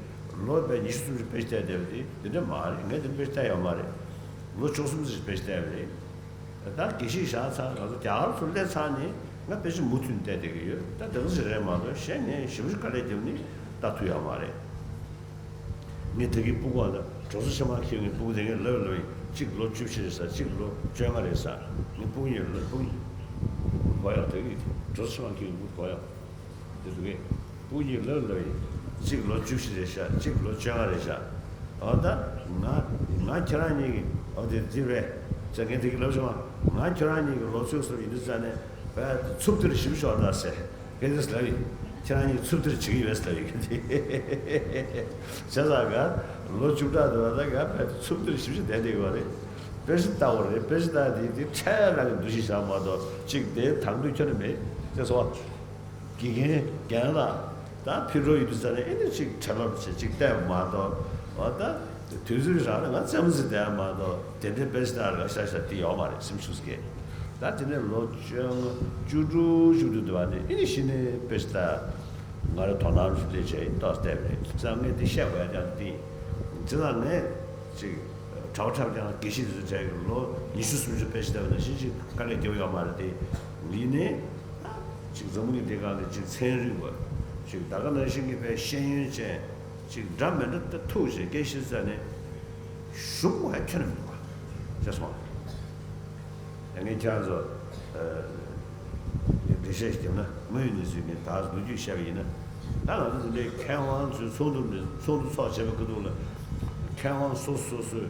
ལོ་བརྒྱ་ཉི་ཤུ་སུམ་ཅུ་དཔེ་ཆ་བལྟས་བསྡད་པ་དེ་དེ་འདྲ་མ་རེད། ངས་དེ་དཔེ་ཆ་བལྟས་ཡོད་མ་རེད། ལོ་བཅུ་གསུམ་ཙམ་དཔེ་ཆ་བལྟས་པ་རེད། ད་དགེ་བཤེས་བཞག་ཚར། ང་ཚོ་རྒྱ་གར་ཚོ་སླེབས་ཚར་ནས་ང་དཔེ་ཆ་མུ་མཐུད་བལྟས་བསྡད་ཀྱི་ཡོད། ད་དེ་ཚོ་ཞིག་རེད་མ་གཏོགས་གཞན་ངས་ཞེ་པོ་ཅིག་དཀའ་ལས་བརྒྱབ་ནས་ལྟ་ཐུབ་ཡོད་མ་རེད། ངས་ད་གིན་སྤུ་གུ་ལ་གྲོགས་ཚོ་ཆེ་མ་ཁྱེད་ངའི་སྤུ་གུ་དེ་ངས་ལབ་ལབ་ཡིན། གཅིག་ལོ་བཅུ་བཞི་རེད་ཟེར། གཅིག་ལོ་བཅོ་ལྔ་རེད་ཟེར། ངའི་སྤུ་གུ་གཉིས་ལ་སྤུ་གུ་གོ་ཡག་ད་གིན་གྲོགས་ཚོ་ཆེ་མ་ཁྱེད་ངའི་སྤུ་གུ་གོ་ཡག་དེ་འདུག་གས། སྤུ་གུ་གཉིས་ལབ་ལབ་ཡིན། གཅིག་ལོ་བཅུ་བཞི་རེད་ཤག་གཅིག་ལོ་བཅོ་ལྔ་རེད་ཤག་འོ་ད་ང་ང་ཁྱེད་རང་གཉིས་ཀྱི་འོ་དེ་དེ་རེད་ཟེར། ངས་དེ་གིན་ལབ་བྱུང་བ། ང་ཁྱེད་རང་གཉིས་ཀྱི་ལོ་ཚོད་སོ་ཡིན་དུས་ཙ་ནས་བས་ཚུབ་ཏིར་ཞིབ་ཤོག་ད་ཟེར། གལ་ཏེ་ལབ་ཡིན། ཁྱེད་རང་གཉིས་ཚུབ་ཏིར་བྱེད་ཀྱི་ཡོད་ལབ་ཡིན། བྱས་ཙང་ག་ལོ་བཅུ་ཕྲག་དུ་བ་ད་ག་ཕལ་ཆེར་ཚུབ་ཏིར་ཞིབ་ཞིབ་བསྡད་བསྡད་ཡོད་རེད། དཔེ་ཆ་ལྟ་བ་རེད། དཔེ་ཆ་ལྟ་དེ་དེ་འཕྲལ་རང་གི་འདུ་ཤེས་བཞག་མ་གཏོགས་གཅིག་དེ་དང་དུས་ཁྱོན་ནས་མེད་ཅེས་སོ། དགེ་རྒན་རྒན་ལགས་ད་ཕི་རོ་ཡོད་དུས་ཙ་ནས་ཨེ་ནི་གཅིག་བྲེལ་ལམ་བྱེད་གཅིག་བལྟས་པ་མ་གཏོགས་འོ་ད། དུས་ཚོད་རག་ན་ང་རྩེད་མོ་རྩེ་བསྡད་ཡ་མ་གཏོགས་དེ་འདྲའི་དཔེ་ཆ་ལྟ་ར་ཤ་ཤ་དེ་ཡོད་མ་རེད། སེམས་ཤུགས་སྐྱེད། ད་དེ་ནས་ལོ་བཅོ་ལྔ་བཅུ་དྲུག་བཅུ་དྲུག་དུ་བ་ནས་ཨེ་ནི་གཞི་ནས་དཔེ་ཆ་ལྟ་ང་རང་དོ་སྣང་ཞུ་བདེ་བྱས་ཏོག་བལྟས་པ་རེད། བྱས་ཙང་ངས་འདི་བཤད་དགོས་ཡ་ཀྱང་འདི་ཡིན། བྱས་ཙང་ངས་ཅིག་གྲྭ་པ་གྲྭ་རྐྱང་དགེ་བཤེས་དེ་ཚོ་བྱས་ཀྱི་ལོ་ཉི་ཤུ་སུམ་ཅུ་དཔེ་ཆ་ལྟ་བ་ནང་བཞིན་ཅིག་དཀའ་ལས་རྒྱབ་ཡོད་མ་རེད་དེ། ཡིན་ནའི་ཅིག་འཛམ་བུ་གླིང་འདི་སྒང་ལ་ཅིག་ཚན་རིག་པ་ཅིག་ད་ག་ནང་བཞིན་གྱི་དཔེ་ཤེས་ཡོན་ཅན། ཅིག་འདྲ་མི་འདྲ་ད་ཐུག་བྱས་སྐད་ཆ་བཤད་ནས་ཞུམ་པ་ཡང་ཁྱོན་ནས་མི་འདུག་བ། ཅེས་སོང་། ད་ངས་ཁྱེད་རང་ཚོ་འགྲེལ་བཤད་ཞིག་བརྒྱབ་ན། དངོས་ཡོད་གནས་ཚུལ་ངས་ད་ལོ་རྒྱུས་བཤད་པ་ཡིན་ན། ད་ང་ཚོ་འདི་འདྲའི་མཁས་དབང་ཚོའི་ཚོགས་འདུ་ནས་ཚོགས་འདུ་ཚོགས་བྱས་པའི་ཁ་ཐུག་ལ་མཁས་དབང་སོ་སོ་སོས་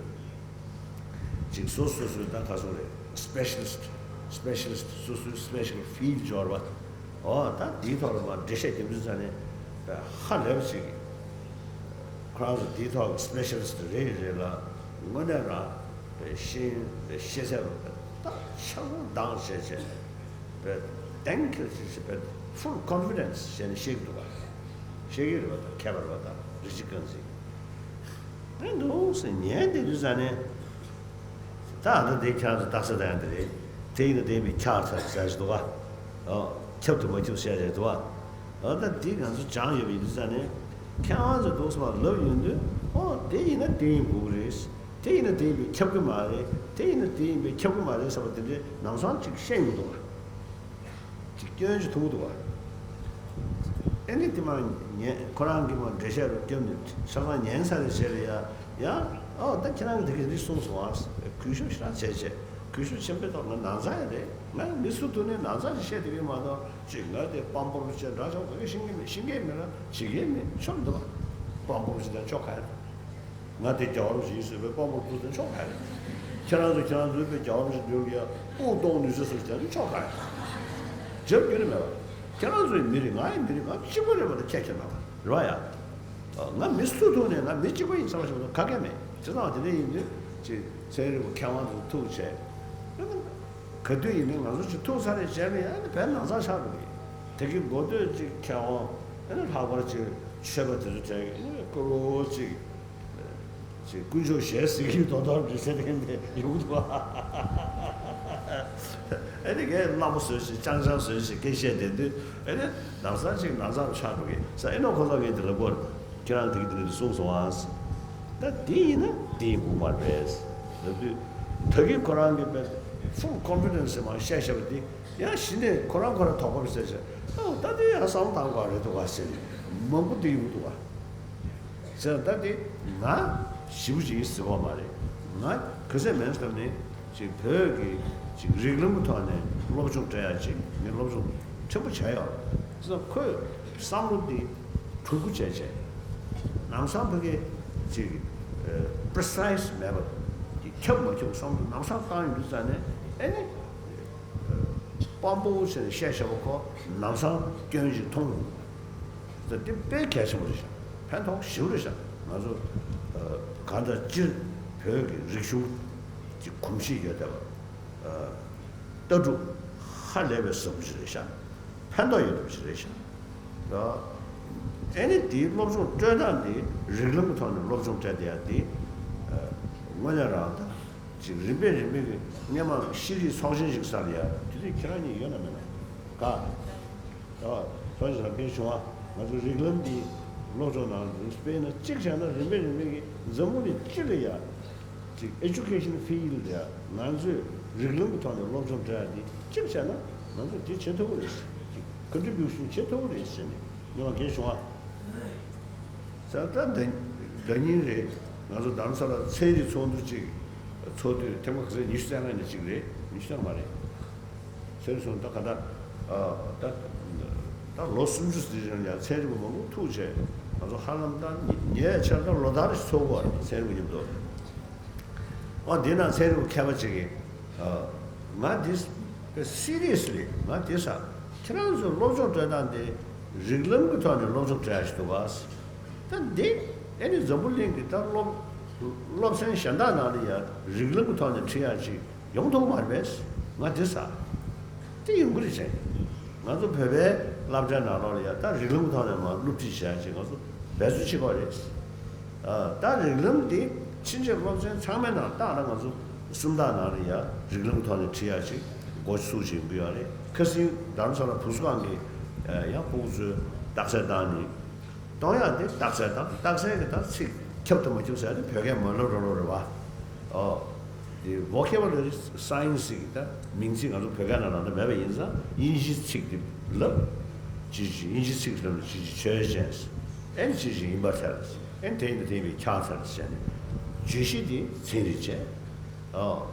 ཅིག་སོ་སོ་སོའི་ད་ག་སོང་རེད། སི་པེ་ཤ་ལི་སི་ཊི། སི་པེ་ཤ་ལི་སི་ཊི་སོ་སོའི་སི་པེ་ཤལ་ཕིལ་ཌི་འབྱོར་བ། འོ་ད་དེའི་ཐོག་ལ་མར་འགྲེལ་བཤད་རྒྱབ་དུས་ཙ་ནས་ཧ་ལས་པ་ཞིག་ཁོ་རང་ཚོ་དེའི་ཐོག་གི་སི་པེ་ཤ་ལི་སི་ཊི་རེ་རེ་ལ་དངོས་གནས་རང་ཤེས་ཤེས་ཚད་ལ་ད་ཆ་ཚང་འདང་བྱས་བྱས་པའི་གཏན་འཁེལ་ཞིག་བྱས་པའི་ཕུལ་ཀོན་ཕི་ཌེན་སི་བྱས་ནས་བཤད་ཀྱི་འདུག་ག་བཤད་ཀྱི་རེད་པ། ད་མཁས་པ་རེད་པ། ད་རི་ཅི་ཀན་སི། ཨེ་འདུག་ཟེར་ཉན་བསྡད་དུས་ཙ་ནས། ད་ཨ་ད་དེ་ཁྱེད་རང་ཚོ་རྟགས་གསལ་ལྟ་ཡ་འདི་རེད། དེ་ཡིན་ན་དེ་ཡིན་པའི་ཁྱབ་ཚར་ཟེར་ཞིག་འདུག་ག་ཨོ། ཁྱབ་དང་མ་ཁྱབ་བཤད་རེད་འདུག་ག་ཨོ་ད་འདི་ང་ཚོ་སྦྱངས་ཡོད་པ་ཡིན་དུས་ཙ་ནས། མཁས་དབང་ཚོས་འདུག་སེ་མར་ལབ་ཡོང་དུས། ཨོ་དེ་ཡིན་ན་དེ་ཡིན་དགོས་ཀྱི་རེད། དེ་ཡིན་ན་དེ་ཡིན་པའི་ཁྱབ་ཀྱི་མ་རེད། དེ་ཡིན་ན་དེ་ཡིན་པའི་ཁྱབ་ཀྱི་མ་རེད་ཟེར་བ་དེ་འདྲའི་ལམ་སང་ཅིག་བཤད་ཡོང་འདུག་ག་ཅིག་སྐྱོན་ཅིག་མཐོང་གི་འདུག་བ། ཨེ་ནི་དེ་མ་ཉན། ཁོ་རང་གིས་མ་འགྲེལ་བཤད་རུ་བརྒྱབ་ནས་ཆ་ཚང་ཉན་ཚར་རེ་བྱས་རེ་ཡ། ཡ། ཨོ་ད་ཁྱེད་རང་གིས་དེ་ག་རེ་གསུངས་སོང་ཨ། གུས་ཞབས་ཞེ་དྲག་བྱས་བྱས། གུས་ཞབས་ཆེན་པོའི་ཐོག་ང་ནང་ཚང་ཡ་རེད། ང་མི་སུ་ཐུག་ནས་ནང་ཚང་ཞིག་བཤད་བསྡད་ཀྱི་མ་གཏོགས་ཅིག་ང་དེ་དཔང་པོར་བྱས་འདྲ་ཆགས་ག་གེ་ཤེས་ཀྱི་མེད། ཤེས་ཀྱི་མེད་ལ་བྱེད་ཀྱི་མེད། ཆོག་འདུག་བ། དཔང་པོར་བྱས་ད་ཆོག་ག་རེད། ང་དེ་རྒྱལ་བ་རིན་པོ་ཆེ་ཡིན་ཟེར་བའི་དཔང་པོར་ཐུག་ཟིན་ཆོག་ག་རེད། ཁྱེད་རང་ཚོ་ཁྱེད་རང་ཚོའི་དཔེ་རྒྱལ་བ་རིན་པོ་ཆེ་འགྲུལ་གྱི་དབུགས་གཏོང་ནུས་ཚོད་ཟེར་ནི་ཆོག་ག་རེད། རྒྱབ་རྒྱུ་ནི་མེད་པ། ཁྱེད་རང་ཚོའི་མི་རེད། ང་ཡི་མི་རེད། ང་གཅིག་པ་རེད་པ། ད་ཁྱད་ཁྱད་མེད་པ་རེད་བ་ཡ། ང་མི་སུ་ཐུག་ནས་ང་མི་གཅིག་པ་ཡིན་བསམ་བཞག་ན་ག་གེ་མེད། བྱས་ཙང་དེ་འདྲ་ཡིན་དུས་ཅིག་ཚན་རིག་པ་མཁས་དབང་ཚོ་ཐུག་བྱས། ག་དུས་ཡིན་ནའི་ང་ཚོ་ཅིག་ཐུག་ཚར་རེ་བྱས་ནས་ཨ་ནི་བས་ནང་ཚང་ཆགས་འགྲོ་གི། དེ་གི་འགོ་སྟོད་ཅིག་མཁས་དབང་ཨ་ནི་ལྷག་པར་ཅིག་ཆོས་པ་དེ་ཚོ་གྲས་ཀྱི་ཨ་ནི་སྐུ་རོ་ཅིག་ཅིག་དཀོན་མཆོག་ཞལ་གཟིགས་ཀྱི་རྡོ་ཐོག་འདྲི་ཟེར་དེ་འདྲ་ཡོང་འདུག་ཨ་ནི་ངས་རྣམ་པ་བཟོས་ཤིག་ཅང་ཅང་བཟོས་ཤིག་སྐད་བཤད་བསྡད་དུས་ཨ་ནི་ནང་ཚང་ཅིག་ནང་ཚང་ཆགས་འགྲོ་གི་ས། ཨེ་ནོ་ཁོ་ཚོ་ངས་དེ་ལ་བོར། ཁྱེད་རང་དེ་གི་དེ་འདྲ་གསུངས་སོང་ཨ། ད་དེ་ཡིན་ན་དེ་ཡིན་དགོས་མ་རེད་ལབ་དུས། ད་གིན་ཁོ་རང་གི་དཔེ་ཕུལ་ཀོན་ཕི་ཌེན་སི་མ་བཤད་བཤད་པ་དེ་ཡང་གཞི་ནས་ཁོ་རང་ཁོ་རང་དོགས་པ་མི་ཟེར་བྱས། ཨོ་ད་དེ་ཡང་བསམ་བློ་བཏང་དགོས་རེད་འདུག་ག་ཟེར་ནས་མང་པོ་དེ་ཡོང་གི་འདུག་ག་ཟེར། ད་དེ་ང་ཞེ་པོ་ཅིག་ཡིན་ཟེར་བ་མ་རེད། ང་ག་ཚད་མིན་ཙམ་ནས་ཅིག་བོད་ཀྱི་ཅིག་རིགས་ལམ་གྱི་ཐོག་ནས་སློབ་སྦྱོང་སྤྲད་ཡ་ཅིག་ངས་སློབ་སྦྱོང་ཕྲན་བུ་བྱས་ཡོད། བྱས་ཙང་ཁོས་བསམ་བློ་འདི་གྲུ་གུ་བྱས་བྱས། ལམ་སང་ཕ་གི་ཅིག་ཨ། པྲི་སའི་སི་མེད་པ། དེ་ཁྱབ་མ་ཁྱབ་བསམ་བློ་ལམ་སང་བཏང་ཡོང་དུས་ཙང་ནས་ཨེ་ནི། དཔང་པོ་བྱས་ནས་བཤད་བྱ་བ་ཁོ་ལམ་སང་སྐྱོན་ཞིག་མཐོང་། ད་དེ་དཔེ་གལ་ཆེན་པོ་རེད་ཤག་ཕན་ཐོགས་ཞེ་པོ་རེད་ཤག་ང་ཚོ་གང་ལྟར་སྤྱིར་བོད་ཀྱི་རིག་གཞུང་གི་གོམས་གཤིས་ཡོད་བསྡད་པ། ལྟ་གྲུབ་ཧ་ལས་པའི་ཟབ་པོ་ཞིག་རེད་ཤག་ཕན་ཐོགས་ཡོད་པ་ཞིག་རེད་ཤག་ཨེ་ནི་དེའི་སློབ་སྦྱོང་སྤྲོད་སྟངས་དེ་རིགས་ལམ་གྱི་ཐོག་ནས་སློབ་སྦྱོང་སྤྲད་བསྡད་ཡ་དེ། དངོས་གནས་རང་ད། ཅིག་རིམ་པས་རིམ་པས་ཀྱི་སྔོན་མ་ཤེས་རིག་ཚོགས་ཆེན་ཞིག་སར་ཡ་དེ་དུས་ཁྱེད་རང་གཉིས་ཡོད་ན་མེད་ན། ག་ཨ་ཚོགས་ཆེན་སར་ཕེབས་བྱུང་བ། ང་ཚོ་རིགས་ལམ་འདི་སློབ་སྦྱོང་ནང་དཔེར་ན་གཅིག་བྱས་ན་རིམ་པས་རིམ་པས་ཀྱི་འཛམ་བུ་གླིང་སྤྱི་ལ་ཡ་ཅིག་ཨེ་ཌུ་ཀེ་ཤན་ཕིལ་ལ་ཡ་ང་ཚོས་རིགས་ལམ་གྱི་ཐོག་ནས་སློབ་སྦྱོང་སྤྲད་ཡ་དེ་གཅིག་བྱས་ན་ང་ཚོས་དེ་བྱེད་ཐུབ་ཀྱི་རེད། ཅིག་ཀོན་ཊི་བྷིའུ་ཤན་བྱེད་ཐུབ་ཀྱི་རེད་ཟེར་ནས་སྙམ་པ་སྐྱེས་བྱུང་བ། ས་ད་ཟླ་ཟླ་ཉིན་རེད། ང་ཚོ་རྡ་རམ་ས་ལ་ཚན་རིག་ཚོགས་འདུ་ཅིག་ཚོགས་དུས་ཐེངས་མ་ག་ཚོད་ཉི་ཤུ་རྩ་ལྔ་ནས་གཅིག་རེད། ཉི་ཤུ་རྩ་ལྔ་མ་རེད། ཚན་རིག་ཚོགས་འདུ་ད་ག་ད་ད་ད་ལོ་སུམ་ཅུ་ཙམ་ཡང་ཚན་རིག་པ་མང་པོ་ཐུག་བྱས་ང་ཚོ་ཧ་ལམ་ད་ཉེ་ཆར་ད་ལོ་ལྟར་ཞིག་ཚོགས་པ་རེད། ཚན་རིག་པ་མཉམ་དུ། ཨ་འདི་ན་ཚན་རིག་པ་མཁས་པ་ཅིག་གིས་ང་འདི་དཔེ་སི་རི་ཡས་ལི་ང་འདི་ས་ཁྱེད་རང་ཚོའི་སློབ་སྦྱོང་སྤྲད་སྟངས་འདི་རིགས་ལམ་གྱི་ཐོག་ནས་སློབ་སྦྱོང་སྤྲད་ཡ་ཞིག་འདུག་ག་ད་འདི་ཨེ་ནི་འཛམ་བུ་གླིང་གི་ད་སློབ་སློབ་ཚན་གཞན་དག་ནང་ལ་ཡང་རིགས་ལམ་གྱི་ཐོག་ནས་ཁྲིད་ཡ་ཅིག་ཡོང་ཐུབ་མ་རེད་པས། ང་འདི་ས་དེ་ཡོང་གི་རེད་ཟེར། ང་ཚོ་བོད་པའི་སློབ་གྲྭའི་ནང་ལོགས་ལ་ཡང་ད་རིགས་ལམ་གྱི་ཐོག་ནས་མར་སློབ་ཁྲིད་བྱེད་ཡ་ཅིག་ང་ཚོ་འབད་རྩོལ་བྱེད་དགོས་རེད། ཨ་ད་རིགས་ལམ་འདི་ཕྱིན་ཆད་སློབ་ཚན་ཚང་མའི་ནང་ཏག་ཏག་ང་ཚོ་སུམ་རྟགས་ནང་ལ་ཡང་རིགས་ལམ་གྱི་ཐོག་ནས་ཁྲིད་ཡ་ཅིག་འགོ་ཚུགས་བྱེད་དགོས་ཡ་རེད། ཁ་སང་རྡ་རམ་ས་ལ་བུ་གསོ་ཁང་གི་ཡང་སྤུ་གུ་ཚོས་རྟགས་གསལ་བཏང་ནས། གཏོང་ཡག་དེ་རྟགས་གསལ་དང་རྟགས་གསལ་གྱི་ད་ཚིག་ཁྱབ་དང་མ་ཁྱབ་ཟེར་ཡ་དེ་བོད་སྐད་མ་ལབ་རོགས་རོགས་རེད་བ། ཨོ། དེ་ཝོ་ཁེ་བ་ལ་རི་སའེན་སི་གི་ད་མིང་ཚིག་ང་ཚོ་བོད་སྐད་ནང་ལ་ད་མེད་པ་ཡིན་ཙང་དབྱིན་ཇིའི་ཚིག་དེ་ལབ། ཅི་ཅི་དབྱིན་ཇིའི་ཚིག་ལབ་ན་ཅི་ཅི་ཆོས་ཅན། ཨེན་ཅི་ཅི་ཡིན་པར་ཐལ། ཨེན་དེ་ཡིན་ད་དེ་ཡིན་པའི་ཁྱག་ཚར་ཟེར་ནས་བརྗོད་གཞི་དེ་ཚན་རིག་བྱས། ཨོ།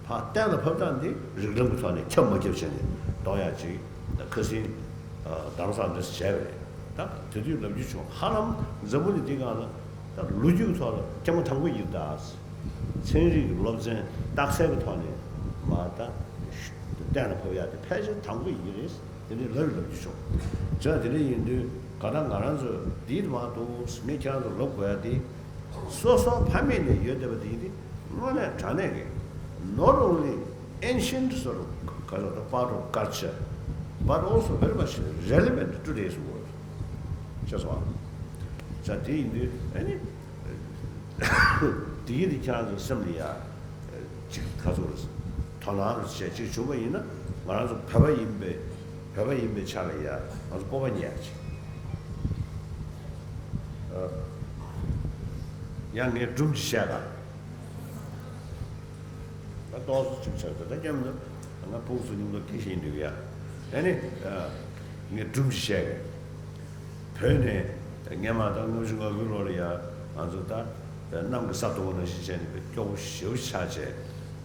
ཕར་གཏན་ལ་ཕབ་སྟངས་འདི་རིགས་ལམ་གྱི་ཐོག་ནས་ཁྱབ་མ་ཁྱབ་བྱས་ནས་གཏོང་ཡག་ཅིག་ད་ཁ་སང་རྡ་རམ་ས་ལ་འདི་བྱས་པ་རེད། ད་དེ་དུས་ལབ་རྒྱུ་བྱུང་། ཧ་ལམ་འཛམ་བུ་གླིང་འདི་སྒང་ལ་ད་ལོ་རྒྱུས་ཐོག་ལ་ཐེངས་མ་དང་པོ་ཡིན་ད། ཚན་རིག་གི་སློབ་ཚན་རྟགས་གསལ་གྱི་ཐོག་ནས་མར་ད་གཏན་ལ་ཕབ་ཡག་དེ་ཕལ་ཆེར་དང་པོ་ཡིན་གྱི་རེད། དེ་འདྲའི་ལབ་ལབ་རྒྱུ་བྱུང་། བྱས་དེ་འདྲ་ཡིན་དུས་ག་ད་ང་རང་ཚོ་འདི་མ་གཏོགས་ངས་ཁྱེད་རང་ཚོ་ལབ་དགོས་ཡ་དེ། སོ་སོ་ཕ་མེས་ནས་ཡོད་བསྡད་པ་དེ་ཡིན་དེ་དངོས་གནས་དྲང་གནས་ཀྱི་not only ancient sort of culture, part of culture, but also very much relevant to today's world. ཅེས་སོ། ཅེས་དེ་ཡིན་དུས་ཨ་ནི་དེ་ཡིན་དེ་ཁྱེད་རང་ཚོ་སེམས་ལ་ཡ་ཅིག་ག་ཚོད་རེད། དོ་སྣང་རེ་བྱས་ཅིག་བྱུང་བ་ཡིན་ན་ང་རང་ཚོ་བོད་པ་ཡིན་པའི་བོད་པ་ཡིན་པའི་ཆ་ལ་ཡ་ང་ཚོ་སྤོབས་པ་རྙེད་ཡ་ཅིག་ཡང་ངས་སྒྲུང་ཅིག་བཤད་ག་ད་ཏོག་ཙམ་ཅིག་བྱས་ད་ལྟ་སྐྱོན་མི་འདུག་ང་ཕུགས་སུ་སྙིང་དོགས་སྐྱེ་བཞིན་འདུག་ཡ། ཨ་ནི་ངས་སྒྲུང་ཅིག་བཤད་ག་བོད་ནས་སྔོན་མ་ད་ལྔ་བཅུ་ང་དགུའི་ལོ་ལ་ཡ་ང་ཚོ་ད་གནམ་གྱི་ས་མཐོ་པོ་ནང་བཞིན་བྱས་ནས་སྐྱོ་པོ་ཞེ་པོ་ཆགས་བྱས།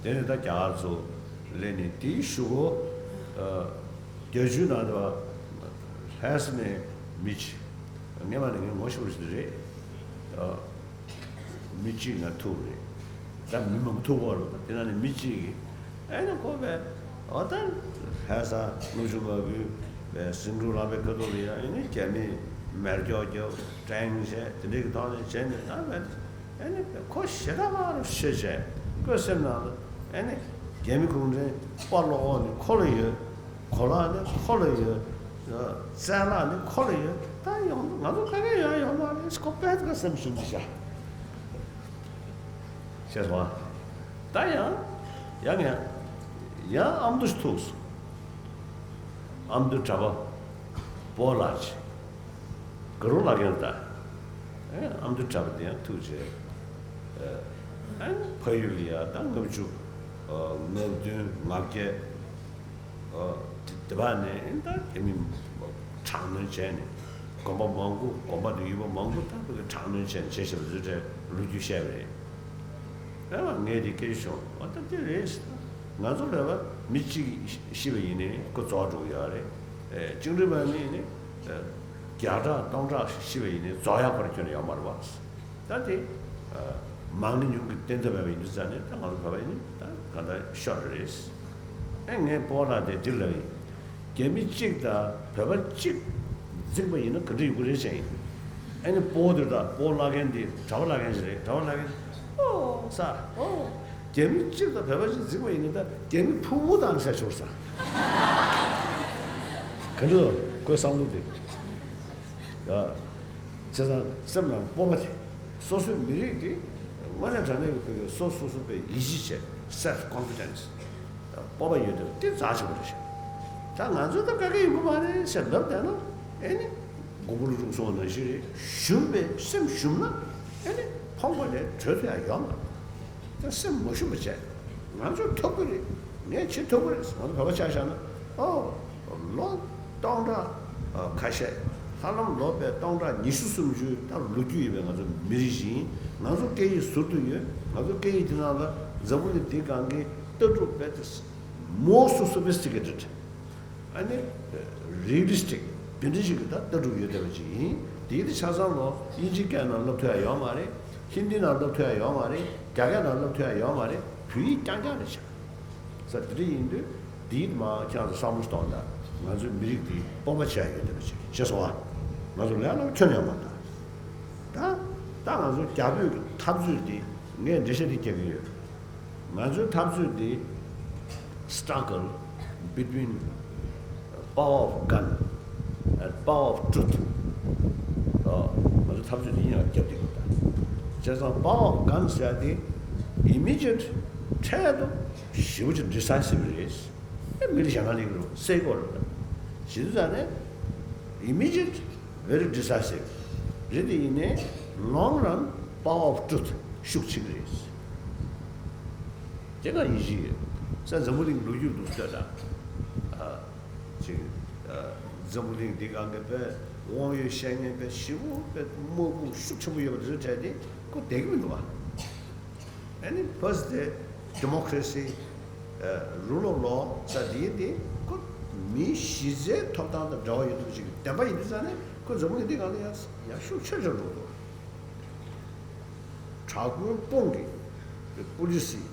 དེ་ནས་ད་རྒྱ་གར་ཚོ་སླེབས་ནས་དེའི་གཞུག་གུ་རྒྱ་ཇུས་ནང་དུ་ལྷ་ས་ནས་མི་གཅིག་སྔོན་མ་ནས་ངས་ངོ་ཤེས་པ་ཞིག་རེད། མི་གཅིག་ང་ཐུག་རེད། ད་མི་མང་པོ་ཐུག་གོ་རེད། དེ་ནང་ནས་མི་གཅིག་གིས་ཨེ་ནི་ཁོ་བས་ཨོ་ད་ལྷ་ས་ལྔ་བཅུ་ང་དགུའི་བས་ཟིང་འཁྲུག་ལངས་པའི་ཁ་ཐུག་ལ་ཡང་ཨེ་ནི་རྒྱ་མིས་མེར་སྐྱོག་རྒྱབ་ཀྲེང་བྱས་དེ་འདྲའི་གི་ཐོག་ནས་བྱས་ནས་ད་བས་ཨེ་ནི་ཁོ་ཞེ་དྲག་མང་རུ་ཤེས་བྱས་ཁོའི་སེམས་ནང་ལ་ཨེ་ནི་རྒྱ་མི་གུང་ཁྲན་དཔའ་བློ་ཁོག་ནི་ཁོ་ལ་ཡོད། གོ་ལག་ནི་ཁོ་ལ་ཡོད། རྩལ་ལག་ནི་ཁོ་ལ་ཡོད། ད་ཡོང་ང་ཚོ་ག་གེ་ཡོང་ཡོང་མ་རེད། ཁོ་དཔེ་ཁ་སེམས་ཞུམ་གྱི་ཤག་ཤེས་སོང་ཨ། ད་ཡང་ཡང་ཡང་ཡང་ཨ་མདོ་ཞིག་ཐུག་སོང་། ཨ་མདོ་གྲྭ་པ་སྤོ་ལགས་ཀྱིས། དགའ་རོགས་ལགས་ཀྱང་ད། ཨེ་ཨ་མདོ་གྲྭ་པ་དེ་ཡང་ཐུག་བྱས། ཨེ་ཕ་ཡུལ་ལ་ཡ་ད་ལྔ་བཅུ་ང་བདུན་ང་བརྒྱད། དེ་བ་ནས་ད་རྒྱ་མི་དྲག་གནོན་བྱས་ནས་དགོན་པ་མང་པོ་དགོན་པ་དང་ཡུལ་པ་མང་པོ་ད་བོད་ཀྱི་དྲག་གནོན་བྱས་ནས་བྱས་ཞེས་པ་ཚོའི་གྲས་ལོ་རྒྱུས་བཤད་པ་རེད། ཨེ་ང་དེ་སྐད་ཆ་བྱུང་ཨ་ད་དེ་རེད། ང་ཚོ་ལས་པ་མི་གཅིག་ཤི་བ་ཡིན་ནའི་ཁོ་རྫོགས་འགྲོ་གི་ཡོད་རེད། བཅིངས་འགྲོལ་དམག་མི་ཡིན་ནའི་བརྒྱ་ཕྲག་སྟོང་ཕྲག་ཤི་བ་ཡིན་ནའི་རྫོགས་ཡག་ཁོ་ར་ཁྱོན་ནས་ཡོད་མ་རེད་བ། ད་དེ་ མང་ནི་ཉུང་གི་བསྟན་ཐབས་ཡོད་པ་ཡིན་དུས་ཙང་ནས། ད་ང་ཚོ་བོད་པ་ཡིན་ད་ག་འདྲ་ཤོར་རེད། ཨེ་ངས་སྤོ་བོ་ལགས་དེ་འདི་ལབ་ཡིན། རྒྱ་མི་གཅིག་དང་བོད་པ་གཅིག་འཛིང་པ་ཡིན་ན་ག་འདྲ་ཡོང་གི་རེད་ཟེར་ཡིན། ཨ་ནི་སྤོ་བོ་དེ་དང་སྤོ་བོ་བླ་རྒན་དེ་གྲྭ་པ་བླ་རྒན་ཞིག་རེད། གྲྭ་པ་བླ་རྒན་ཨོ་ས་ཨོ། རྒྱ་མི་གཅིག་དང་བོད་པ་གཅིག་འཛིང་པ་ཡིན་ན་ད་རྒྱ་མི་ཕྲུ་གུ་དང་ཟེར་ཆོག་ས། ག་འདྲ་ཁོའི་བསམ་བློ་དེ། ཡ། བྱས་ཙང་སེམས་ནང་སྤོབས་པ་དེ། སོ་སོའི་མི་རིགས་དེ་དངོས་གནས་དྲང་གནས་ཀྱི་བོད་ཀྱི་སོ་སོ་སོ་པའི་ཡིད་ཆེས་བྱས། self confidence། སྤོབས་པ་ཡོད་དེ་དེ་རྩ་ཆེན་པོ་རེད་ཤག་ད་ང་ཚོ་ད་ག་གེ་ཡོང་གི་མ་རེད་ཟེར་ལབ་བསྡད་ན། ཨེ་ནི་མགོན་པོ་ཀླུ་སྒྲུབ་གསུངས་པ་ནང་བཞིན་རེད། ཞུམ་པའི་སེམས་ཞུམ་ན་ཨེ་ནི་ཕོངས་པ་ལས་གྲོལ་ཐུབ་ཡ་ཡོད་མ་རེད། ད་སེམས་མ་ཞུམ་པ་བྱས། ང་ཚོས་ཐུབ་ཀྱི་རེད། ངས་བྱེད་ཐུབ་ཀྱི་རེད། ང་ཚོ་བོད་པ་ཆ་བཞག་ན། ཨོ། ལོ་སྟོང་ཕྲག་ཨ་ཁ་ཤས། ཧ་ལམ་ལོ་པའི་སྟོང་ཕྲག་ཉི་ཤུ་སུམ་ཅུ་ད་ལོ་རྒྱུས་ཡོད་པའི་ང་ཚོ་མི་རིགས་ཤིག་ཡིན། ང་ཚོ་སྐད་ཡིག་ཟུར་དུ་ཡོད། ང་ཚོ་སྐད་ཡིག་དེ་ནང་ལ་འཛམ་བུ་གླིང་འདིའི་སྒང་གི་ལྟ་གྲུབ་དཔེ་དེ་most sophisticated། ཨ་ནི་རི་ཨེ་ལི་སི་ཊིག་དེ་འདྲ་ཞིག་གི་ད་ལྟ་གྲུབ་ཡོད་བསྡད་པ་ཅིག་ཡིན། དེ་ཡིན་དུས་ཆ་ཚང་ལོ་དབྱིན་ཇིའི་སྐད་ནང་སློབ་ཐུབ་ཡ་ཡོད་མ་རེད། ཧིན་དིའི་ནང་སློབ་ཐུབ་ཡ་ཡོད་མ་རེད། རྒྱ་སྐད་ནང་སློབ་ཐུབ་ཡ་ཡོད་མ་རེད། བོད་ཡིག་རྐྱང་རྐྱང་རེད་ཤག་ས་དེ་འདྲ་ཡིན་དུས་དེ་ཡིན་མ་ཁྱེད་རང་ཚོ་བསམ་བློ་གཏོང་དང་། ང་ཚོའི་མི་རིགས་འདི་སྤོབས་པ་བྱེད་ཡ་ཡོད་བསྡད་པ་ཅིག་ཤེས་སོང་ཨ། ང་ཚོ་ལས་སླ་པོ་ཁྱོན་ནས་ཡོད་མ་རེད། ད་ད་ང་ཚོ་རྒྱ་བོད་ཀྱི་འཐབ་རྩོད་འདི་ངས་འགྲེལ་བཤད་འདི་རྒྱག་གི་ཡོད། ང་ཚོའི་འཐབ་རྩོད་འདི་struggle between power of gun and power of truth། ཨོ། ང་ཚོའི་འཐབ་རྩོད་འདི་ཡིན་ཡང་རྒྱབ་བསྡད་ཡོད་ད། བྱས་ཙང་power of gun ཟེར་ཡ་དེ་immediate འཕྲལ་དུ་ཞེ་པོ་ཅིག་decisive རེད། ཨེ་མི་ལ་ཞེད་སྣང་སླེབས་ཀྱི་རེད། སེལ་གྱི་ཡོད་རེད། བྱས་དུས་ཙང་ནས་immediate very decisive རེད། དེ་ཡིན་ནའི་long run power of truth ཤུགས་ཆེ་གི་རེད། དེ་ག་ཡིན་གཞི་ཡོད། ས་འཛམ་བུ་གླིང་ལོ་རྒྱུས་འདུག་ལྟོས་དང་། ཨ། ཅིག་ཨ། འཛམ་བུ་གླིང་འདི་སྒང་གི་དཔེ་དབང་ཡོད་བཤད་མཁན་དཔེ་ཞེ་པོ་དཔེ་དམག་དཔུང་ཤུགས་ཆེན་པོ་ཡོད་པ་དེ་ཚོའི་གྲས་དེ་ཁོ་བསྡད་ཀྱི་མི་འདུག་བ། ཨ་ནི་ཕར་སི་དེ་democracy ཨ། rule of law ས་དེ་ཡིན་ཏེ། ཁོ་མིའི་གཞི་རྩའི་ཐོབ་ཐང་དང་འབྲེལ་བ་ཡོད་མཁན་ཅིག་གི་བདེན་པ་ཡིན་དུས་ཙང་ནས་ཁོ་འཛམ་བུ་གླིང་འདི་སྒང་ལ་ཡ་ཡ་ཤུགས་ཆེ་ཆེར་འགྲོ་གི་འདུག་དྲག་པོའི་དཔུང་གིས་པོ་ལི་སི།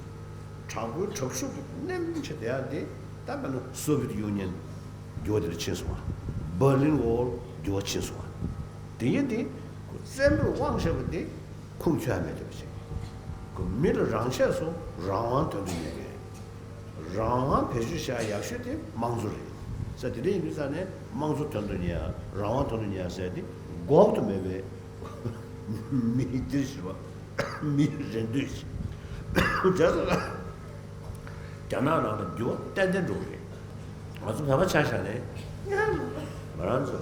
དྲག་པོའི་དྲག་ཤུགས་ཀྱིས་མནན་བྱས་བསྡད་ཡ་དེ་ད་དཔེར་ན་Soviet Union འགྱུར་བ་དེ་ལ་ཕྱིན་སོང་བ། Berlin Wall འགྱུར་བ་ཕྱིན་སོང་བ། དེ་ཡིན་དེ་ཁོ་བཙན་པོས་དབང་བྱས་པ་དེ་ཁུངས་འཁྱོལ་ཡ་མེད་བསྡད་པ་ཅིག་ཁོ་མི་ལ་རང་ཆས་སུ་རང་དབང་དོན་དུ་གཉེར་མཁན། རང་དབང་བེད་སྤྱོད་བྱ་ཡག་ཤོས་དེ་དམངས་གཙོ་རེད། ས་དེ་འདྲ་ཡིན་དུས་ཙང་ནས་དམངས་གཙོ་དོན་དུ་གཉེར་ཡ། རང་དབང་དོན་དུ་གཉེར་ཡ་ཟེར་དེ་འགོག་ཏུ་མེད་པའི་མིའི་འདིར་ཞུ་བ། མིའི་རེ་འདོད་ཅིག་བྱས་ཙང་རྒྱ་ནག་ནང་ལ་འགྱུར་བ་ཏན་ཏན་འགྲོ་གི་རེད། ང་ཚོ་བོད་པ་ཆ་བཞག་ནས་ང་རང་ཚོ་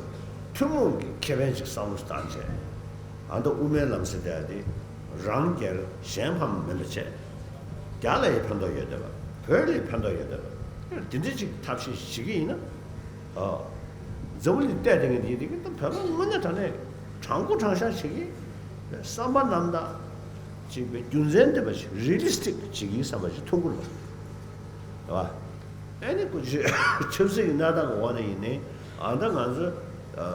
ཐུན་མོང་གི་ཁེ་ཕན་ཅིག་བསམ་བློ་བཏང་བྱས། ཨ་མདོ་དབུ་མའི་ལམ་ཟེར་དེ་ཡ་དེ་རང་རྒྱལ་གཞན་ཕམ་མིན་པ་བྱས། རྒྱ་ལ་ཡི་ཕན་ཐོགས་ཡོད་བསྡད་པ། བོད་ལ་ཡི་ཕན་ཐོགས་ཡོད་བསྡད་པ། དེ་འདྲ་ཅིག་ཐབས་ཤེས་བྱེད་ཀྱི་ཡིན་ན། ཨ། འཛམ་བུ་གླིང་བལྟས་བསྡད་མཁན་དེ་ཡིན་དེ་གི་ད་བོད་པ་དངོས་གནས་དྲང་གནས་དྲང་པོ་དྲང་བཞག་བྱེད་ཀྱི། བསམ་པ་རྣམ་དག་ཅིག་པའི་རྒྱུ་མཚན་ལྡན་པ་ཞིག realistic བྱེད་ཀྱི་བསམ་པ་ཞིག་མཐོང་གི་རེད་པ། རེད་པ། ཨ་ནི་ཀུ་ཅི་ཆབ་སྲིད་ཀྱི་གནས་སྟངས་ཀྱི་འོག་ནས་ཡིན་ནའི་ཨ་ད་ང་ཚོ་ཨ།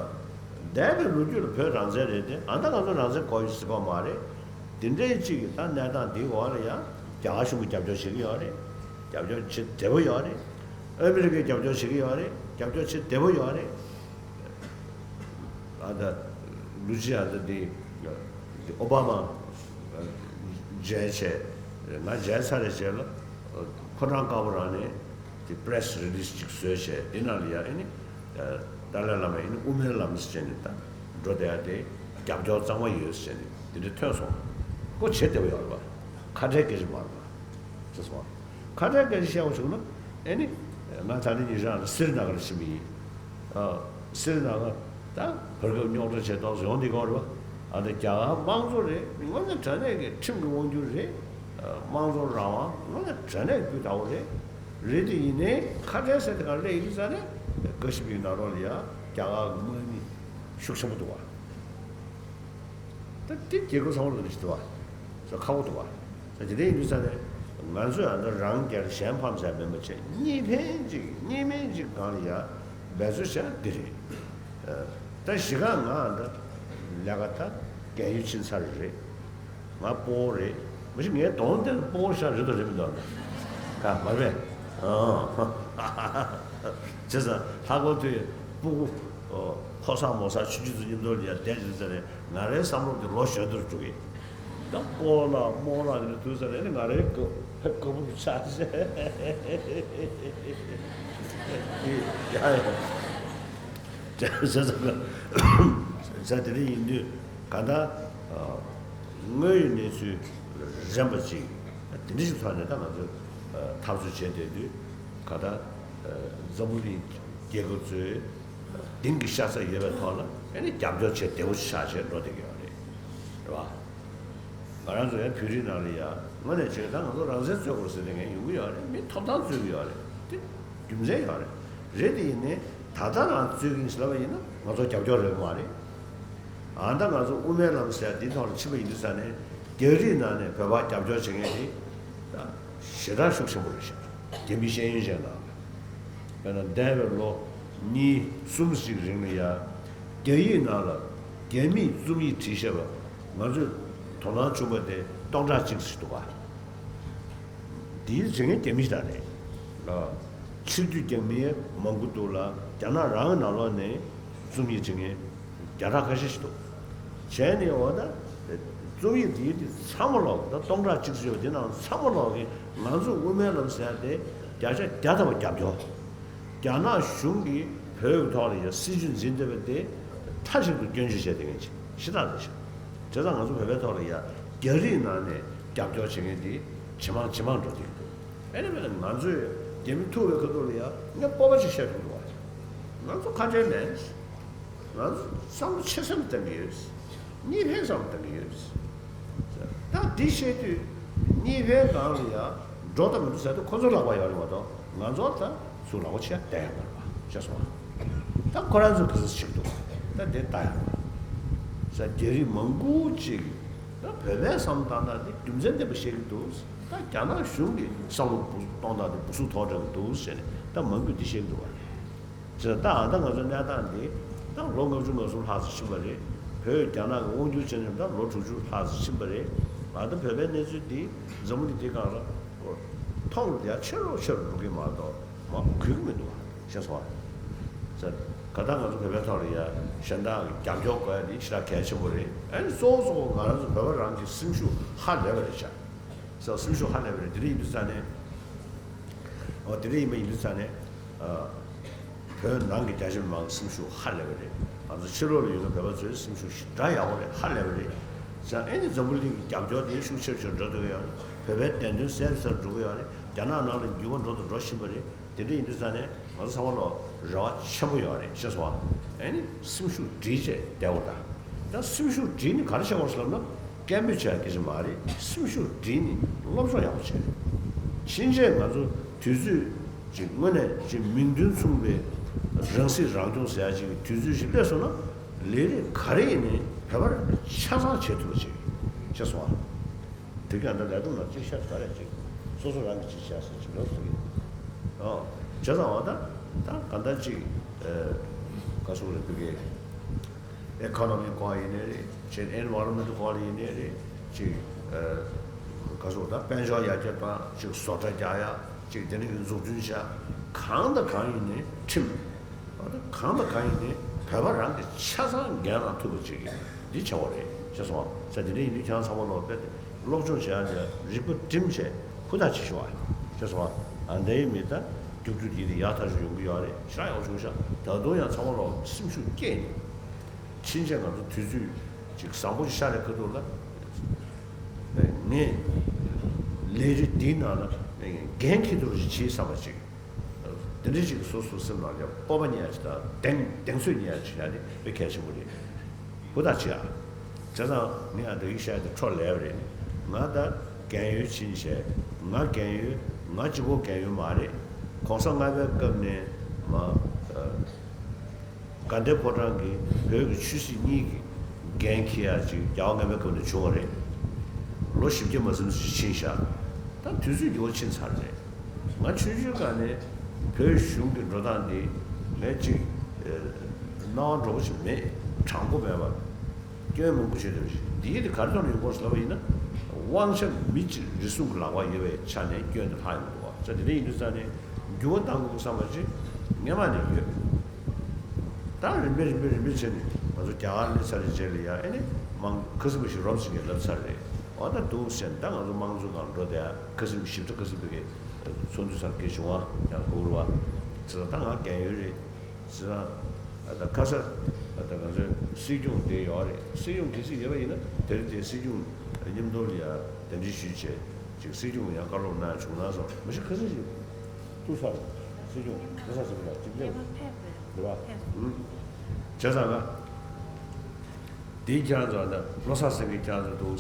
འདས་པའི་ལོ་རྒྱུས་ལ་བོད་རང་བཙན་རེད་དེ། ཨ་ད་ང་ཚོ་རང་བཙན་དགོས་ཡོད་ཟེར་གོ་མ་རེད། དེ་འདྲའི་གཅིག་གི་ད་གནས་སྟངས་འདིའི་འོག་ལ་ཡང་རྒྱ་གར་གཞུང་གིས་རྒྱབ་སྐྱོར་བྱེད་ཀྱི་ཡོད་རེད། རྒྱབ་སྐྱོར་བྱེད་བདེ་པོ་ཡོད་རེད། ཨ་མི་རི་ཀས་རྒྱབ་སྐྱོར་བྱེད་ཀྱི་ཡོད་རེད། རྒྱབ་སྐྱོར་བྱེད་བདེ་པོ་ཡོད་རེད། ཨ་ད་ལུ་ཅི་ཨ་ད་འདི་འདི་ཨོ་བྷ་མ་མཇལ་བྱས། ང་མཇལ་ཚར་བའི་རྗེས་ལ་ཁོ་རང་དཀར་པོ་རང་ནས་དེ་press release ཅིག་བཟོས་བྱས། དེ་ནང་ལ་ཡ་ཨེ་ནི་ཏཱ་ལའི་བླ་མས་ཨེ་ནི་དབུ་མའི་ལམ་ཟེར་ནས་ད་འགྲོ་བསྡད་ཡ་དེ་རྒྱབ་སྐྱོར་གཙང་མ་ཡོད་ཟེར་ནས་དེ་འདྲ་ཐོན་སོང་། ཁོ་བྱེད་བདེ་པོ་ཡོད་རེད་པ། ཁ་བྲལ་སྐད་ཆ་མ་རེད་པ། ཅེས་སོང་། ཁ་བྲལ་སྐད་ཆ་བཤད་པ་བྱུང་ན་ཨེ་ནི་ང་ད་ནི་ཉི་ཤང་ལ་སི་རི་ན་གར་ཕྱིན་པ་ཡིན། ཨ། སི་རི་ན་གར་ད་བར་སྐབས་རྙོག་དྲ་བྱས་ཏོག་ཙམ་ཡོང་བསྡད་ཀྱི་ཡོད་རེད་པ། ཨ་ད་རྒྱ་གར་དམངས་གཙོ་རེད། དངོས་གནས་དྲང་གནས་ཀྱི་ཁྲིམས་ཀྱི་དབང་སྒྱུར་རེད། ཨ། དམངས་གཙོ་རང་དབང་དངོས་གནས་དྲང་གནས་རྒྱུ་དག་པོ་རེད། རེད་དེ་ཡིན་ནའི་ཁ་བྲལ་ཟེར་དེ་ག་སླེབས་ཡིན་དུས་ཙང་ནས་དགའ་ཞིབ་པའི་ནང་ལོགས་ལ་ཡ་རྒྱ་གར་གྱི་དམག་མི་ཤུགས་ཆེན་པོ་འདུག་པ། ད་དེ་རྒྱལ་ཁབ་ཚང་མ་ལ་རེ་ཞིག་འདུག་པ། ས་ཁག་པོ་འདུག་པ། ས་དེ་འདྲ་ཡིན་དུས་ཙང་ནས་ང་ཚོས་ཨ་ནི་རང་རྒྱལ་གཞན་ཕམ་ཟེར་མིན་པ་བྱས། གཉིས་ཕན་གཅིག་གཉིས་སྨན་གཅིག་སྒང་ལ་ཡ་འབད་རྩོལ་བྱས་འདི་རེད། ད་གཞི་ག་ང་ཨ་ནི་ལས་ཀ་ད་རྒས་ཡོལ་ཕྱིན་ཚར་རེད། ང་སྤོ་བོ་རེད། མི་ཞིག་ངའི་གདོང་དེར་སྤུ་གུ་ཤ་རེད་དོ་རེད་མི་འདུག་ན། ག་མ་རེད། བྱས་ཙང་ལྷག་པར་དུ་སྤུ་གུ་ཕོ་གསར་མོ་གསར་ཆུང་ཆུང་ཚོ་མཉམ་དུ་ཡར་བསྡད་ཡོད་ཙང་ནས་ང་རའི་བསམ་བློ་དེ་ལོ་གཞོན་དུ་འགྲོ་གི། ད་ཀོ་ལ་རྨོ་ལ་དེ་འདྲ་དུས་ཙ་ནས་ང་རའི་ཕེབས་དགའ་པོ་ཆགས་ཤག་ཡ་ཡ། བྱས་ཙང་བྱས་དེ་འདྲ་ཡིན་དུས་ག་ད་དངོས་ཡོད་གནས་ཚུལ་རན་པ་ཅིག་དེ་འདྲ་ཞིག་ཐོག་ནས་ད་ང་ཚོས་འཐབ་རྩོད་བྱས་བསྡད་དུས་ག་ད་འཛམ་བུ་གླིང་རྒྱལ་ཁབ་ཚོས་གཏིང་གི་ཤ་ཚ་ཡོད་པའི་ཐོག་ལ་ཨེ་ནི་རྒྱབ་སྐྱོར་བྱས་བདེ་པོ་ཆགས་བྱས་འགྲོ་བསྡད་ཀྱི་ཡོད་རེད། རེད་བ། ང་རང་ཚོ་ཡང་བོད་རིགས་ནང་ལ་ཡ་དངོས་གནས་བྱས་ད་ང་ཚོ་རང་བཙན་རྩོད་དགོས་ཟེར་ནས་ངས་ཡོང་གི་ཡོད་རེད། མི་ཐོབ་ཐང་རྩོད་ཀྱི་ཡོད་རེད། དེ་རྒྱུ་མཚན་ཡོད་རེད། རེད་དེ་ཡིན་ནའི་ད་ལྟ་རང་རྩོད་ཀྱི་ཡིན་ཟེར་ལབ་པ་ཡིན་ན་ང་ཚོ་རྒྱབ་སྐྱོར་རེད་མ་རེད། ཨ་ད་ང་ཚོ་དབུ་མའི་ལམ་ཟེར་ཡ་འདི་ཐོག་ལ་ཕྱིན་པ་ཡིན་དུས་ཙ་ནས་རྒྱ་རིགས་ནང་ནས་བོད་པ་རྒྱབ་སྐྱོར་བྱེད་མཁན་དེ་ད་ཞེ་དྲག་ཤུགས་ཆེན་པོ་རེད་ཤག་རྒྱ་མི་ཤེས་ཡོན་ཅན་ནང་ལ། དཔེར་ན་འདས་པའི་ལོ་གཉིས་གསུམ་ཞིག་རིང་ལ་ཡ། རྒྱ་ཡིག་ནང་ལ་རྒྱ་མིས་རྩོམ་ཡིག་བྲིས་བཞག་པ་ང་ཚོས་དོ་སྣང་བྱུང་བ་དེ་སྟོང་ཕྲག་གཅིག་ཞིག་འདུག་ག་འདིའི་བྱེད་མཁན་རྒྱ་མི་ཞིག་རེད། ལ། ཕྱིར་འབུད་རྒྱག་མི་མང་པོ་འདུག་ལ་རྒྱ་ནག་རང་གི་ནང་ལོགས་ནས་རྩོམ་ཡིག་བྲིས་མཁན་བརྒྱ་ཕྲག་ཁ་ཤས་ཤིག་འདུག་བྱས་ནས་འོ་ད། རྩོམ་ཡིག་འདིའི་འདི་ཚང་མ་ལོག་ད་སྟོང་ཕྲག་གཅིག་ཙམ་ཡོད་པ་འདི་ནང་ཚང་མ་ལོག་གིས་ང་ཚོ་དབུ་མའི་ལམ་ཟེར་ཡ་དེ་བརྒྱ་ཆ་བརྒྱ་ཐམ་པ་རྒྱབ་སྐྱོར། རྒྱ་ནག་གཞུང་གིས་བོད་ཀྱི་ཐོག་ལ་ཡ་སྲིད་ཇུས་འཛིན་བསྡད་པ་དེ་མཐའ་གཅིག་ཏུ་སྐྱོན་བརྗོད་བྱས་བསྡད་མཁན་ཅིག་ཞེ་དྲག་རེད་ཤག་བྱས་ཙང་ང་ཚོ་བོད་པའི་ཐོག་ལ་ཡ་རྒྱ་རིགས་ནང་ནས་རྒྱབ་སྐྱོར་བྱེད་མཁན་དེ་ཇེ་མང་ཇེ་མང་འགྲོ་བསྡད་ཀྱི་འདུག་ཨེ་ནི་མེད་ན་ང་ཚོས་རྒྱ་མི་ཐུག་པའི་ཁ་ཐུག་ལ་ཡ་ངས་སྤོབས་པ་ཅིག་བཤད་ཐུབ་འདུག་བ། ང་ཚོ་ཁ་བྲལ་མེད། ང་ཚོ་བསམ་བློ་ཆེ་ས་ནས་བཏང་གི་ཡོད། གཉིས་ཕན་བསམ་བཏང་གི་ཡོད། ད་འདི་བཤད་དུས་གཉིས་ཕན་སྒང་ལ་ཡ་འགྲོ་དང་མི་འགྲོ་ཟེར་དུས་ཁོ་ཚོ་ལག་པ་ཡོད་རེད་མ་གཏོགས་ང་ཚོ་ད་ཚུར་ལག་པ་ཆེ་བསྟན་ཡོད་མ་རེད་པ་ཤེས་སོང་ང་། ད་ཁོ་རང་ཚོ་གི་ཚོད་ཆེ་འདུག་ད་འདི་ལྟ་ཡོད་མ་རེད། ས་རྒྱ་རིགས་མང་པོ་ཅིག་གིས་ད་བོད་པའི་བསམ་བློ་བཏང་སྟངས་འདི་རྒྱུ་མཚན་ལྡན་པ་བཤད་ཀྱི་འདུག་ད་རྒྱ་ནག་གཞུང་གི་བསམ་བློ་བུ་གཏོང་སྟངས་འདི་སྦུ་སུ་ཐོག་འདྲ་གི་འདུག་ཟེར་ནས་ད་མང་པོས་འདི་བཤད་ཀྱི་འདུག་བ། ཅེས་ད་ཨ་ད་ང་ཚོའི་གནས་སྟངས་འདི་ད་ལོ་ལྔ་བཅུ་ང་གསུམ་ལྷག་ཙམ་ཕྱིན་པ་རེད། བོད་རྒྱ་ནག་གི་དབང་སྒྱུར་བྱས་ནས་ད་ལོ་དྲུག་ཅུ་ལྷག་ཙམ་ཕྱིན་པ་རེད། ཨ་ད་བོད་པའི་གནས་ཚུལ་འདི་འཛམ་བུ་གླིང་འདི་སྒང་ལ་མཐོང་རྒྱ་ཆེ་རུ་ཆེ་རུ་འགྲོ་གི་མ་གཏོགས་མ་གུད་ཀྱི་མི་འདུག་བ་ཤེས་སོང་བ། ཟེར་ག་ད་ང་ཚོ་བོད་པའི་ཐོག་ལ་ཡ་གཞན་དག་གི་རྒྱབ་སྐྱོར་དགོས་ཡ་འདི་ཞེ་དྲག་གལ་ཆེན་པོ་རེད། ཨ་ནི་གཙོ་བོ་གཙོ་བོ་ང་རང་ཚོ་བོད་པ་རང་གི་སེམས་ཤུགས་ཧ་ལས་པ་རེད་ཤག་ཟེར་སེམས་ཤུགས་ཧ་ལས་པ་རེད། དེ་འདྲ་ཡིན་དུས་ཙ་ནས། འོ་དེ་འདྲ་ཡིན་པ་ཡིན་དུས་ཙ་ནས། ཨ། བོད་ནང་གི་རྒྱ་ཆེ་མི་མང་གི་སེམས་ཤུགས་ཧ་ལས་པ་རེད། ང་ཚོ་ཕྱི་ལོགས་ལ་ཡོད་པའི་བོད་པ་ཚོའི་སེམས་ཤུགས་ཞེ་དྲག་ཡག་པོ་རེད། ཧ་ལས་པ་རེད། ཙང་ཨེ་ནི་འཛམ་བུ་གླིང་གི་རྒྱབ་སྐྱོར་དེ་ཤུགས་ཆེ་ཆེར་འགྲོ་འགྲོ་གི་ཡོད་རེད། བོད་པའི་བདེན་དོན་གསལ་ཐུབ་སར་འགྲོ་གི་ཡོད་རེད། རྒྱ་ནག་ནང་ལ་འགྱུར་བ་འགྲོ་དང་འགྲོ་བཞིན་པ་རེད། དེ་འདྲ་ཡིན་དུས་ཙ་ནས་ང་ཚོ་ཚང་མ་ལ་རེ་བ་ཆེན་པོ་ཡོད་རེད་ཤེས་སོང་ཨ། ཨེ་ནི་སེམས་ཤུགས་སྒྲིལ་བྱས་བསྡད་དགོས་ད། ད་སེམས་ཤུགས་སྒྲིལ་ནི་ག་རེ་བྱེད་དགོས་ཟེར་ལབ་ན། སྐད་འབོད་བྱེད་ཡ་སྐད་ཆ་མ་རེད། སེམས་ཤུགས་སྒྲིལ་ནི་སློབ་སྦྱོང་ཡག་པོ་བྱས། ཕྱིན་ཆད་ང་ཚོ་དུས་ཚོད་ཅིག་དངོས་གནས་ཅིག་མིང་དོན་མཚུངས་པའི་རང་སྲིད་རང་སྐྱོང་ཟེར་ཡ་ཅིག་གི་དུས་ཚོད་ཅིག་སླེབས་སོང་ན། ལས་རིགས་ག་རེ་ཡིན་ནའི་བོད་པར་ཆ་ཚང་བྱེད་ཐུབ་པ་ཅིག་བྱས་སོང་ཨ། དེ་ག་འདྲ་ལས་དུས་ལ་ཅིག་ཤ་ག་རེ་ཅིག་སོ་སོ་རང་གིས་ཅིག་བྱས་ཟེར་ཅིག་ལབ་ཟེར་གི། ཨོ། བྱས་ཙང་འོ་ད་ད་ག་འདྲ་ཅིག་ཨ། ག་སོགས་རེ་ཕུལ་གི། ཨེ་ཁོ་ནོ་མི་སྐོར་ཡིན་ནའི་རེད། ཅིག་ཨེན་བྷའི་རོན་མེན་ཊི་སྐོར་ཡིན་ནའི་རེད། ཅིག་ཨ། ག་སོགས་ད་དཔལ་འབྱོར་ཡར་རྒྱས་དང་ཅིག་བཟོ་གྲྭ་རྒྱག་ཡ་ཅིག་དེ་འདྲ་གི་འཛུགས་སྐྲུན་བྱ་གང་དང་གང་ཡིན་ནའི་ཁྲིམས། ཨ་ད་གང་དང་གང་ཡིན་ནའི་བོད་པ་རང་གི་ཆ་ཚང་འགན་རང་ཐུབ་པ་ཅིག་གི་འདི་བྱ་བ་རེད་ཤེས་སོང་ཨ། ས་དེ་འདྲ་ཡིན་དུས་ཁྱེད་རང་ཚང་མ་ལོག་པའི་སློབ་སྦྱོང་བྱེད་ཡ་འདི་རིག་པ་བསྒྲིམས་བྱས་ཧུར་ཐག་བྱེད་ཤོག་ཨ་ཤེས་སོང་ཨ། ཨ་འདྲ་ཡིན་མིན་ད་རྒྱུགས་རྒྱུགས་ཡིན་དེ་ཡག་ཐག་ཆོད་ཡོང་གི་ཡོད་རེད། ཞེ་དྲག་ཡག་པོ་བྱུང་ཤག་ད་དུང་ཡང་ཚང་མ་ལོག་སེམས་ཤུགས་བསྐྱེད་ནས་ཕྱིན་ཆད་ང་ཚོ་དུས་ཚོད་ཅིག་བཟང་པོ་ཞིག་ཤར་རེ་ཁ་ཐུག་ལ་ངས་ལས་རིགས་འདིའི་ནང་ལ་འགན་འཁྱེར་ཐུབ་པ་ཞིག་བྱེད་བསམ་པ་ཅིག་དེ་འདྲ་ཞིག་སོ་སོ་སེམས་ནང་ལ་སྤོབས་པ་རྙེད་ཡ་ཞིག་དང་གདེང་གདེང་ཚོད་རྙེད་ཡ་ཞིག་ཡ་དེ་དཔེ་གལ་ཆེན་པོ་རེད། ཧུར་ཐག་བྱེད་ཨ། བྱས་ཙང་ངས་ཨ་འདྲ་ཡིག་བཤད་དེ་འཕྲོ་ལས་པ་རེད། ང་ད་རྒན་ཡོལ་ཕྱིན་བྱས་ང་རྒན་ཡོལ་ང་གཅིག་པོ་རྒན་ཡོལ་མ་རེད། གོང་ས་ལྔ་པའི་སྐབས་ནས་མ། དགའ་ལྡན་ཕོ་བྲང་གིས་བོད་ཀྱི་ཆོས་སྲིད་གཉིས་ཀྱི་འགན་འཁྱེར་ཡ་ཅིག་རྒྱལ་བ་ལྔ་པའི་སྐབས་ནས་བྱུང་བ་རེད། ལོ་བཞི་བརྒྱ་མ་ཟིན་ཙམ་ཞིག་ཕྱིན་ཤག་ད་དུས་ཚོད་འགྱུར་བ་ཕྱིན་ཚར་རེད། ང་ཆུང་ཆུང་སྒང་ནས་བོད་གཞུང་གི་འགྲོ་སྟངས་འདི་ངས་ཅིག་སྣང་བ་འགྲོ་པོ་ཞིག་མེད། དྲང་པོ་མེད་པ། སྐྱོན་མང་པོ་བྱས་འདུག་ཞིག་འདི་ཡིན་དེ་ག་རེ་ཐོག་ནས་ཡོང་གི་ཡོད་ཟེར་ལབ་པ་ཡིན་ན། དབང་ཆ་མི་གཅིག་རེ་ཟུང་གི་ལག་པར་ཡོད་པའི་ཆ་ནས་སྐྱོན་དེ་ལྷག་ཡོང་གི་འདུག་བ། ས་དེ་འདྲ་ཡིན་དུས་ཙང་ནས་འགྱུར་བ་གཏང་དགོས་བསམ་པ་ཅིག་སྔོན་མ་ནས་ཡོད། ད་རིམ་པས་རིམ་པས་རིམ་པས་བྱས་ནས་ང་ཚོ་རྒྱ་གར་སླེབས་ཚར་བའི་རྗེས་ལ་ཡང་ཨེ་ནི་མང་ཁ་སིམ་པ་ཞིག་རོབ་ཙམ་གྱིས་ལབ་ཚར་རེད། འོ་ད་འདུག་ཟེར་ནས་ད་ང་ཚོ་དམངས་གཙོའི་སྒང་འགྲོ་བསྡད་ཡ་ཁ་སིམ་ཞིབ་ཕྲ་ཁ་སིམ་པའི་གི་ཚོགས་འདུ་ཚར་གི་བྱུང་བ་ཡང་གོ་རུ་བ། ཚེ་ད་ང་རྒན་ཡོལ་རེད། ཟེར་ན། ད་ཁ་ས། ད་ང་ཚོའི་སྲིད་སྐྱོང་དེ་ཡོད་རེད། སྲིད་སྐྱོང་གལ་སྲིད་ཡོད་པ་ཡིན་ན་དེ་རིང་དེ་སྲིད་སྐྱོང་མཉམ་དུ་ལ་ཡ་གདན་འདྲེན་ཞུས་བྱས་ཅིག་སྲིད་སྐྱོང་ཡང་བཀའ་སློབ་གནང་བྱུང་ན་སོང་མ་གཞི་ཁ་སང་ཞིག་ཐུག་ས་རེད། སྲིད་སྐྱོང་ལོ་གསར་ཟེར་གི་ལ་གཅིག་སླེབས་རེད་བ། བྱས་ཙང་ང་། དེའི་ཁྱེད་རང་ཚོ་ད་ལོ་གསར་ཟེར་གི་ཁྱེད་རང་ཚོ་འདུག་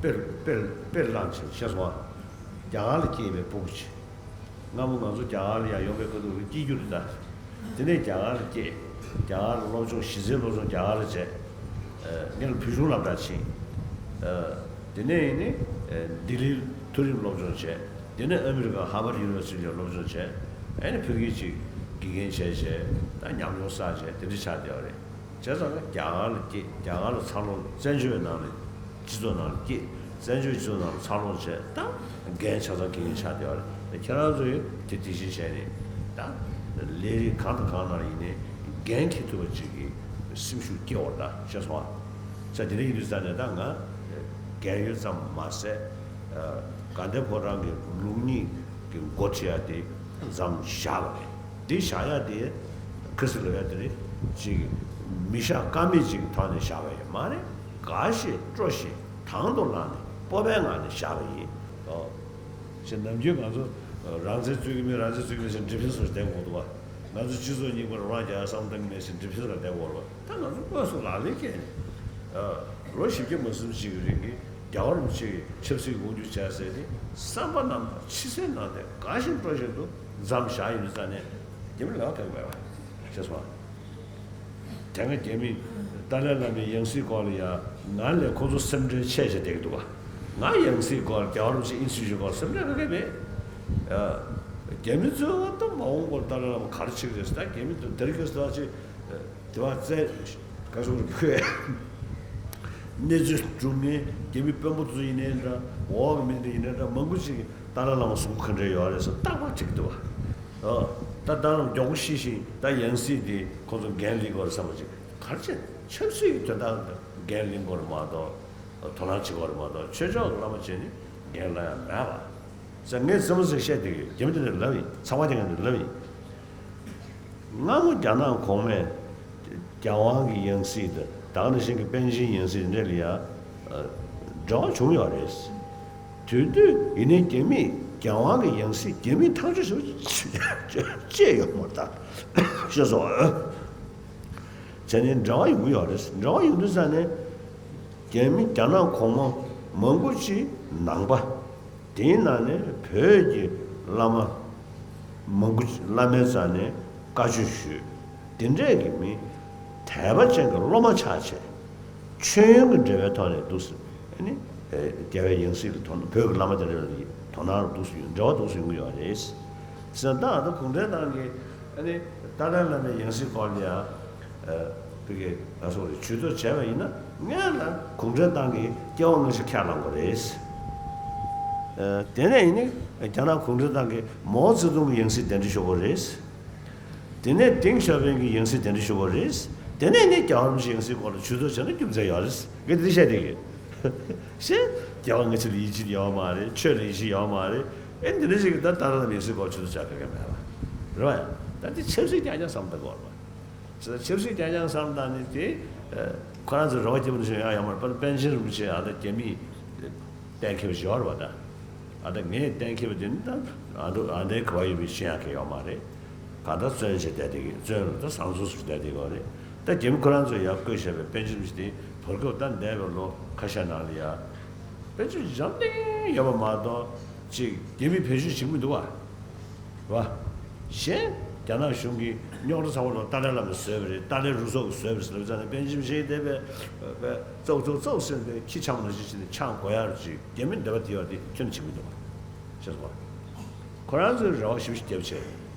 དཔེར་དཔེར་དཔེར་བླངས་བྱས་ཤེས་སོང་ཨ། རྒྱ་གར་ལ་སྐྱེས་པའི་ཕྲུ་གུ་ཅིག་སྔ་མོ་ང་ཚོ་རྒྱ་གར་ལ་ཡང་ཡོང་བའི་ཁ་ཐུག་ལ་སྐྱེས་རྒྱུ་རེད་ད། དེ་ནས་རྒྱ་གར་ལ་སྐྱེས། རྒྱ་གར་ལ་སློབ་སྦྱོང་གཞི་རྩའི་སློབ་སྦྱོང་རྒྱ་གར་ལ་བྱས། ཨ། ངས་ལ་བོད་གཞུང་སློབ་གྲྭར་ཕྱིན། ཨ། དེ་ནས་ཡིན་ནི། ཨ། ལྡི་ལིར་མཐོ་རིམ་སློབ་སྦྱོང་བྱས། དེ་ནས་ཨ་མི་རི་ཀ་ཧར་ཝརཌ་ཡུ་ནི་ཝར་སི་ཊི་ལ་སློབ་སྦྱོང་བྱས། ཨ་ནི་ཕ་གིར་ཅིག་དགེ་རྒན་བྱས་བྱས་ད་ཉམས་མྱོང་བསགས་བྱས་དེ་འདྲ་ཆགས་བསྡད་པ་རེད། བྱས་ཙང་ང་རྒྱ་གར་ལ་སྐྱེས། རྒྱ་གར་ལ་འཚར་ལོངས། བཙན་བྱོལ་བའི་ནང་ལ་སྤྱི་ཚོགས་ནང་ལ་སྐྱེས། བཙན་བྱོལ་སྤྱི་ཚོགས་ནང་ལ་འཚར་ལོངས་བྱས་ད་རྒན་ཆ་ཚང་དགེ་རྒན་ཆགས་བསྡད་པ་རེད། ཁྱེད་རང་ཚོ་ཡང་དེ་དེ་བཞིན་བྱས་ནས་ད་ལས་རིགས་གང་དང་གང་ནང་ཡིན་ནའི་འགན་འཁྱེར་ཐུབ་པ་ཅིག་གི་སེམས་ཤུགས་སྐྱེ་བར་ད་ཤེས་སོང་ཨ། ས་དེ་འདྲ་ཡིན་དུས་ཙང་ནས་ད་ང་རྒན་ཡོལ་ཙམ་མ་ཟད། ཨ། དགའ་ལྡན་ཕོ་བྲང་གི་ལུགས་གཉིས་ཀྱི་འགོ་ཁྲིད་ཡ་དེ་མཚམས་བཞག་པ་རེད། འདི་བཞག་ཡ་དེ་ཁ་སི་ལབ་ཡ་དེ་རེད། ཅིག་མི་བཞག་ཀ་མེད་ཅིག་གི་ཐོག་ནས་བཞག་པ་ཡིན་མ་རེད། དགའ་བཞིན་སྤྲོ་བཞིན་དང་དུ་བླངས་ནས་སྤོབས་པའི་ངང་ནས་བཞག་པ་ཡིན། ཨོ། ཞེས་ནམ་རྒྱུན་ང་ཚོ་རང་བཙན་རྩོད་ཀྱི་མེད། རང་བཙན་རྩོད་ཀྱི་མེད་ཟེར་འགྲེལ་བཤད་སོགས་བསྡད་དགོས་འདུག་བ། ང་ཚོ་སྤྱི་ཚོགས་རྙིང་པར་རང་རྒྱལ་བསམ་བཏང་གི་མེད་ཟེར་འགྲེལ་བཤད་ལ་བསྡད་དགོས་རེད་བ། ད་ང་ཚོ་དངོས་སུ་ལག་ལེན་བཀལ་ནས། ཨ། ལོ་བཞི་བརྒྱ་མ་ཟིན་ཅིག་གི་རིང་གི་རྒྱལ་བ་རིན་པོ་ཆེ་གི་ཆབ་སྲིད་དབང་སྒྱུར་བྱ་ཟེར་ཏེ་བསམ་པ་རྣམ་དག་ཕྱི་གསལ་ནང་གསལ་དགའ་བཞིན་སྤྲོ་བཞིན་དུ་མཚམས་བཞག་ཡོད་ཙང་ནས་རྒྱ་མི་ལ་ཕན་པ་ཡོད་ཤེས་སོང་། དེ་སྔ་རྒྱ་མིས་ཏཱ་ལའི་བླ་མའི་ཡང་སྲིད་སྐོར་ལ་ཡང་ང་ལས་ཁོ་ཚོ་སེམས་ཁྲལ་ཆེ་ཆེ་བསྡད་ཀྱི་འདུག་ག་ང་ཡང་སྲིད་སྐོར་རྒྱལ་བ་རིན་པོ་ཆེ་ཨིན་སི་ཊི་ཊུ་ཊི་སྐོར་སེམས་ཁྲལ་ག་གེ་མེད། ཨ། རྒྱ་མི་ཚོས་ད་མ་འོངས་པར་ཏཱ་ལའི་བླ་མ་ག་རེ་བྱེད་ཀྱི་རེད་ཟེར། ད་རྒྱ་མི་ཚོ་དེ་རིང་ཁ་སང་ད་ཅིག་དེ་བ་བཙན་ག་སོང་རེད་ཁོས། གནས་ཚུལ་སྒྲུབ་མཁན་རྒྱ་མི་དཔོན་པོ་ཚོ་ཡིན་ནའི་འདྲ། འོག་གི་མི་འདི་ཡིན་ནའི་འདྲ། མང་པོ་ཅིག་གིས་ཏཱ་ལའི་བླ་མ་གཟུགས་པོ་ག་འདྲ་ཡོད་རེད་ཟེར་རྟག་པར་དྲི་གི་འདུག་བ། ཨ། ད་ཏཱ་ལའི་བླ་མ་མགྱོགས་པོ་ཤི་ཞིང་ད་ཡང་སྲིད་དེ་ཁོ་ཚོ་འགན་ལེན་དགོས་རེད་བསམ་པ་ཅིག་ག་རེ་བྱས། ཆབ་སྲིད་ཀྱི་དོན་དག་འགན་ལེན་དགོས་རེད་མ་གཏོགས། དོ་སྣང་བྱེད་དགོས་རེད་མ་གཏོགས། ཆོས་ཕྱོགས་ཀྱི་བླ་མ་བྱས་ནས་འགན་ལེན་ཡ་མེད་པ། ཟེར་ངས་རྩེད་མོ་རྩེ་བཤད་བསྡད་ཀྱི་ཡོད། རྒྱ་མི་དེ་འདྲ་ལབ་ཡིན། ཚང་མ་དེ་ངས་འདི་ལབ་ཡིན། སྔ་མོ་རྒྱ་ནག་གོང་མས་རྒྱལ་དབང་གི་ཡང་སྲིད་དང་ད་ག་ནང་བཞིན་གྱི་པཎ་ཆེན་ཡང་སྲིད་འདྲ་ལ་ཡ་འབྲེལ་བ་བྱུང་ཡོད་རེད། དེ་དུས་ཡིན་ནའི་རྒྱ་མིས་རྒྱལ་དབང་གི་ཡང་སྲིད་རྒྱ་མིས་ཐག་གཅོད་བྱས་པ་ཅི་ཡོད་མ་རེད་ད། ཤེས་སོང་། བྱས་ནས་འབྲེལ་བ་ཡོང་གི་ཡོད་རེད། འབྲེལ་བ་ཡོང་དུས་ཙང་ནས་རྒྱ་མི་རྒྱ་ནག་གོང་མ་མང་པོ་ཅིག་ནང་པ། དེའི་ནང་ནས་བོད་ཀྱི་བླ་མ་མང་པོ་བླ་མའི་རྩ་ནས་བཀའ་ཆོས་ཞུས། དེ་འདྲས་ཀྱི་མི་དད་པ་ཅན་གྱི་སློབ་མ་ཆགས་བྱས། མཆོད་ཡོན་གྱི་འབྲེལ་བའི་ཐོག་ནས་འདུག་ཟེར། ཨ་ནི་རྒྱལ་བའི་ཡང་སྲིད་ལ་དོ་སྣང་། བོད་ཀྱི་བླ་མ་དེ་འདྲ་ལ་དོ་སྣང་འདུག་ཟེར། འབྲེལ་བ་འདུག་ཟེར་ཡོང་གི་ཡོད་རེད་ཟེར། ད་ད་གུང་ཁྲན་ཏང་གིས་ཨ་ནི་ཏཱ་ལའི་བླ་མའི་ཡང་སྲིད་སྐོར་ལ་ཡང་། ཨ། བོད་ཀྱི་ང་ཚོ་རེ་ཇུས་གཏོགས་བྱས་པ་ཡིན་ན་སྔོན་ལ་གུང་ཁྲན་ཏང་གི་སྐྱེ་བ་སྔ་ཕྱི་ཁས་བླངས་དགོས་རེད། ཨ། དེ་ནས་ཡིན་ནི་རྒྱ་ནག་གུང་ཁྲན་ཏང་གིས་མའོ་ཙེ་ཏུང་གི་ཡང་སྲིད་གདན་འདྲེན་ཞུ་དགོས་རེད། དེ་ནས་ཏེང་ཞའོ་ཕིང་གི་ཡང་སྲིད་གདན་འདྲེན་ཞུ་དགོས་རེད། དེ་ནས་ནི་རྒྱལ་བ་རིན་པོ་ཆེའི་ཡང་སྲིད་སྐོར་ལ་ཇུས་གཏོགས་བྱས་ན་རྒྱུ་མཚན་ཡོད་རེད། ངས་འདི་བཤད་བསྡད་ཀྱི་ཡོད། ཞེས་རྒྱལ་བ་སྔ་ཕྱི་ལ་ཡིད་ཆེས་ཡོད་མ་རེད། ཆོས་ལ་ཡིད་ཆེས་ཡོད་མ་རེད། ཨེ་འདི་འདྲ་ཞིག་གིས་ད་ཏཱ་ལའི་བླ་མའི་ཡང་སྲིད་སྐོར་ཇུས་གཏོགས་བྱ་དགོས་ཀྱི་མེད་པ་རེད་བ། ད་འདི་ཆབ་སྲིད་རྐྱང་རྐྱང་བསམ་བློ་གཏོང་དགོས་རེད་བ། ཆབ་སྲིད་རྐྱང་རྐྱང་བསམ་བློ་བཏང་ནས་དེ། ཁོ་རང་ཚོ་རེ་བ་སྐྱེ་པོ་ནི་ཞིག་ཡང་ཡོད་མ་རེད། པཎ་ཆེན་རིན་པོ་ཆེ་ཨ་ད་རྒྱ་མིས་གཏན་འཁེལ་བ་ཞིག་ཡོད་རེད་བ་ད། ཨ་ད་ངས་གཏན་འཁེལ་བ་དེ་ནི་ད་ཨ་འདྲ་ཨ་འདྲའི་གོ་བ་ཡོད་པའི་ཤེས་ཡག་གི་ཡོད་མ་རེད། གང་ལྟར་བཙོན་བྱས་བསྡད་དེ་གི་བཙོན་ལ་ད་བཟང་ཚུལ་སུ་བསྡད་དེ་གི་རེད། ད་རྒྱ་མི་ཁོ་རང་ཚོས་ཡར་བསྐོས་བཞག་པའི་པཎ་ཆེན་རིན་པོ་ཆེ་དེ་བར་སྐབས་ད་འདས་པའི་ལོ་ཁ་ཤས་ནང་ལ་ཡ། པཎ་ཆེན་འཇམ་ཐིང་ཡོད་པ་མ་གཏོགས་ཅིག་རྒྱ་མིས་བེད་སྤྱོད་བྱེད་ཀྱི་མི་འདུག་བ། བ། གཞན་རྒྱ་ནག་གཞུང་གིས་རྙོག་དྲ་ཚ་བོ་ལ་ཏཱ་ལའི་བླ་མས་བཟོས་པ་རེད། ཏཱ་ལའི་རུ་ཚོགས་ཀྱིས་བཟོས་པ་རེད་ཟེར་ལབ་ཙང་ནས་པཎ་ཆེན་རིན་པོ་ཆེ་དེ་བས་ཙོག་ཙོག་ཙོག་ཟེར་ནས་ཁྱི་འཆང་བ་ནང་བཞིན་བྱས་ནས་འཆང་དགོས་ཡ་ཅིག་རྒྱ་མི་འདོད་པ་དེ་ཡོད་དེ་ཁྱོན་ནས་བྱེད་མི་འདུག་བ། ཤེས་སོང་བ། ཁོ་རང་ཚོའི་རེ་བ་ཞིབ་ཞིབ་བརྒྱབ་བྱས།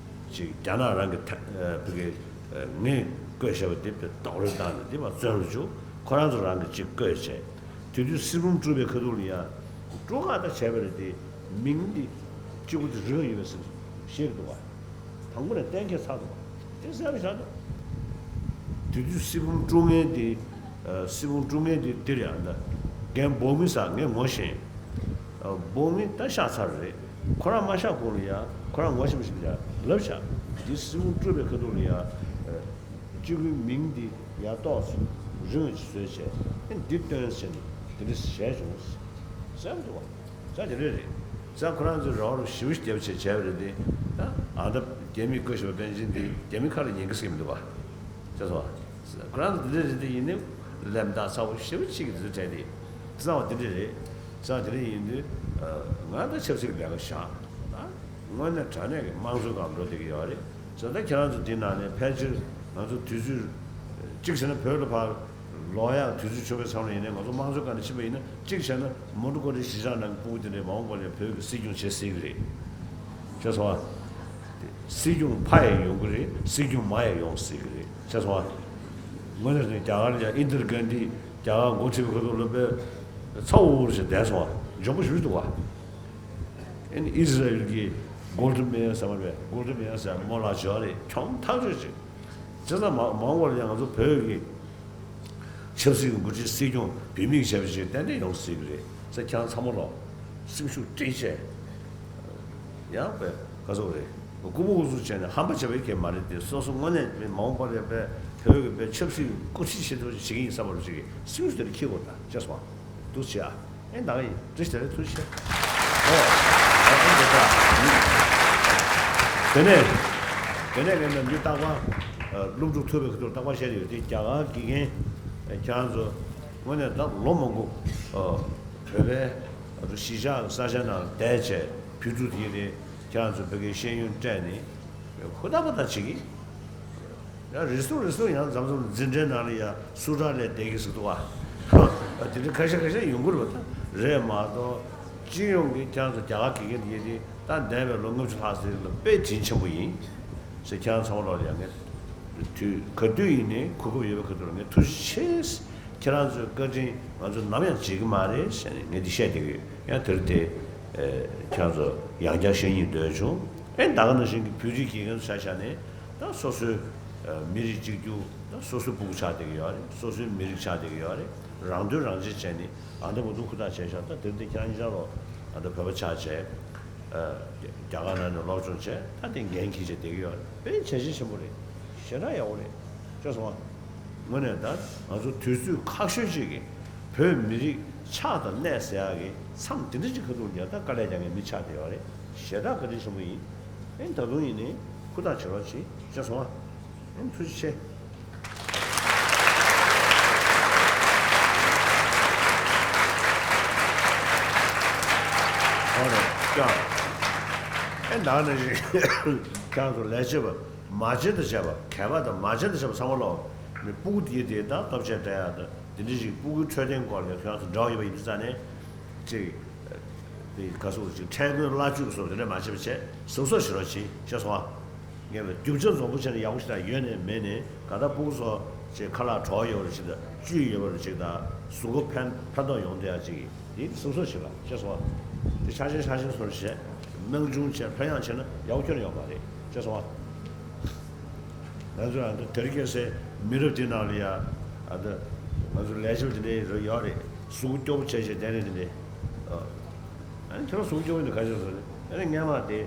ཅིག་རྒྱ་ནག་རང་གི་ཐ་ཨ་བོད་ཀྱི་ཨ་ངས་བསྐོས་བཞག་པ་དེ་རྡོག་རོལ་བཏང་ནས་དེ་མར་བཙོན་ལ་བཅུག་ཁོ་རང་ཚོ་རང་གིས་ཅིག་བསྐོས་བྱས། དེ་དུས་སྲིད་བློན་དཀྲུགས་པའི་ཁ་ཐུག་ལ་ཡ། སྤྲོ་ཁ་ད་བྱས་པ་རེད་དེ། མིང་འདི་གཅིག་པུ་དེ་རིང་ཡོད་པའི་སེམས་ཤེས་འདུག་བ། དང་པོ་ནས་གཏན་འཁེལ་ཚར་འདུག་བ། དེ་གསལ་པོ་ཤར་འདུག་དེ་དུས་སྲིད་བུམ་དཀྲུག་མཁན་དེ། ཨ། སྲིད་བུམ་དཀྲུག་མཁན་དེ་འདིར་ཡང་ད་རྒན་འབོག་མི་ཟེར་ངས་ངོ་ཤེས། ཨ། འབོག་མི་ད་གཤགས་ཚར་རེད། ཁོ་རང་མ་གཤགས་གོང་ལ་ཡང་ཁོ་རང་ངོ་ཤེས་པ་ཞིག་ལ་ཡང་ལབ་བཞག་འདི་སྲིད་བུམ་དཀྲུག་པའི་ཁ་ཐུག་ལ་ཡང་། ཨ། གཅིག་པུའི་མིང་འདི་ཡར་ཏོག་ཙམ་རིང་བ་ཞིག་བཟོས་བྱས། ཨེ། འདི་སྟོན་ཟེར་ནས་དེ་འདྲ་བྱས་བྱུང་། བསམ་འདུག་བ། ས་དེ་འདྲ་རེད། ས་ཁོ་རང་ཚོས་རོགས་རམ་ཞེ་པོ་ཞིག་བརྒྱབ་བྱས་བྱས་པ་རེད་དེ། ད་ཨ། ད་རྒྱ་མིའི་བཀའ་ཤོག་པཎ་ཆེན་འདི་རྒྱ་མི་ཁ་ལ་ཉན་གི་སྲིད་མི་འདུག་བ། ཅེས་སོ། ཁོ་རང་ཚོ་འདི་འདྲ་རེད་དེ། ཡིན་ནའི་ལན་བཏགས་ཚ་བོ་ཞེ་པོ་ཅིག་གི་འདི་ཚོ་དྲན་དེ། ས་བ་འདི་འདྲ་རེད། ས་དེ་འདྲ་ཡིན་དུས། ང་ད་ཆབ་སྲིད་ལས་ཀ་བཞག་ད་དངོས་གནས་དྲང་གནས་ཀྱི་དམངས་གཙོའི་སྒང་འགྲོ་བསྡད་ཀྱི་ཡོད་རེད། ས་ད་ཁྱེད་རང་ཚོ་འདི་ནང་ནས་ཕལ་ཆེར་ང་ཚོ་དུས་ཚོད་གཅིག་བྱས་ན་བོད་ལ་ཕར་ལོག་ཡག་དུས་ཚོད་ཆོག་པའི་མཚམས་ལ་ཡིན་ནའི། ང་ཚོ་དམངས་གཙོའི་སྒང་ནས་ཕྱིན་པ་ཡིན་ན། གཅིག་བྱས་ན་མོན་གྷོ་གྲུ་གཞི་བཞག་ནང་གི་སྤུ་གུ་དེ་འདྲས་མ་འོངས་པ་ལ་བོད་ཀྱི་སྲིད་སྐྱོང་བྱེད་སྲིད་ཀྱི་རེད། ཤེས་སོང་ཨ། སྲིད་སྐྱོང་ཕ་ཡང་ཡོང་གི་རེད། སྲིད་སྐྱོང་མ་ཡང་ཡོང་སྲིད་ཀྱི་རེད། ཤེས་སོང་ཨ། དངོས་གནས་རྒྱ་གར་ལ་ཡང་ཨིན་དིར་གྷན་དྷི་རྒྱ་གར་འགོ་ཁྲིད་པའི་ཁ་ཐུག་ལ་དཔེ་ཚ་བོ་བོ་ཞིག་བསྡད་སོང་ཨ། འཇོན་པོ་ཞེ་པོ་ཞིག་འདུག་བ། ཨེ་ནི་ཨི་ཟི་ར་ཨེལ་གྱི་གོལ་ཌི་མེ་ཡར་ཟེར་བ་རེད། གོལ་ཌི་མེ་ཡར་ཟེར་མོ་ལ་འཇོ་རེད། གྱོང་ཐག་ཆོད་ཅིག་བྱས་ཙང་མ་མ་འོངས་པར་ཡང་ང་ཚོ་བོད་ཀྱི་ཆབ་སྲིད་ཀྱི་འགོ་ཁྲིད་སྲིད་སྐྱོང་བུད་མེད་ཀྱི་བྱས་པ་ཞིག་ཏན་ཏན་ཡོང་སྲིད་ཀྱི་རེད་ཟེར། ཁྱེད་རང་ཚང་མ་ལོ་སེམས་ཤུགས་སྤྲད་བྱས། ཡང་དཔེ་ག་ཚོད་རེད། རྐུ་མ་རྐུ་ཚུགས་བྱས་ནས་ཧམ་པ་བྱས་པའི་སྐད་མ་རེད་དེ། སོ་སོ་དངོས་གནས་མ་འོངས་པར་ཡང་དཔེ་བོད་ཀྱི་དཔེ་ཆབ་སྲིད་འགོ་ཁྲིད་བྱེད་ཐུབ་ཅིག་བྱེད་ཀྱི་ཡིན་བསམ་པ་རུ་ཅིག་གིས་སེམས་ཤུགས་དེ་འདྲ་འཁྱེར་དགོས་ད། ཤེས་སོང་ཨ། འདུག་བྱེད་ཨ། ཨེ་ད་ག་ཡིན། བཀྲ་ཤིས་བདེ་ལེགས། ཐུགས་རྗེ་ཆེ། ཨོ། ཨོ། ཨེ་འདི་ལྟ། དེ་ནས་དེ་ནས་ངས་ནམ་རྒྱུན་རྟག་པར་སློབ་ཕྲུག་ཐུག་པའི་ཁ་ཐུག་རྟག་པར་བཤད་ཀྱི་ཡོད་དེ། རྒྱ་གར་དགེ་རྒན་ཁྱེད་རང་ཚོ་དངོས་གནས་ད་ལོ་མང་པོ་བོད་པའི་གཞིས་ཆགས་ས་ཆ་ནང་བསྡད་བྱས་བོད་ཕྲུག་དེ་རེད། ཁྱེད་རང་ཚོ་བོད་སྐད་ཤེས་ཡོན་སྤྲད་ནས་ཧུར་ཐག་པ་ཐག་བྱེད་ཀྱི། ཡང་རེ་ཟུང་རེ་ཟུང་ཡང་མཚམས་མཚམས་འཛིན་གྲྭའི་ནང་ལ་ཡང་སུ་དྲག་ལས་བསྡད་ཀྱི་ཟེར་འདུག་བ། དེ་འདྲ་ཁ་ཤས་ཁ་ཤས་ཡོང་གི་རེད་པ། ད་རེད་མ་གཏོགས་སྤྱི་ཡོངས་ཀྱི་ཁྱེད་རང་ཚོ་རྒྱ་གར་དགེ་རྒན་དེ་ཡིན་དེ། ད་འདས་པའི་ལོ་ལྔ་བཅུ་ལྷག་ཙམ་ལ་དཔེ་དྲིན་ཆེན་པོ་ཡིན་ཟེར། ཁྱེད་རང་ཚང་མ་ལོག་ལ་ཡང་ངས་དུས་ག་དུས་ཡིན་ནའི་གོ་སྐབས་ཡོད་པའི་ཁ་ཐུག་ལ་ངས་ཐུགས་རྗེ་ཆེ། ཁྱེད་རང་ཚོའི་བཀའ་དྲིན་ང་ཚོ་ནམ་ཡང་བརྗེད་ཀྱི་མ་རེད་ཟེར་ནས་ངས་འདི་བཤད་བསྡད་ཀྱི་ཡོད། ཡང་དེར་དེ་ཁྱེད་རང་ཚོ་ཡང་བསྐྱར་བཤད་སྙིང་འདོད་བྱུང་། ཨེ་ད་ག་ནང་བཞིན་གྱི་བོད་རིགས་དགེ་རྒན་ཚོ་ཆ་བཞག་ནས། ད་སོ་སོའི་མི་རིགས་གཅིག་གྱུར། ད་སོ་སོའི་སྤུ་གུ་ཆགས་བསྡད་ཀྱི་ཡོད་རེད། སོ་སོའི་མི་རིགས་ཆགས་བསྡད་ཀྱི་ཡོད་རེད། རང་དོན་རང་གཅེས་བྱས་ནས་ཨ་འདྲ་མ་འདུག་ཧུར་ཐག་བྱས་ཤག་ད་དེར་དེ་ཁྱེད་རང་ཉིད་ཆ་ལོ་ཨ་འདྲ་བོད་པ་ཆགས་བྱས། རྒྱ་གར་ནང་ནས་སློབ་སྦྱོང་བྱས། ད་དེ་འགན་འཁྱེར་བྱས་བསྡད་ཀྱི་ཡོད་རེད། དཔེ་བྱས་རྗེས་ཆེན་པོ་རེད། ཞེ་དྲག་ཡག་པོ་རེད། ཤེས་སོང་ཨ། དངོས་གནས་ད་ང་ཚོ་དུས་ཚོད་ཁག་ཤོས་ཅིག་གི་བོད་མི་རིགས་ཆགས་དང་གནས་ཟེར་ཡག་གི་མཚམས་དེ་འདྲ་ཅིག་ཁ་ཐུག་ལ་ད་དཀའ་ལས་རྒྱག་མཁན་མི་ཆགས་བསྡད་ཡོད་རེད། ཞེ་དྲག་བཀའ་དྲིན་ཆེན་པོ་ཡིན། ཨེ་ད་དུང་ཡིན་ནའི་ཧུར་ཐག་བྱེད་རོགས་གྱིས། ཤེས་སོང་ཨ། ཨེ་ཐུགས་རྗེ་ཆེ། ཨོ་རེད་ཀྱང་། ཨེ་ད་ནང་བཞིན་ཁྱེད་ཚོ་ལས་བྱེད་པ། མ་བྱན་དང་བཅས་པ། མཁས་པ་དང་མ་བྱན་དང་བཅས་པ་ཚང་མ་ལོག་ནས་སྤུ་གུ་དེ་དེ་དང་སྟོབས་ཆེ་འདྲ་ཡག་དང་དེ་འདྲ་ཞིག་སྤུ་གུའི་འཕྲོད་བསྟེན་སྐོར་ལ་ཁྱོད་རང་ཚོ་འབྲེལ་བ་ཡོད་པ་ཡིན་དུས་ཙང་ནས་ཅིག་དེ་ག་སོགས་ཅིག་ཁྲལ་དགོན་བླ་བཅུད་སོགས་དེ་འདྲ་མ་བྱེད་པ་བྱས་གཟབ་གཟབ་བྱེད་རོགས་གྱིས། ཤེས་སོང་ཨ། ངས་ལ་རྒྱུ་ཆ་འཛོམས་པོ་བྱས་ནས་ཡག་པོ་ཞིག་དང་ཡོད་ནས་མེད་ནས་ག་ད་སྤུ་གུ་ཚོ་ཅིག་ཁ་ལག་གྲོགས་ཡོད་པ་ཅིག་དང་བཅུད་ཡོད་པ་ཅིག་དང་གཟུགས་པོ་ཕན་ཕན་ཐོགས་ཡོང་བསྡད་ཡག་ཅིག་དེ་སོ་སོ་ཞིག་ལ། ཤེས་སོང་ཨ། དེ་ཆ་ཆེན་ཆ་ཆེན་སོར་བྱས། སྣང་ཆུང་བྱས་ལྷོད་ཡངས་བྱས་ན་ཡག་པོ་ཁྱོན་ནས་ཡོད་མ་རེད། ཤེས་སོང་ཨ། ང་ཚོ་ཨ་ད་དེ་རིང་ཁ་སང་མི་རབས་དེ་ནང་ལ་ཡ་ཨ་ད་ང་ཚོ་ལས་བྱེད་དེ་འདྲའི་རེ་ཡོད་རེད། གཟུགས་པོ་སྐྱོ་པོ་བྱས་བྱས་བསྡད་ནས་དེ་འདྲའི་ཨ་ནི་ཁྱེད་རང་གཟུགས་སྐྱོ་པོ་འདི་ག་ཞིག་བཟོ་རེད། ཨ་ནི་སྔན་མ་དེ།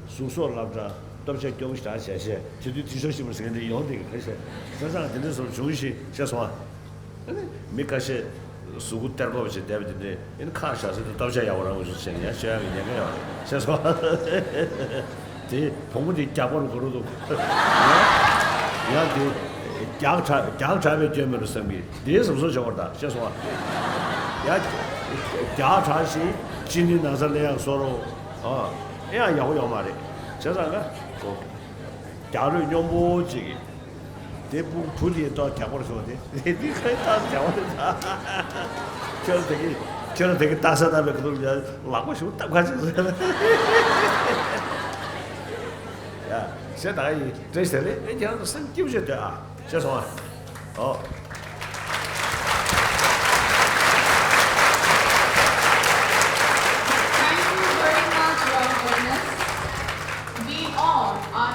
གཟུགས་སོགས་སློབ་གྲྭ་སྟོབས་ཆེ་སྐྱོ་པོ་ཞིག་དྲག་བྱས་བྱས་དེ་དུས་དེ་ཤོག་ཤིག་མ་ཟེར་མཁན་དེ་ཡོང་དེ་ག་ཤེས། བྱས་ཙང་དེ་འདྲ་སོར་བྱུང་ཞིག་ཤེས་སོང་ཨ། ཨ་ནི་མི་ཁ་ཤས་གཟུགས་པོ་སྟེར་དགོས་པ་ཞིག་བསྡད་པ་དེ་འདྲས་ཨ་ནི་ཁག་བཞག་ཟེར་དུས་སྟོབས་ཆེ་ཡག་པོ་རང་དགོས་ཞིག་བྱས་ནས་ཡང་ཤོད་ཡག་གི་ཉེན་ཁ་ཡོད་རེད། ཤེས་སོང་ཨ། དེ་བུ་མོ་དེ་རྒྱགས་པ་རུ་ག་རུ་འདུག་ཡང་དེ་རྒྱགས་དྲགས་རྒྱགས་དྲགས་པའི་སྐྱོན་མེད་རུ་བསམ་གི་དེའི་བཟོ་བཟོ་བྱེད་དགོས་རེད་ད། ཤེས་སོང་ཨ། ཡ། རྒྱགས་དྲགས་ཤིང་གཅིན་སྙི་ན་ཚ་ལེན་ཡག་བཟོ་རོགས། ཨ། ཨེ་ཡང་ཡག་པོ་ཡོད་མ་རེད། བྱས་ཙང་ང་། རྒྱགས་རོས་སྙོམས་པོ་ཅིག་གིས། དེ་སྤུ་བུ་དེའི་ཐོག་རྒྱགས་པར་བྱུང་སྟེ། དེ་དེ་ཁ་ཡི་ཐག་རྒྱགས་པ་རེད་ད། ཁྱོད་རང་དེ་གི་ཁྱོད་རང་དེ་གི་རྟགས་གསལ་བཏབ་པའི་ཁ་ཐུག་ལ་ལག་པ་ཞིག་བཏབ་ཁ་ཅིག་ཟེར། ཡ། ཟེར་ད་ཡིན་བཀྲ་ཤིས་བདེ་ལེགས། ཨེ་ཁྱེད་རང་ཚོ་སེམས་སྐྱིད་པོ་བྱས་སྡོད་ཨ། ཤེས་སོང་ཨ། ཨོ།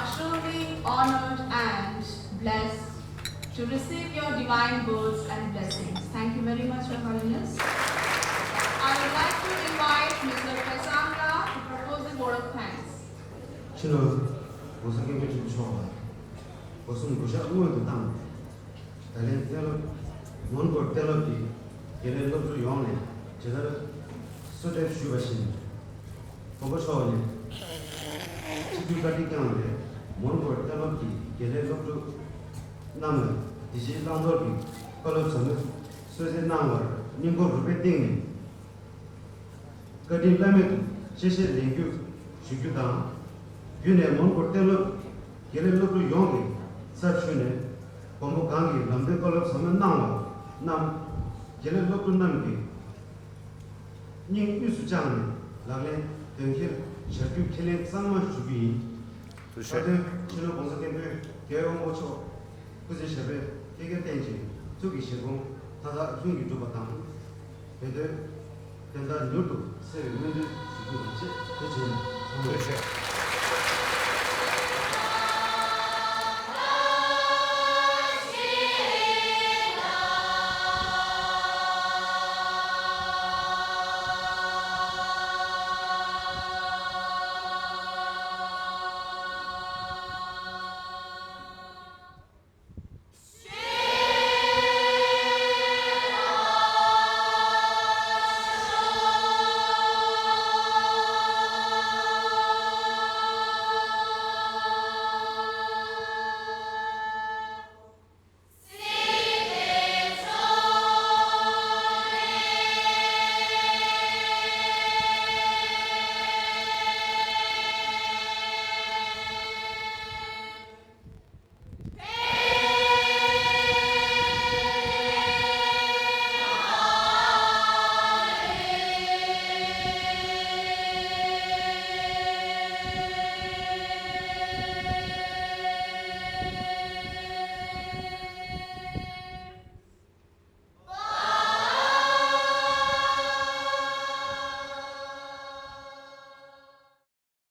Truly honored and blessed to receive your divine words and blessings. Thank you very much, Your Holiness. I would like to invite Mister Pesangla to propose a vote of thanks. ཕྱི་ནང་༸གོང་ས་༸སྐྱབས་མགོན་ཆེན་པོ་མཆོག་ལ་སྒོ་གསུམ་གུས་ཞབས་སྔོན་དུ་བཏང་། ད་ལན་གཏན་སློབ་མོན་གྷོར་གཏན་སློབ་ཀྱི་དགེ་ལས་སློབ་ཕྲུག་ཡོངས་ནས་ཇི་ལྟར་གསོལ་འདེབས་ཞུས་པ་བཞིན། མགོན་པོ་མཆོག་ནས་ཆིབས་བསྒྱུར་བཀའ་དྲིན་བསྐྱངས་ཏེ། མོན་གྷོར་གཏན་སློབ་ཀྱི་དགེ་ལས་སློབ་ཕྲུག་རྣམས་ལ་དེ་བཞིན་བླང་དོར་གྱི་བཀའ་སློབ་ཟབ་མོ་གསོལ་སྩལ་གནང་བར་སྙིང་ཁོང་རུས་པའི་གཏིང་ནས་བཀའ་དྲིན་བླ་མེད་དུ་ཆེ་བཞེས་ལེགས་འབུལ་ཞུ་རྒྱུ་དང་། བརྒྱུད་ནས་མོན་གྷོར་གཏན་སློབ་དགེ་ལས་སློབ་ཕྲུག་ཡོངས་ཀྱི་ཚབ་ཞུས་ནས། མགོན་པོ་གང་གིས་ལམ་སྟོན་བཀའ་སློབ་ཟབ་མོ་གནང་བ་རྣམས་དགེ་ལས་སློབ་ཕྲུག་རྣམས་ཀྱི་སྙིང་དབུས་སུ་བཅངས་ནས་ལག་ལེན་དོན་འཁྱོལ་བྱ་རྒྱུ་ཁས་ལེན་གཙང་མ་ཞུ་རྒྱུ་ཡིན། ཐུགས་རྗེ་ཆེ། མཐའ་དོན་སྤྱི་ནོར་༸གོང་ས་༸སྐྱབས་མགོན་རྒྱལ་བའི་དབང་པོ་མཆོག་སྐུ་ཚེ་ཞབས་པད་བསྐལ་བརྒྱར་བརྟན་ཅིང་། གཙུག་གི་བཞེད་དགོངས་མཐའ་དག་ལྷུན་གྱིས་འགྲུབ་པ་དང་། བོད་དོན་དོན་དག་མྱུར་དུ་གསལ་བའི་སྨོན་འདུན་ཞུ་རྒྱུ་དང་བཅས། ཐུགས་རྗེ་ཆེ། ཐུགས་རྗེ་ཆེ།